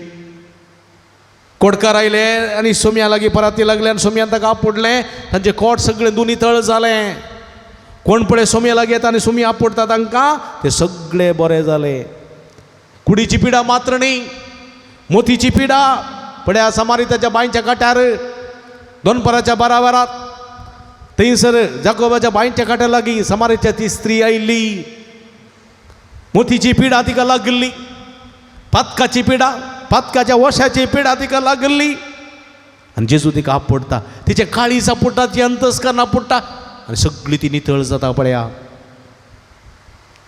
कोडकार आयले आनी सोम्या लागीं पराती लागले आनी सोम्यान ताका आपोडलें. तांचें कोट सगळें दोनी तळ जालें. कोण पळय सोम्या लागीं येता आनी सोमी आपोडटा तांकां, ते सगळे बरे जाले. कुडीची पिडा मात्र न्ही, मोतीची पिडा. पळया समारिताच्या बांयच्या काट्यार दोनपराच्या 12 वरात थंयसर जाकोबाच्या बांयच्या काट्या लागीं समारीच्या ती स्त्री आयिल्ली. मोतीची पिडा तिका लागिल्ली, पातकाची पिडा, पातकाच्या वशाची पिडा तिका लागिल्ली. आनी जेजू तिका आपोडटा, तिचें काळीज आपोडटा, ती अंतस्करण आपोडटा आनी सगळी ती नितळ जाता. पळया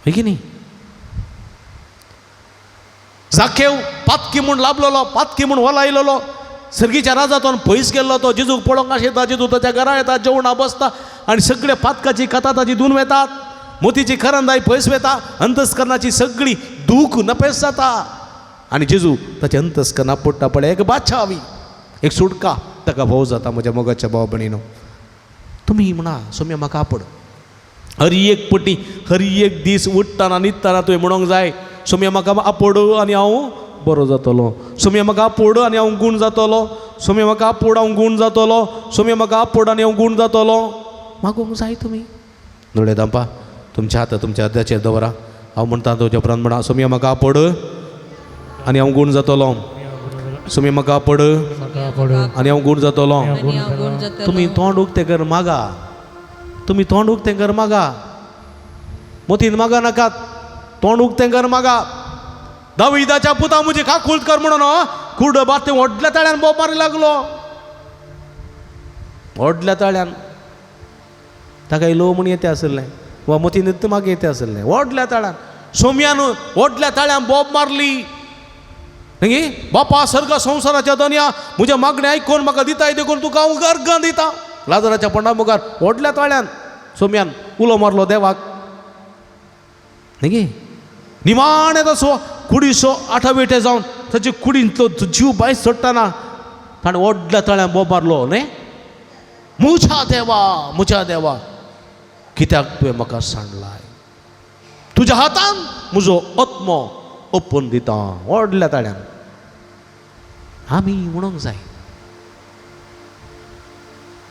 हय की न्ही? जाकेव पातकी म्हूण लाबलेलो, पातकी म्हूण वलायलेलो, सर्गीच्या राजातून पयस गेल्लो तो जेजूक पळोवंक आशिल्लो. जेजू ताच्या घरा येता, जेवणा बसता आनी सगळे पातकाची कथा ताची धुवन वेतात. मोतीची करंदाय पयस वेता, अंतस्करणाची सगळी दूख नपेस जाता आनी जेजू ताचें अंतस्करण आपोडटा. पळय एक बादशावी, एक सुटका ताका भोव जाता. म्हज्या मोगाच्या भाव भयणीनो, तुमी म्हणा सोम्या म्हाका आपोड. हर एक पटी, हर एक दीस उठ्ठना न्हिदतना तुवें म्हणूंक जाय, सोम्या म्हाका आपोड आनी हांव बरो जातलो. सोम्या म्हाका आपोड आनी हांव गूण जातलो. सोम्या म्हाका आपोड हांव गूण जातलो. सोम्या म्हाका आपोड आनी हांव गूण जातलो. मागूंक जाय तुमी. दोळे धांपा, तुमच्या हात तुमच्या अर्द्याचेर दवरा. हांव म्हणटा तुज्या उपरांत म्हणा, सोम्या म्हाका आपोड आनी हांव गूण जातलो. सोम्या म्हाका आपोड आनी हांव गूण जातलो. तुमी तोंड उक्तें कर मागा, तुमी तोंड उक्तें कर मागा, मोतीन मागा नाकात, तोंड उक्तें कर मागा. दाविदाच्या पुता म्हजी काकूळत कर म्हणून कुड बाते व्हडल्या ताळ्यान बोब मारी लागलो. व्हडल्या ताळ्यान ताका लो म्हूण येते आसलें वा मोतीन मागीर येते आसलें. व्हडल्या ताळ्यान सोम्यान व्हडल्या ताळ्यान बोब मारली. न्ही बापा सर्ग संवसाराच्या दनया, म्हज्या मागणें आयकून म्हाका दिताय देखून तुका हांव अर्गां दिता. लाजराच्या पोंडा मुखार व्हडल्या ताळ्यान सोम्यान उलो मारलो देवाक. न्ही निमाणें तसो कुडीचो आठाविटे जावन ताचे कुडींतलो जीव भायर सोडटना ताणें व्हडल्या ताळ्यान बोब मारलो. न्ही म्हज्या देवा, म्हज्या देवा, कित्याक तुवें म्हाका सांडलाय? तुज्या हातान म्हजो आत्मो ओपून दिता. व्हडल्या ताळ्यान आमी म्हणूंक जाय.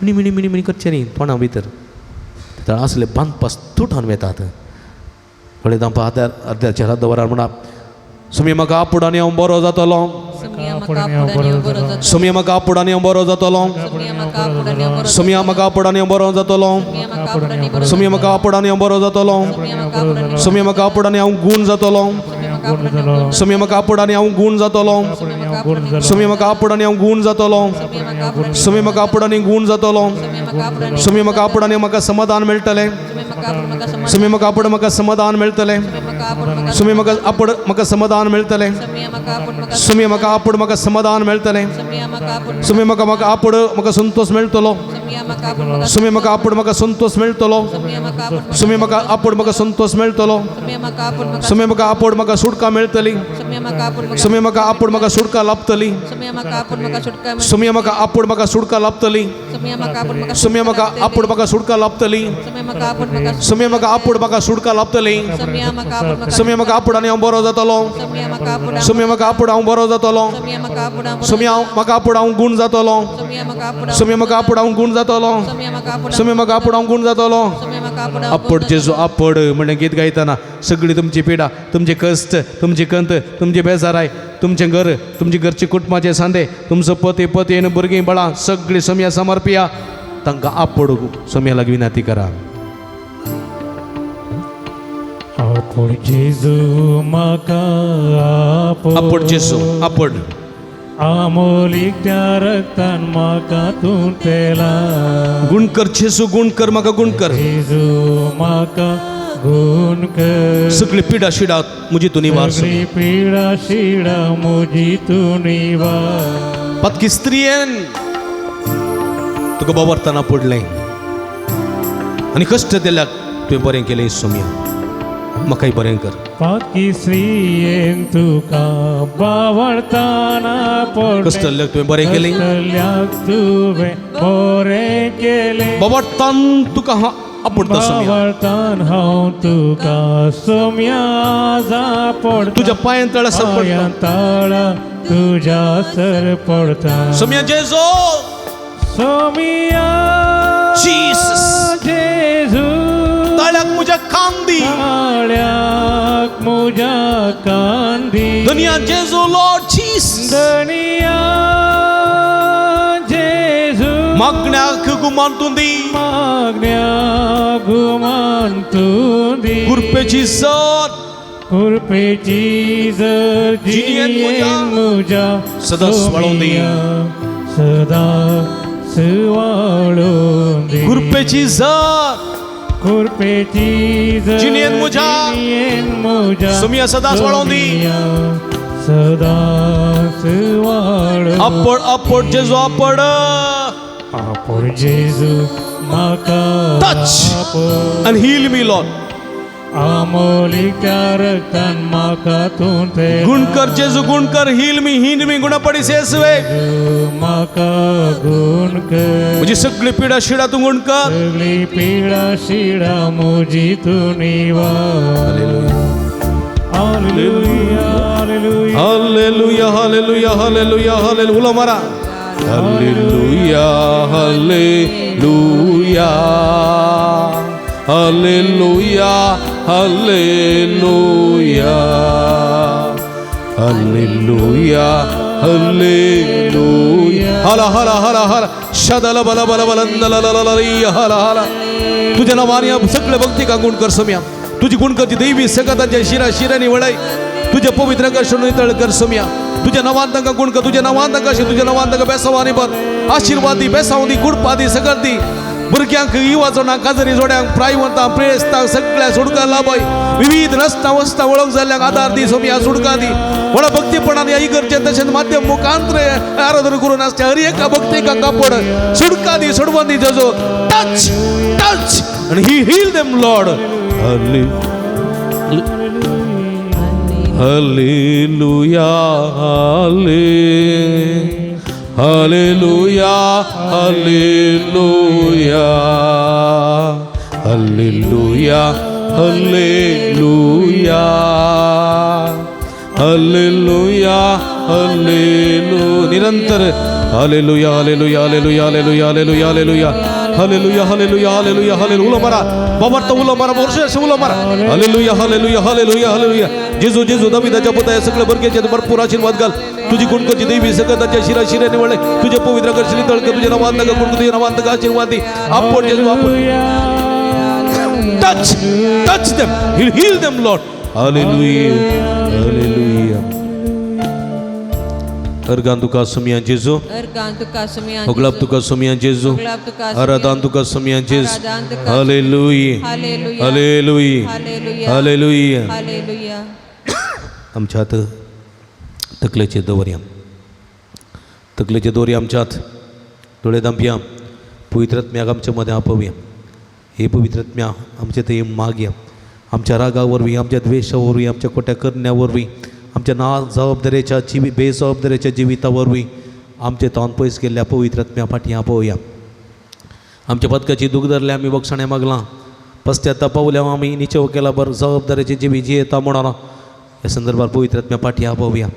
मिणी मिणी मिणी मिणी करचें न्ही तोंडा भितर असले बांदपास तुटोन वेतात. फुडें धांपा हातार अर्द्याचेर हात दवरात म्हणा, सोम्या म्हाका आपोड आनी हांव बरो जातलो. सोम्या म्हाका आपोड आनी हांव बरो जातलो. सोम्या म्हाका आपोड आनी हांव बरो जातलो. सोम्या म्हाका आपोड आनी हांव बरो जातलो. सोम्या म्हाका आपोड आनी हांव गूण जातलो. सोम्या म्हाका आपोड आनी हांव गूण जातलो. सोम्या म्हाका आपोड आनी हांव गूण जातलो. सोम्या म्हाका आपोड आनी गूण जातलो. सोम्या म्हाका आपोड आनी म्हाका समाधान मेळटलें. सोम्या म्हाका आपोड म्हाका समाधान मेळटलें. सोम्या म्हाका आपोड म्हाका समाधान मेळटलें. सोम्या म्हाका आपोड म्हाका समाधान मेळटलें. सोम्या म्हाका म्हाका आपोड म्हाका संतोष मेळटलो. सोम्या म्हाका आपोड म्हाका संतोष मेळटलो. सोम्या म्हाका आपोड म्हाका संतोष मेळटलो. सोम्या म्हाका आपोड म्हाका सुटका मेळटली. म्हाका आपूण म्हाका सोमया म्हाका आपूण म्हाका सुटका लाभतली. सोमया म्हाका आपूण म्हाका सुटका सोमया म्हाका आपूण म्हाका सुटका लाभतली. सोमया म्हाका आपूण म्हाका सोमया म्हाका आपूण म्हाका सुटका लाभतली. सोमया म्हाका आपूण म्हाका सोमया म्हाका आपूण म्हाका सुटका लाभतली. सोमया म्हाका आपूण म्हाका सोमया म्हाका आपूण आनी हांव बरो जातलो. सोमया म्हाका आपूण सोमया म्हाका आपूण हांव बरो जातलो. सोमया म्हाका आपूण हांव बरो सोमया म्हाका आपूण हांव गूण जातलो. सोमया म्हाका आपूण सोमया म्हाका आपूण हांव गूण जातलो. सोमया म्हाका आपूण सोमया म्हाका आपूण हांव गूण जातलो. सोमया म्हाका आपूण हांव आप्पड जेजू आप्पड म्हणून गीत गायतना सगळी तुमची पिडा, तुमचे कश्ट, तुमची कंत, तुमची बेजाराय, तुमचें घर, तुमचे घरचे कुटुंबाचे सांदे, तुमचो पती पती आनी भुरगीं बाळां सगळीं सोमया समर्पिया. तांकां आप्पड सोमया लागीं विनंती करा. आपूण जेजू म्हाका आपूण आप्पड जेजू आप्पड. आमोलीक त्या रक्तान म्हाका तूं तेला. गुण कर जेजू, गुण कर म्हाका, गुण कर. जेजू म्हाका गुण कर. सगळी पिडा शिडा म्हजी तूं निवार. सगळी पिडा शिडा म्हजी तूं निवार. पातकी स्त्रियेन तुका बावरतना पडलें आनी कश्ट दिल्याक तुवें बरें केलें सोमया, म्हाकाय बरें कर. पातकी स्त्रियेन तुका बावडताना पडलें. कश्ट दिल्याक तुवें बरें केलें. कश्टल्याक तुवें बरें केलें. बावडतान तुका हांव आपोडटा सोमया. बावडतान हांव तुका सोमया जापडटा. तुज्या पांयां तळा सर पडटा. पांयां तळा तुज्या सर पडटा. सोमया जेजू सोमया जीसस जेजू ताळ्याक म्हज्या कान दी. ताळ्याक म्हज्या कान दी. धनया जेजू लॉर्ड जीसस धनिया जेजू मागण्याक गुमान तूं दी. मागण्या गुमान तूं दी. कृपेची सर कृपेची जर जिणेंत जिणेंत म्हज्या सदां सुवाळून दी. सदां सुवाळून दी. कृपेची सर कृपेची जर जिणेंत म्हज्या जिणेंत म्हज्या सोमया सदां सुवाळून दी. सदां सुवाळून. आप्पड आप्पड जेजू आप्पड. आपूण जेजू म्हाका Touch. आपूण. And heal me, Lord. आमोलीक त्या रक्तान म्हाका तूं ते गुण कर जेजू, गुण कर. हील मी, हील मी. गुणपडी सेसवे म्हाका गुण कर. म्हजी सगळी पिडा शिडा तूं गुण कर. सगळी पिडा शिडा म्हजी तूं निवार. Hallelujah, hallelujah. Hallelujah, hallelujah, hallelujah, hallelujah. उलो मारा. Hallelujah, hallelujah, hallelujah, hallelujah, hallelujah, hallelujah. हला हला हला हला शदल बल बल बल हला हला. तुझ्या नावाने सगळे भक्ती का गुण कर सोम्या. तुझी गुण करची देवी सगळ्यांच्या शिरा शिरांनी वळाय. तुझ्या पवित्र कर्षण नितळ कर सोम्या. तुझ्या नावान तांकां गुण कर. तुझ्या नावान तांकां तुझ्या नावान तांकां बेसावानी बर आशिर्वाद दी, बेसाव दी, गुडपा दी, सगळं दी. भुरग्यांक युवा जोडांक, काजरी जोड्यांक, प्रायवंतांक, प्रेस्तांक सगळ्या सुडका लाभय. विविध रस्ता वस्ता वळख जाल्ल्यांक आदार दी सोम्या, सुडका दी. व्हडा भक्तीपणान ह्या इगर्जेन तशेंच माध्यम मुखांतर आराधना करून आसच्या हर एका भक्तीक कापड सुडका दी, सोडवण दी जेजू. टच टच आनी ही heal them Lord. Hallelujah, hallelujah, hallelujah, hallelujah, hallelujah, hallelujah, hallelujah. निरंतर hallelujah, hallelujah, hallelujah, hallelujah, hallelujah, hallelujah, hallelujah, hallelujah, hallelujah, hallelujah. उलो मारा बाबा, उलो मारा, वर्ष उलो मारा. Hallelujah, hallelujah, hallelujah, hallelujah. जेजू जेजू दाविदाच्या पुता सगळ्या भुरग्याचे भरपूर आशीर्वाद घाल. तुझी गुणकरची देवी सगळ्याच्या शिरा शिराने वळले. तुझ्या पवित्र कर्षणी तळक तुझ्या नावान नका गुण, तुझ्या नावान नका आशीर्वाद दी. आपण जेजू आपण touch touch them, heal them Lord. Hallelujah, hallelujah. Organ तुका सोमया जेजू. अर्गान तुका सोमया. होगलाप तुका सोमया जेजू. होगलाप तुका आराधान तुका सोमया जेजू. आराधान तुका. Hallelujah, hallelujah, hallelujah, hallelujah, hallelujah. Hallelujah. आमच्या हात तकलेचे दवरया, तकलेचे दवरया आमच्या हात. दोळे दांपया. पवित्रात्म्याक आमच्या मदें आपोवया. हे पवित्रात्म्या आमचे थंय मागया. आमच्या रागा वरवीं, आमच्या द्वेशा वरवीं, आमच्या खोट्या करण्या वरवीं, आमच्या ना जबाबदारेच्या जिवी बेजबाबदारेच्या जिविता वरवीं आमचे तोंड पयस गेल्ल्या पवित्र आत्म्या फाटीं आपोवया. आमच्या पदकाची दूख धरल्या आमी बक्षाणें मागलां पस्त्याता पावल्या आमी निचेव केला बर जबाबदारेची जिवी जियेता म्हणून ह्या संदर्भार पवित्र आत्म्या फाटीं आपोवया.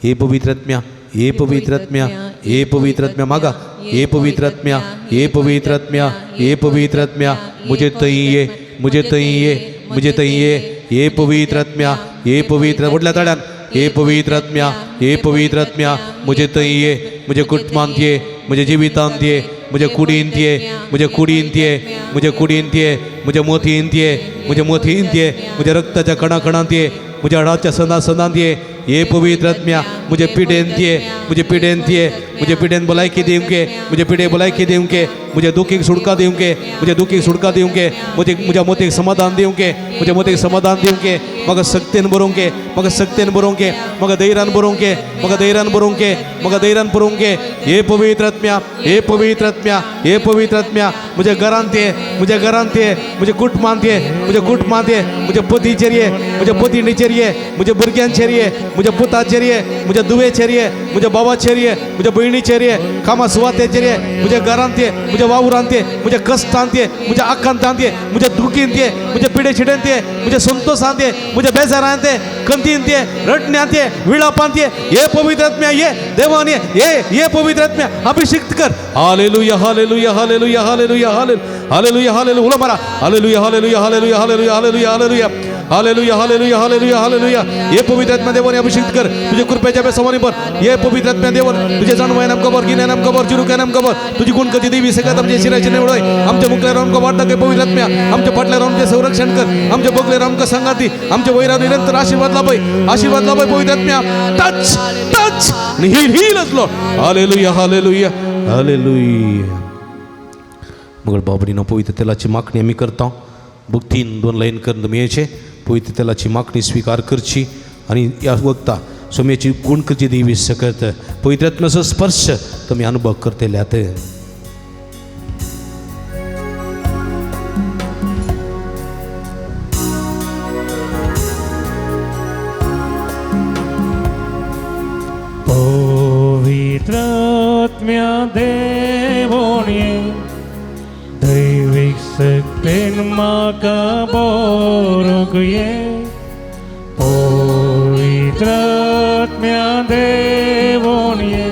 हे पवित्र आत्म्या, हे पवित्र आत्म्या, हे पवित्र आत्म्या मागा, हे पवित्र आत्म्या, हे पवित्र आत्म्या, हे पवित्र आत्म्या मुझे तई ये, मुझे तई ये, मुझे तई ये. हे पवित्र आत्म्या, हे पवित्र व्हडल्या ताळ्यान, हे पवित्र आत्म्या, हे पवित्र आत्म्या मुझे तई ये, मुझे कुटुंबांत ये, मुझे जिवितांत ये, मुझे कुडींत ये, मुझे कुडींत ये, मुझे कुडींत ये, मुझे मोतींत ये, मुझे मोतींत ये, मुझे रक्ताच्या कणाकणांत ये, मुझे हाडाच्या सदा सदांत ये. हे पवित्र आत्म्या मुझे पिडेंत ये, मुझे पिडेंत ये, मुझे पिडेन भलायकी दिवंके, मुझे पिडे भलायकी दिवंके, मुझे दुखीक सुटका दिवंके, मुझे दुखीक सुटका दिवंके, मुझे म्हज्या मोतीक समाधान दिवंके, मुझे मोतीक समाधान दिवंके, म्हाका शक्तेन बरोवंके, म्हाका शक्तेन बरोवंके, म्हाका धैर्यान बरोवंके, म्हाका धैर्यान बरोवंके, म्हाका धैर्यान बरोवंके. हे पवित्र आत्म्या, हे पवित्र आत्म्या, हे पवित्र आत्म्या म्हज्या घरांत ये, म्हज्या घरांत ये, म्हज्या कुटुंबांत ये, म्हज्या कुटुंबांत ये, म्हज्या पतीचेर ये, म्हज्या पतिणीचेर ये, म्हज्या भुरग्यांचेर ये, म्हज्या पुताचेर ये, म्हज्या धुवेचेर ये, म्हज्या भावाचेर ये, म्हज्या भयणीचेर ये, कामा सुवातेचेर ये, म्हज्या घरांत ये, म्हज्या वावरांत ये, म्हज्या कश्टांत ये, म्हज्या आकांतांत ये, म्हज्या दुखींत ये, म्हज्या पिडे शिडेंत ये, म्हज्या संतोषांत ये, म्हज्या बेजारांत ये, खंतींत ये, रडण्यांत ये, विळापांत ये. हे पवित्र आत्म्या ये, देवान ये, ये ये पवित्र आत्म्या अभिषिक्त कर. Hallelujah, hallelujah, hallelujah, hallelujah, hallelujah, hallelujah. उलो मारा, hallelujah, hallelujah, hallelujah, hallelujah, hallelujah, hallelujah, hallelujah, hallelujah, hallelujah, hallelujah. हे पवित्र आत्म्या देवाने अभिषिक्त कर, तुझ्या कृपेच्या बेसवानी भर. हे पवित्र आत्म्या देवन तुझ्या जाणवायन आमकां भर, गिन्यान आमकां भर, चिरुक्यान आमकां भर. तुझी गुणकती देवी सगळ्यात आमच्या शिराचे निवडोय, आमच्या मुखल्यार आमकां वाट दाखय पवित्र आत्म्या, आमच्या फाटल्यार आमचें संरक्षण कर, आमच्या बगलेर आमकां सांगात दी, आमच्या वैरार निरंतर आशीर्वाद लाभय, आशीर्वाद लाभय पवित्र आत्म्या. टच टच हील हील असलो. Hallelujah, hallelujah, hallelujah. मग बाबडीनो पवित्र तेलाची मागणी आमी करता. भक्तीन दोन लायन करून तुमी येचे पवित्र तेलाची मागणी स्विकार करची आनी ह्या वक्ता सोम्याची गुण करची देवी सकत पवित्र आत्म्याचो स्पर्श तुमी अनुभव करतल्यात. पवित्र आत्म्या देवोणये दैवीक शक्तेन म्हाका बरोवंक ये. पवित्र आत्म्या देवोणये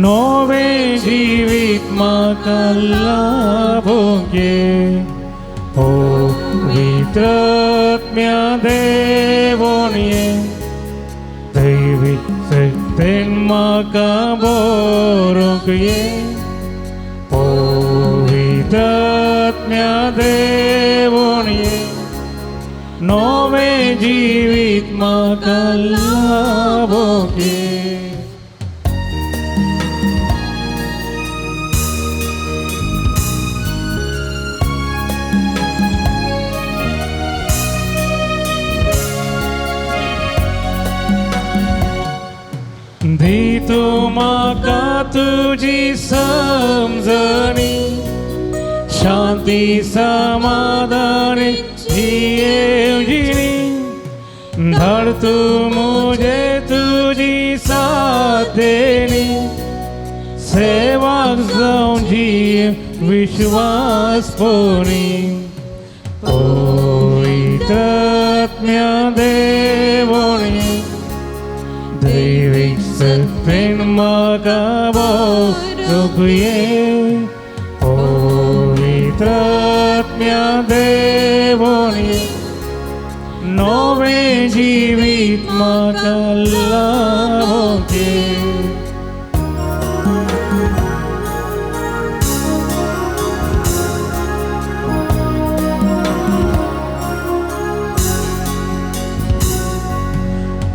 नवें जिवीत म्हाका लाभूंक ये. पवित्र आत्म्या देवोणये दैवीक शक्तेन म्हाका बरोवंक ये. पवित्र आत्म्या देवोणये नवें जिवीत म्हाका लाभूंक ये. दी तूं म्हाका तुजी समजणी, शांती समाधान जियेवजिणी, धाड तूं मुजे तुजी साथ देणी, सेवाक जावन जिये विश्वासपणी. पवित्र आत्म्या देवोणी दैवीक शक्तेन म्हाका बरोवंक ये. पवित्र आत्म्या देवोणी नवें जिवीत म्हाका लाभूंक ये.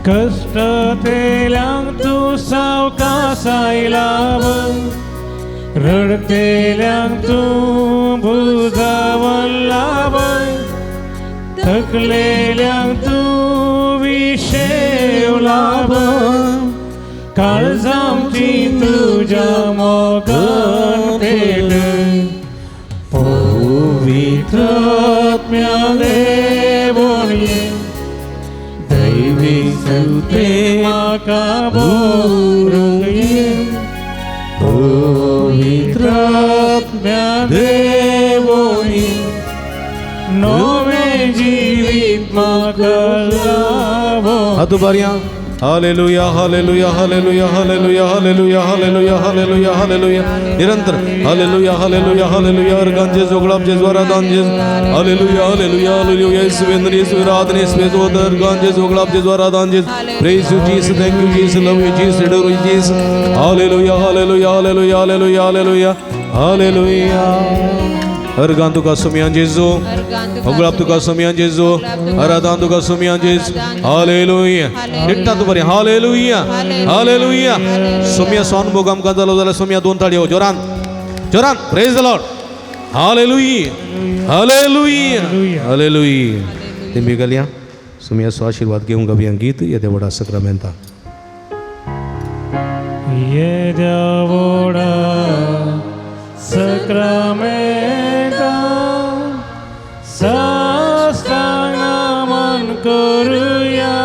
कश्ट तेल्यांक तूं सावकासाय लाव, रडतेल्यांक तूं भुजावन लावय, थकलेल्यांक तूं विशेव लाभ, काळजांची तुज्या मोगान पेट. पवित्र आत्म्या देवोणये दैवी शक्तेन पवित्र आत्म्या देवोनी नवें जिवीत म्हाका लाभो. हात उबारया. Hallelujah hallelujah hallelujah hallelujah hallelujah hallelujah hallelujah hallelujah. निरंतर हालेलुया हालेलुया हालेलुया. अर्गान जेजू गुलाब जेजू आराधन जेजू. Hallelujah hallelujah hallelujah. येसुवे नरी येसुवे आराधन येसुवे जोत. अर्गान जेजू गुलाब जेजू आराधन जेजू. Praise you Jesus, thank you Jesus, love you Jesus, adore you Jesus. Hallelujah hallelujah hallelujah hallelujah hallelujah hallelujah. Organ तुका सुमियान जेजू, गुलाब तुका सुमियान जेजू, आराधन तुका सुमियान जेजू. हालेलुया. निट्टा तूं बरें. Hallelujah hallelujah. सोम्या स्वानुभोग आमकां जालो जाल्यार सोम्या दोन ताळयो जोरान जोरान. Praise the Lord. Hallelujah hallelujah hallelujah. तेंबी घालया. सोम्याचो आशिर्वाद घेवंक गावया गीत येद्या व्हडा सक्रामेंता. येद्या व्हडा सक्रामेंता साष्टांग नमन करुया.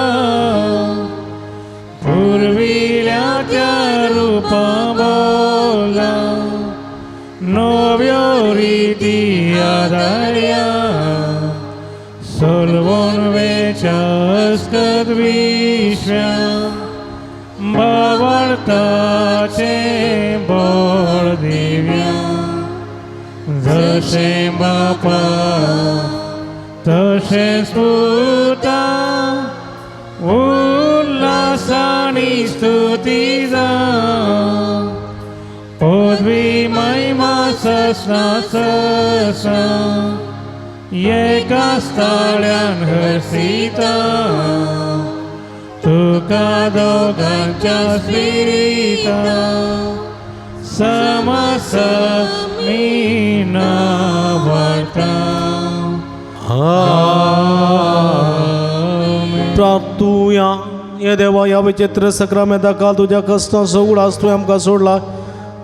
पुर्विल्या त्या रुपा बोला नव्यो रिती आदारया. सोलवून वेच्या अस्कत विश्व्या बावळताचें बळ दिव्या. जशें बापा तशेंच पुता उल्हासानी स्तुती जावं. पदवी महिमा ससना ससा एका स्थाळ्यान हर्षिता. तुका दोगांच्या स्पिरिता समसमी नावडता. प्राप्तुया. हे देवा, ह्या विचित्र सक्रामेंता काल तुज्या कश्टांचो उडास तुवें आमकां सोडला.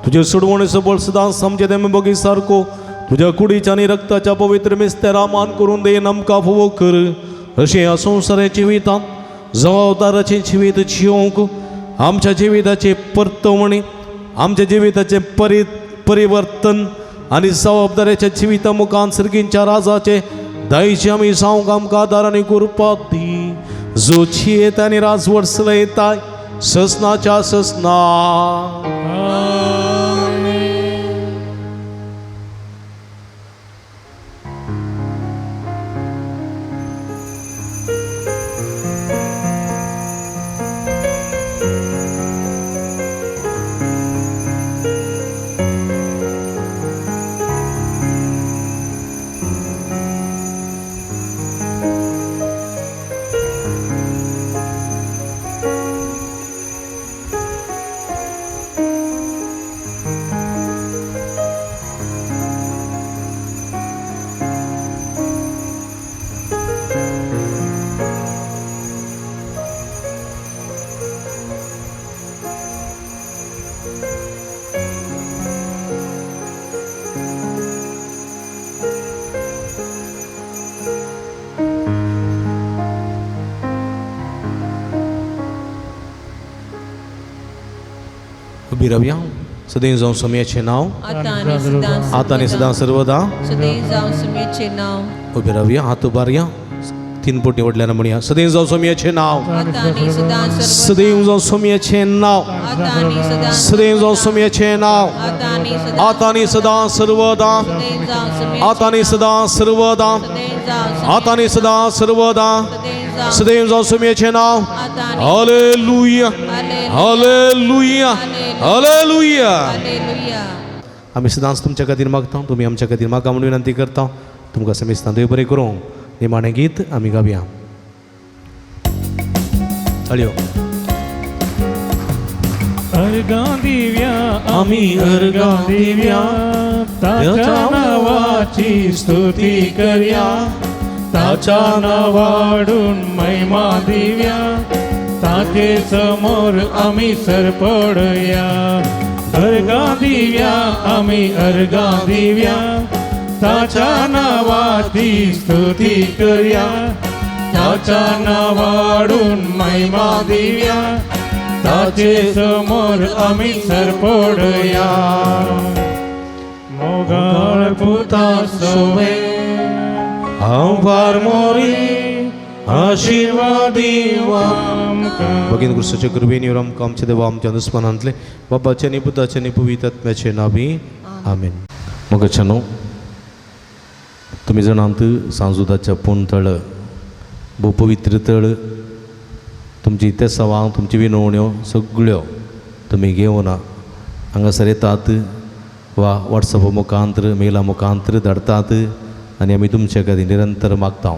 तुजे सोडवणेचो बळ सदांच आमचे तें बगी सारको तुज्या कुडीच्या आनी रक्ताच्या पवित्र मिस्तेरा मान करून देन आमकां फोवो कर. अशें ह्या संवसाराच्या जिवितांत जबाबदाराचें जिवीत जियोवंक आमच्या जिविताचे परतवणी, आमच्या जिविताचें परिवर्तन आनी जबाबदाऱ्याच्या जिविता मुखान सर्गींच्या राजाचे दायचे आमी जावंक आमकां आदार आनी कृपा दी. जो जियेता आनी राजवट चलयता ससनाच्या ससना. उबी रावया. सदैव जावं सोम्याचें नांव आतां आतां आनी सदां सर्वदा. सदैव जावं सुम्याचें नांव. उबी रावया. हात उबारया. तीन पोटी व्हडल्यान म्हणया. सदैव जावं सोम्याचें नांव. आतां आनी सदां सर्वदा. सदैव जावं सोम्याचें नांव. आतां आनी सदां सदैव जावं सोम्याचें नांव. आतां आनी सदां आतां आनी सदां सर्वदा. सदैव जावं सुम्याचें आतां आनी सदां सर्वदा. सदैव जावं आतां आनी सदां सर्वदा. सदैव जावं सदैव जावं सोम्याचें नांव. आतां आनी हालेलुया हालेलुया हालेलुया. हालेलुया. आमी सदांच तुमच्या खातीर मागता, तुमी आमच्या खातीर मागा म्हणून विनंती करता. तुमकां समेस्तां देव बरें करूं. निमाणें गीत आमी गावया. ताळयो. अर्गां दिव्या आमी अर्गां दिव्या ताच्या नावाची स्तुती करया. ताच्या नावाडून महिमा दिव्या ताचे समोर आमी सरपडया. अर्गां दिव्या आमी अर्गां दिव्या ताच्या नावाची स्तुती करया. ताच्या नावाडून महिमा दिव्या ताचे समोर आमी सरपडया. मोगाळ पुता सोवे हांव फार मोरी आशिर्वाद आमकां. भगिनी क्रिस्ताच्या कृपेन येवन आमकां आमच्या देवा आमच्या दुस्मनांतले बापाचे आनी पुताचे आनी पवित्र आत्म्याचे नावी आमेन. मोगाच्यानो, तुमी जाणात सांजुदाच्या पूण तळ भोव पवित्र तळ. तुमची तेसावां, तुमची विनवण्यो सगळ्यो तुमी घेवन हांगासर येतात वा वॉट्सॅपा मुखांत्र मेला मुखांत्र धाडटात आनी आमी तुमचे खातीर निरंतर मागता.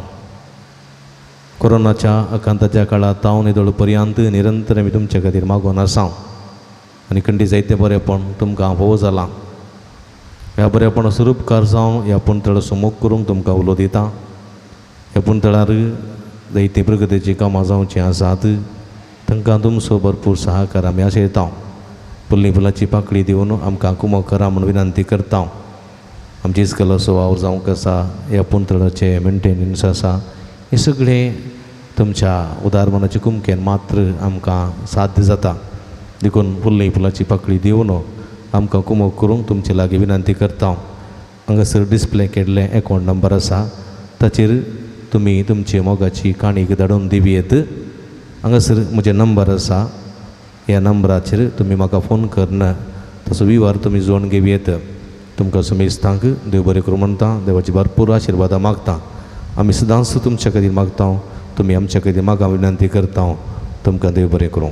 कोरोनाच्या आकांताच्या काळांत तावन येदोळ पर्यंत निरंतर आमी तुमचे खातीर मागून आसा आनी खंडी जायतें बरेंपण तुमकां भोव जालां. ह्या बरेपणाचो उपकार जावन ह्या पुणतळाचो मोग करूंक तुमकां उलो दिता. ह्या पुणतळार जायतीं प्रगतीचीं कामां जावचीं आसात, तांकां तुमचो भरपूर सहाकार आमी आशयता. फुल्ली फुलाची पाकळी दिवन आमकां कुमक करा म्हूण विनंती करता. आमची इस्कलाचो वावर जावंक आसा, ह्या पुणतळाचें मेंटेनन्स आसा, हें सगळें तुमच्या उदार मनाच्या कुमकेन मात्र आमकां साध्य जाता. देखून फुल्ली फुलाची पाकळी दिवन आमकां कुमक करूंक तुमचे लागीं विनंती करता. हांगासर डिस्प्ले केल्लें एकावंट नंबर आसा, ताचेर तुमी तुमची मोगाची काणीक धाडून दिवयेत. हांगासर म्हजें नंबर आसा, ह्या नंबराचेर तुमी म्हाका फोन करून तसो विवार तुमी जोडून घेवयेत. तुमकां सुमेस्तांक देव बरें करूं म्हणटा, देवाची भरपूर आशिर्वादां मागता. आमी सदांच तुमच्या खातीर मागता, तुमी आमच्या खातीर मागा विनंती करता. तुमकां देव बरें करूं.